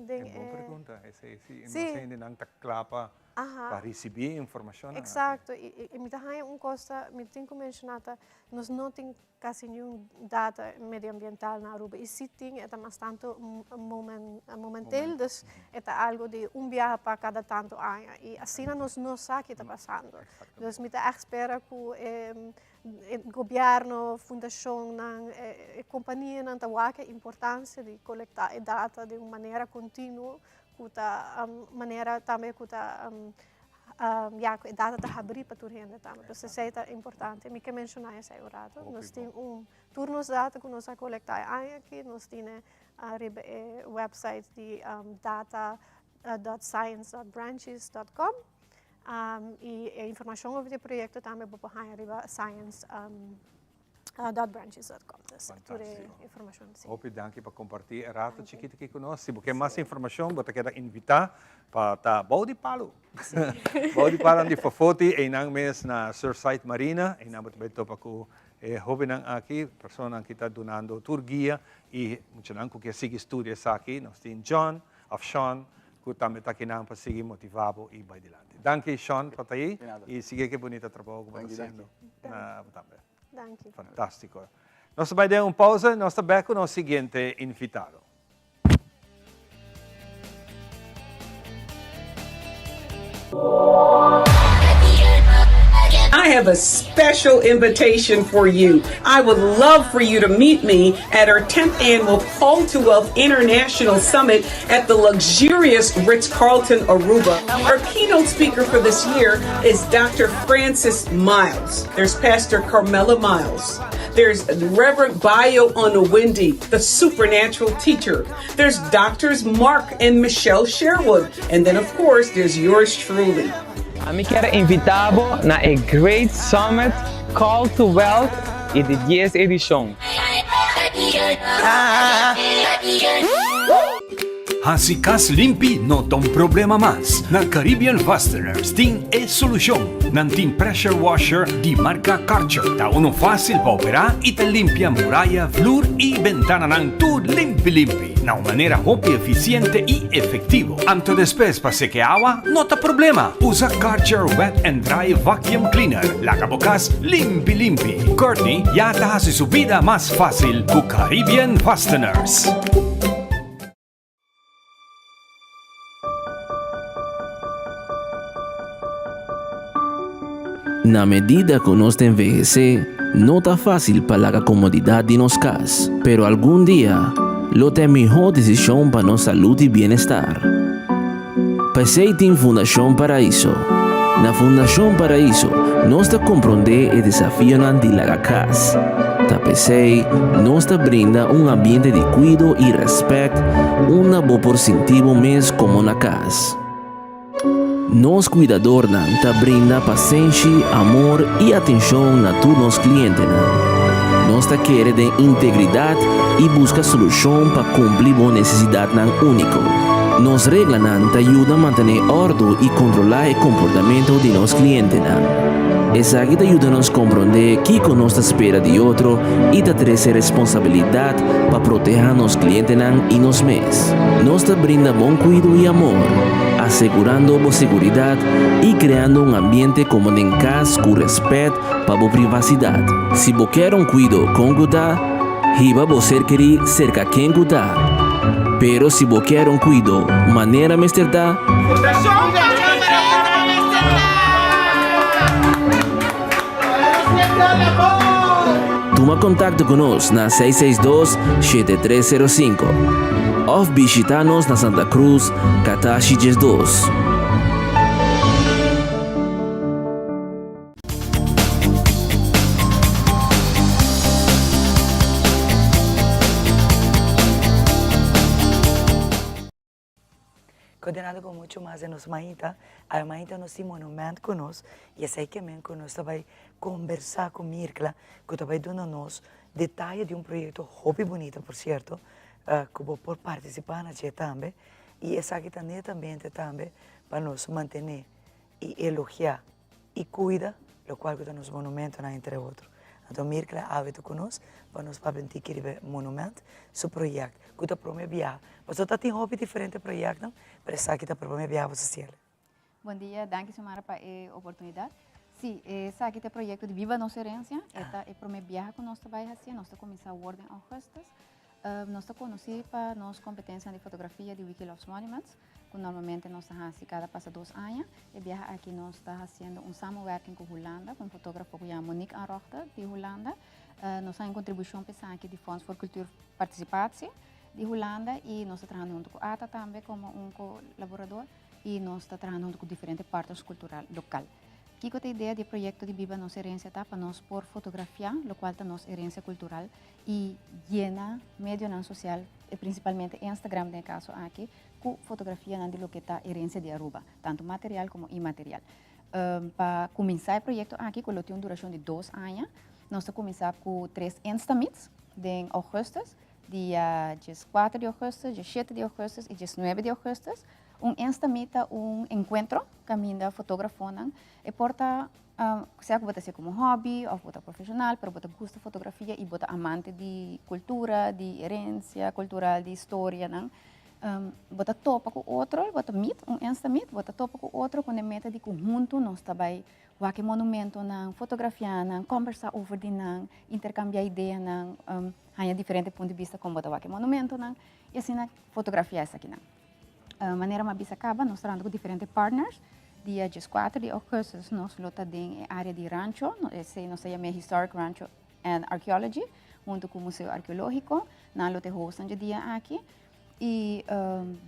den E bon e pregunta esei si nos Sí. hendenan ta kla pa Aha. pa risibí e informashonnan aki. Eksakto i i mi ta haña un kos ta mi tin ku menshoná ta nos no tin Casi niun data medioambiental na Aruba y si tin e ta mas tanto momentel, dus e ta algo di un biaha pa cada tanto aña y asina nos no sa ki ta pasando. Dus mi ta echt spera cu e gobierno, fundacionnan, e companianan ta wak e importancia di colecta e data di un manera continuo cu ta manera tambe cu ta Ya ku e data ta habrí pa tur hende tambe. Pues esei ta importante. Mi ke menshoná esei un rato. Nos tin un tur nos data ku nos a kolektá e aña aki, nos tine riba e website di data dot science dot branches dot com. I e informashon over di e proyekto tambe bo por haña riba science dotbranches.com. Dus tur e informacion. Si. Hopi danki pa comparti e rato chikito aki cu nos. Si bo ke mas informacion, bo ta keda invita pa ta bou di palu. Bou di palu di Fofoti, einan mes na Surfside Marina. Einan bo ta bay topa cu e hobennan aki, personanan ki ta dunando tur guia y muchanan cu ke sigui studia esaki. Nos tin John of Sean cu tambe ta akinan pa sigui motiva bo y bay dilanti. Danki Sean pa ta ayi y sigui ke bunita trabou cu bo ta haciendo na bo tambe. Danki. Fantastico. Nos ta bay den un pausa y nos ta bek cu nos siguiente invitado. I have a special invitation for you. I would love for you to meet me at our 10th annual Call to Wealth International Summit at the luxurious Ritz Carlton, Aruba. Our keynote speaker for this year is Dr. Francis Miles. There's Pastor Carmela Miles. There's Reverend Bayo Onowindi, the supernatural teacher. There's Doctors Mark and Michelle Sherwood. And then, of course, there's yours truly. Ami kier invita bo na e Great Summit Call to Wealth y di dies edicion. Hasi kas limpi no ta un problema mas. Na Caribbean Fasteners tin e solushon. Nan tin pressure washer di marka Karcher. Ta unu fásil pa operá i ta limpia muraya, flur i bentananan tur limpi limpi na un manera hopi efisiente i efektivo. Anto despues pa seke awa no ta problema. Usa Karcher Wet and Dry Vacuum Cleaner. Laga bo kas limpi limpi. Courtney ya ta hasi su bida mas fásil ku Caribbean Fasteners. Na medida ku nos ta envehesé, no ta fásil pa laga komodidat di nos kas, pero algun dia lo ta e mihó desishon pa nos salud i bienestar. P'esei tin Fundashon Paraiso. Na Fundashon Paraiso nos ta komprondé e desafionan di laga kas. Ta p'esei nos ta brinda un ambiente di kuido i rèspèt unda bo por sinti bo mes komo na kas. Nos kuidadornan ta brinda pasenshi, amor i atenshon na tur nos klientenan. Nos ta kere den integridat i buska solushon pa kumpli bo nesesidatnan úniko. Nos reglanan ta yuda mantené òrdu i kontrolá e komportamentu di nos klientenan. Esaki ta yuda nos komprondé kiko nos ta spera di otro i ta trese responsabilidat pa protehá nos klientenan i nos mes. Nos ta brinda bon kuido i amor, asegurando bo seguridat i kreando un ambiente komo den kas ku rèspèt pa bo privasidat. Si bo kier un kuido kon ku ta, hiba bo ser kerí serka ken ku ta. Pero si bo kier un kuido manera mester ta, Tuma kontakto ku nos na 662 7305 òf bishitá nos na Santa Cruz, Katashi 12. Continuando cu mucho mas den nos mainta, awe mainta nos tin monument cu nos y esey ke men cu nos ta bay conversa cu Mirkla cu ta bay duna nos detaye di un proyecto hopi bunita por cierto cu bo por participa na dje tambe y esaki ta netamente tambe pa nos mantene y elogia y cuida. Locual cu ta nos monumentonan entre otro. Anto Mirkla awe ta cu nos pa nos papia un tiki riba e monument, su project cu ta prome biaha. Pasobra ta tin hopi diferente projectnan, pero esaki ta prome biaha bo Cecilia. Bon dia, danki Xiomara pa e oportunidad. Si, esaki ta e proyecto di Biba Nos Herencia. E ta e prome biaha cu nos ta bay haci. Nos ta cuminsa awor den augustus. Nos ta conoci pa nos competencianan di fotografia di Wiki Loves Monuments, cu normalmente nos ta haci cada pasa dos aña. E biaha aki nos ta haciendo un samenwerking cu Hulanda, cu un fotografo cu yama Monique Anrochte di Hulanda. Nos haña un contribucion pa esaki di Fonds voor Cultuurparticipatie di Hulanda y nos ta trahando hunto cu ATA tambe como un colaborador y nos ta trahando hunto cu diferente partners cultural local. Kiko ta e idea di e proyecto di Biba Nos Herencia ta pa nos por fotografia locual ta nos herencia cultural y yena medionan social, principalmente Instagram den e caso aki, cu fotografianan di loke ta herencia di Aruba, tanto material como inmaterial. Pa cuminsa e proyecto aki, cu lo tin un duracion di dos aña, nos ta cuminsa cu tres Instameets den augustus, dia dieskuater di augustus, diesshete di augustus y diesnuebe di augustus. Un Instameet ta un encuentro caminda fotografonan e por ta sea cu bo ta hacié como hobby of bo ta profesional, pero bo ta gusta fotografia y bo ta amante di cultura, di herencia cultural, di historianan. Bo ta topa cu otro, bo ta meet, un Instameet, bo ta topa cu otro cu e meta di cu hunto nos ta bay wak e monumentonan, fotografia nan, combersa over di nan, intercambia ideanan, haña diferente punto di bista con bo ta wak e monumentonan y asina fotografia esakinan. Manera mi a bisa caba, nos ta trahando cu diferente partners. Dia diescuater di augustus nos lo ta den e area di Rancho, esey nos ta yama e Historic Rancho and Archaeology, hunto cu Museo Arqueologico. Nan lo ta e hostnan dje dia aki. Y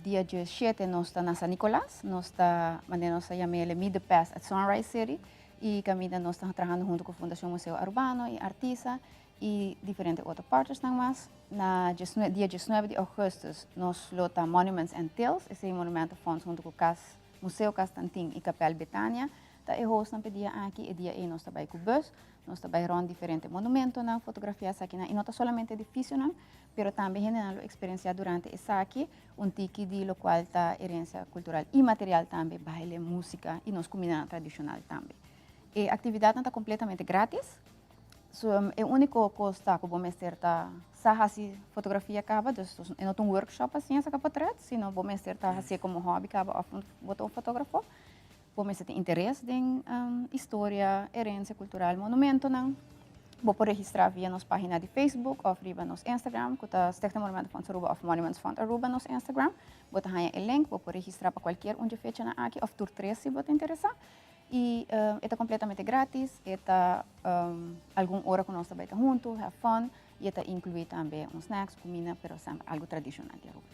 dia diesshete nos ta na San Nicolas, nos ta, manera nos ta yam'el, Meet the Past at Sunrise City. Y caminda nos ta trahando hunto cu Fundacion Museo Arubano y Artisa y diferente otro partnersnan mas. Na dia diesnuebe di augustus nos lo ta Monuments and Tales, esei Monumentenfonds hunto cu Cas, Museo Cas Tantin y Kapel Betania ta e hostnan p'e dia aki. E dia ei nos ta bai cu bus, nos ta bai rond diferente monumentonan, fotografia esakinan y no ta solamente edificionan, pero tambe hendenan lo experiencia durante esaki un tiki di locual ta herencia cultural inmaterial tambe, baile, musica y nos cumindanan tradicional tambe. E actividadnan ta completamente gratis. So, e úniko kos ta ku bo mester ta sa hasi fotografia kaba, dus e no ta un workshop asina saka potret, sino bo mester ta hasié komo hòbi kaba òf bo ta un fotógrafo. Bo mester tin interes den historia, herensia kultural, monumentonan. Bo por registrá via nos página di Facebook òf riba nos Instagram ku ta Stichting Monumentenfonds Aruba òf Monuments Fund Aruba nos Instagram. Bo ta haña e link, bo por registrá pa kualkier un dje fechanan aki òf tur tres si bo ta interesá. Y e ta completamente gratis, e ta algun ora cu nos ta bay ta hunto, have fun, y e ta inclui tambe un snacks, cuminda, pero semper algo tradicional di Aruba.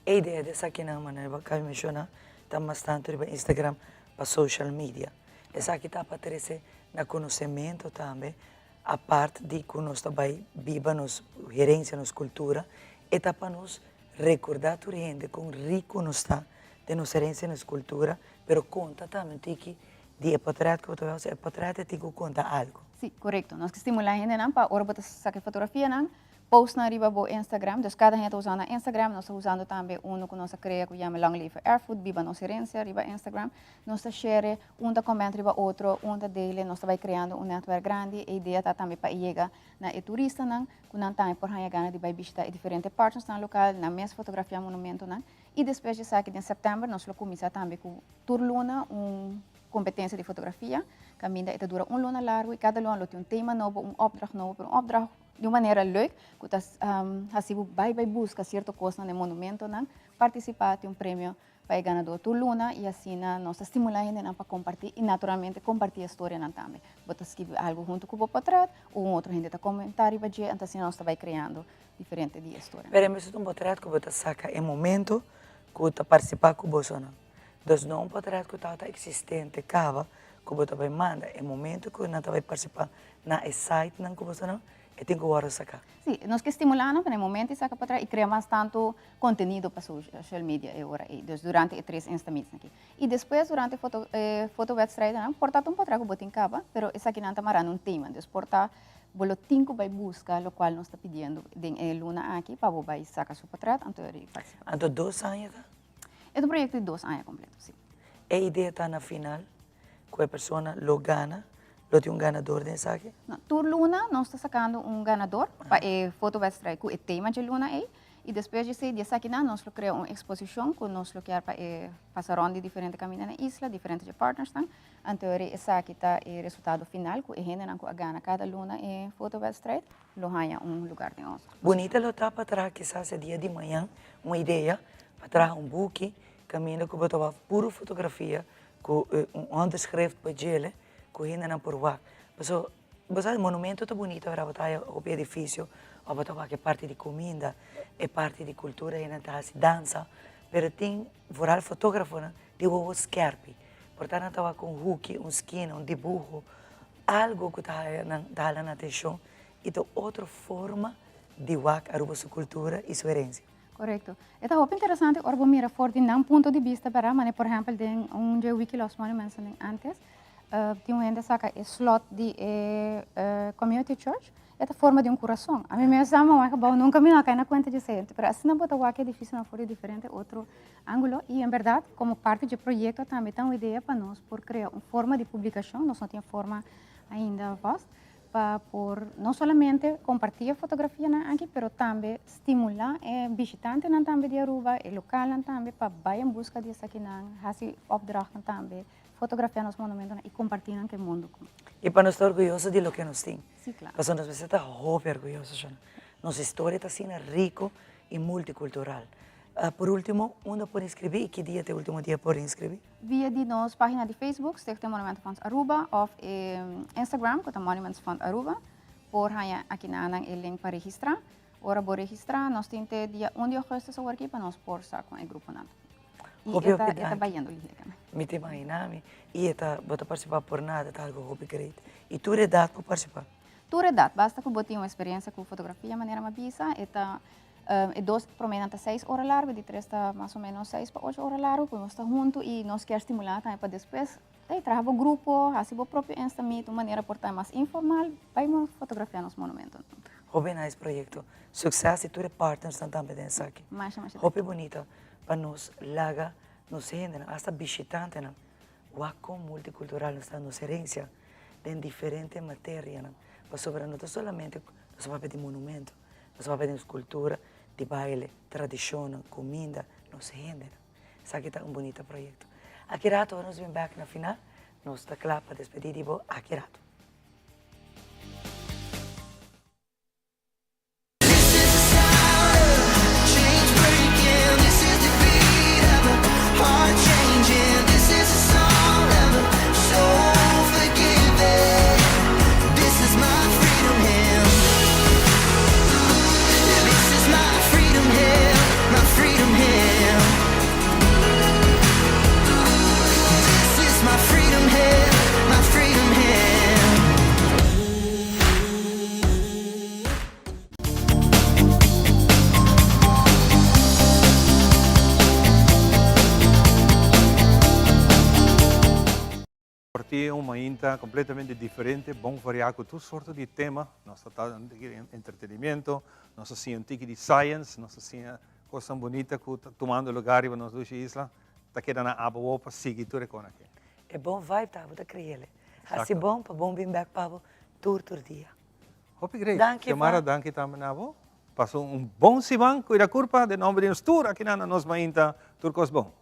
E idea di esakinan, manera bo a caba di menciona, ta mas tanto riba Instagram pa social media. Esaki ta pa trece na conocemento tambe, apart di cu nos ta bay biba nos herencia, nos cultura, e ta pa nos recorda tur hende con rico nos ta den nos herencia, nos cultura, Pero konta tambe un tiki di e potret ku bo ta wak, e potret e tin ku konta algu. Sí, korekto. Nos ke stimulá hendenan pa ora bo ta saka e fotografianan, post nan riba bo Instagram. Dus kada hende ta usando nan Instagram. Nos ta usando tambe unu ku nos a krea ku yama Lang Leve Erfgoed, Biba Nos Herencia, riba Instagram. Nos ta share, un ta comment riba otro, un ta dele. Nos ta bai kreando un netwerk grandi. E idea ta tambe pa e yega na e turistanan, ku nan tambe por haña gana di bai bishita e diferente partnersnan lokal, nan mes fotografia monumentonan. Y despues di esaki den september nos lo cuminsa tambe cu tur luna un competencia di fotografia, caminda e ta dura un luna largo y cada luna lo tin un tema nobo, un opdracht nobo, pero un opdracht di un manera leuk cu ta haci bo bay bay busca cierto cosnan den monumentonan, participa, tin un premio pa e ganador tur luna y asina nos ta stimula hendenan pa comparti y naturalmente comparti e storianan tambe. Bo ta skibi algo hunto cu bo potret, un otro hende ta comenta riba dje, anto asina nos ta bay creando diferente di e storia. Pero e mester ta un potret ku bo ta saka e momento ku ta partisipá ku bosonan. Dus no un potret ku tabata eksistente kaba ku bo ta bai manda. E momento ku nan ta bai partisipá na e sitenan ku bosonan, e tin ku wòrdu saká. Sí, nos ke stimulá nan pa na e momento e saka potret i krea mas tantu kontenido pa social media e ora ei, dus durante e tres Instameets aki. I despues durante e foto e fotowedstrijdennan por ta ta un potret ku bo tin kaba, pero esakinan ta mará na un tema. Dus por ta Bo lo tin cu bay busca locual nos ta pidiendo den e luna aki pa bo bay saca su potret anto e participa. Anto dos aña ta? E ta un proyecto di dos aña completo, si. E idea ta na final cu e persona lo gana. Lo tin un ganador den esaki? No, tur luna nos ta sacando un ganador pa e fotowedstrijd cu e tema dje luna ey. Y despues dje esey, di esakinan nos lo crea un exposicion cu nos lo kier pa e pasa rond di diferente caminda na isla, diferente dje partnersnan. Anto eri esaki ta e resultado final cu e hendenan cu a gana cada luna e fotowedstrijd lo haña un lugar den Oscar. Bunita lo ta pa traha kisas e dia di mañan un idea pa traha un buki caminda cu bo ta wak puro fotografia cu un onderschrift pa djele cu hendenan por wak. Paso bo sa monumento ta bunita ora bo ta haya hopi edificio of bo ta wak e parti di cuminda, e parti di cultura hendenan ta haci dansa, pero tin vooral fotografonan di wowo skerpi. Por ta nan ta wak un huki, un skina, un dibuho, algo cu ta haya nan ta hala nan atencion y ta otro forma di wak Aruba su cultura y su herencia. Correcto. E ta hopi interesante ora bo mira for di nan punto di bista bera, mane por ehempel den un dje Wiki Loves Monuments den antes, tin un hende saca e slot di e community church, e ta forma di un curason. Ami mes a mama gebouw nunca mi no a cay na cuenta di esey, pero asina bo ta wak e edificionan for di diferente otro angulo y en berdad como parti dje proyecto tambe ta un idea pa nos por crea un forma di publicacion, nos no tin e forma ainda vast, pa por no solamente comparti e fotografianan aki pero tambe stimula e bishitantenan tambe di Aruba, e localnan tambe pa bay en busca di esakinan, haci opdrachtnan tambe, fotografia nos monumentonan y comparti nan cu e mundo. Y pa nos ta orguyoso di loke nos tin. Si, claro. Pasobra nos mester ta hopi orguyoso, Shona. Nos historia ta asina rico y multicultural. Por ultimo, unda por inscribi y ki dia ta e ultimo dia por inscribi? Via di nos pagina di Facebook, Stichting Monumentenfonds Aruba, of e Instagram, cu ta Monuments Fund Aruba, por haya akinanan e link pa registra. Ora bo registra, nos tin te dia un di augustus awor aki pa nos por sa con e gruponan ta. Y Hopi, e ta, hopi e ta danki. bayendo lihe tambe. Mi ta imagina mi. Y e ta, bo ta participa por nada, ta algo hopi great. Y tur edad por participa? Tur edad, basta cu bo tin un experiencia cu fotografia, manera mi a bisa, e ta E dos promenan ta seis ora largo, e di tres ta mas o menos seis pa ocho ora largo, ku nos ta huntu i nos kier stimulá tambe pa despues, ey, traha bo grupo, hasi bo propio Instameet, un manera por ta mas informal, bai fotografiá nos monumentonan. Hopi nice proyecto. Succes y tur e partnersnan tambe den esaki. Masha masha Hopi bunita pa nos laga nos hendenan, hasta bishitantenan, wak con multicultural nos ta, nos herencia den diferente materianan. Pasobra no ta solamente nos a papia di monumento. Nos papia di nos cultura, di baile, tradicionnan, cuminda, nos hendenan. Esaki ta un bunita proyecto. Aki rato ora nos bin bek na final, nos ta cla pa despedi di bo aki rato. Por tin un mainta completamente diferente, bon variá cu tur sorto di tema. Nos ta ta un tiki di entretenimiento, nos ta siña un tiki di science, nos ta siña cosnan bunita cu ta tumando lugar riba nos dushi isla. Ta keda na abo wou pa sigui tur e con aki. E bon vibe ta abo ta creele. Haci bon pa bon bin bek pa bo tur tur dia. Hopi great. Danki Xiomara pa. danki tambe na bo. Pasa un bon siman, cuida curpa, den nomber di nos tur aki na nos mainta, tur cos bon.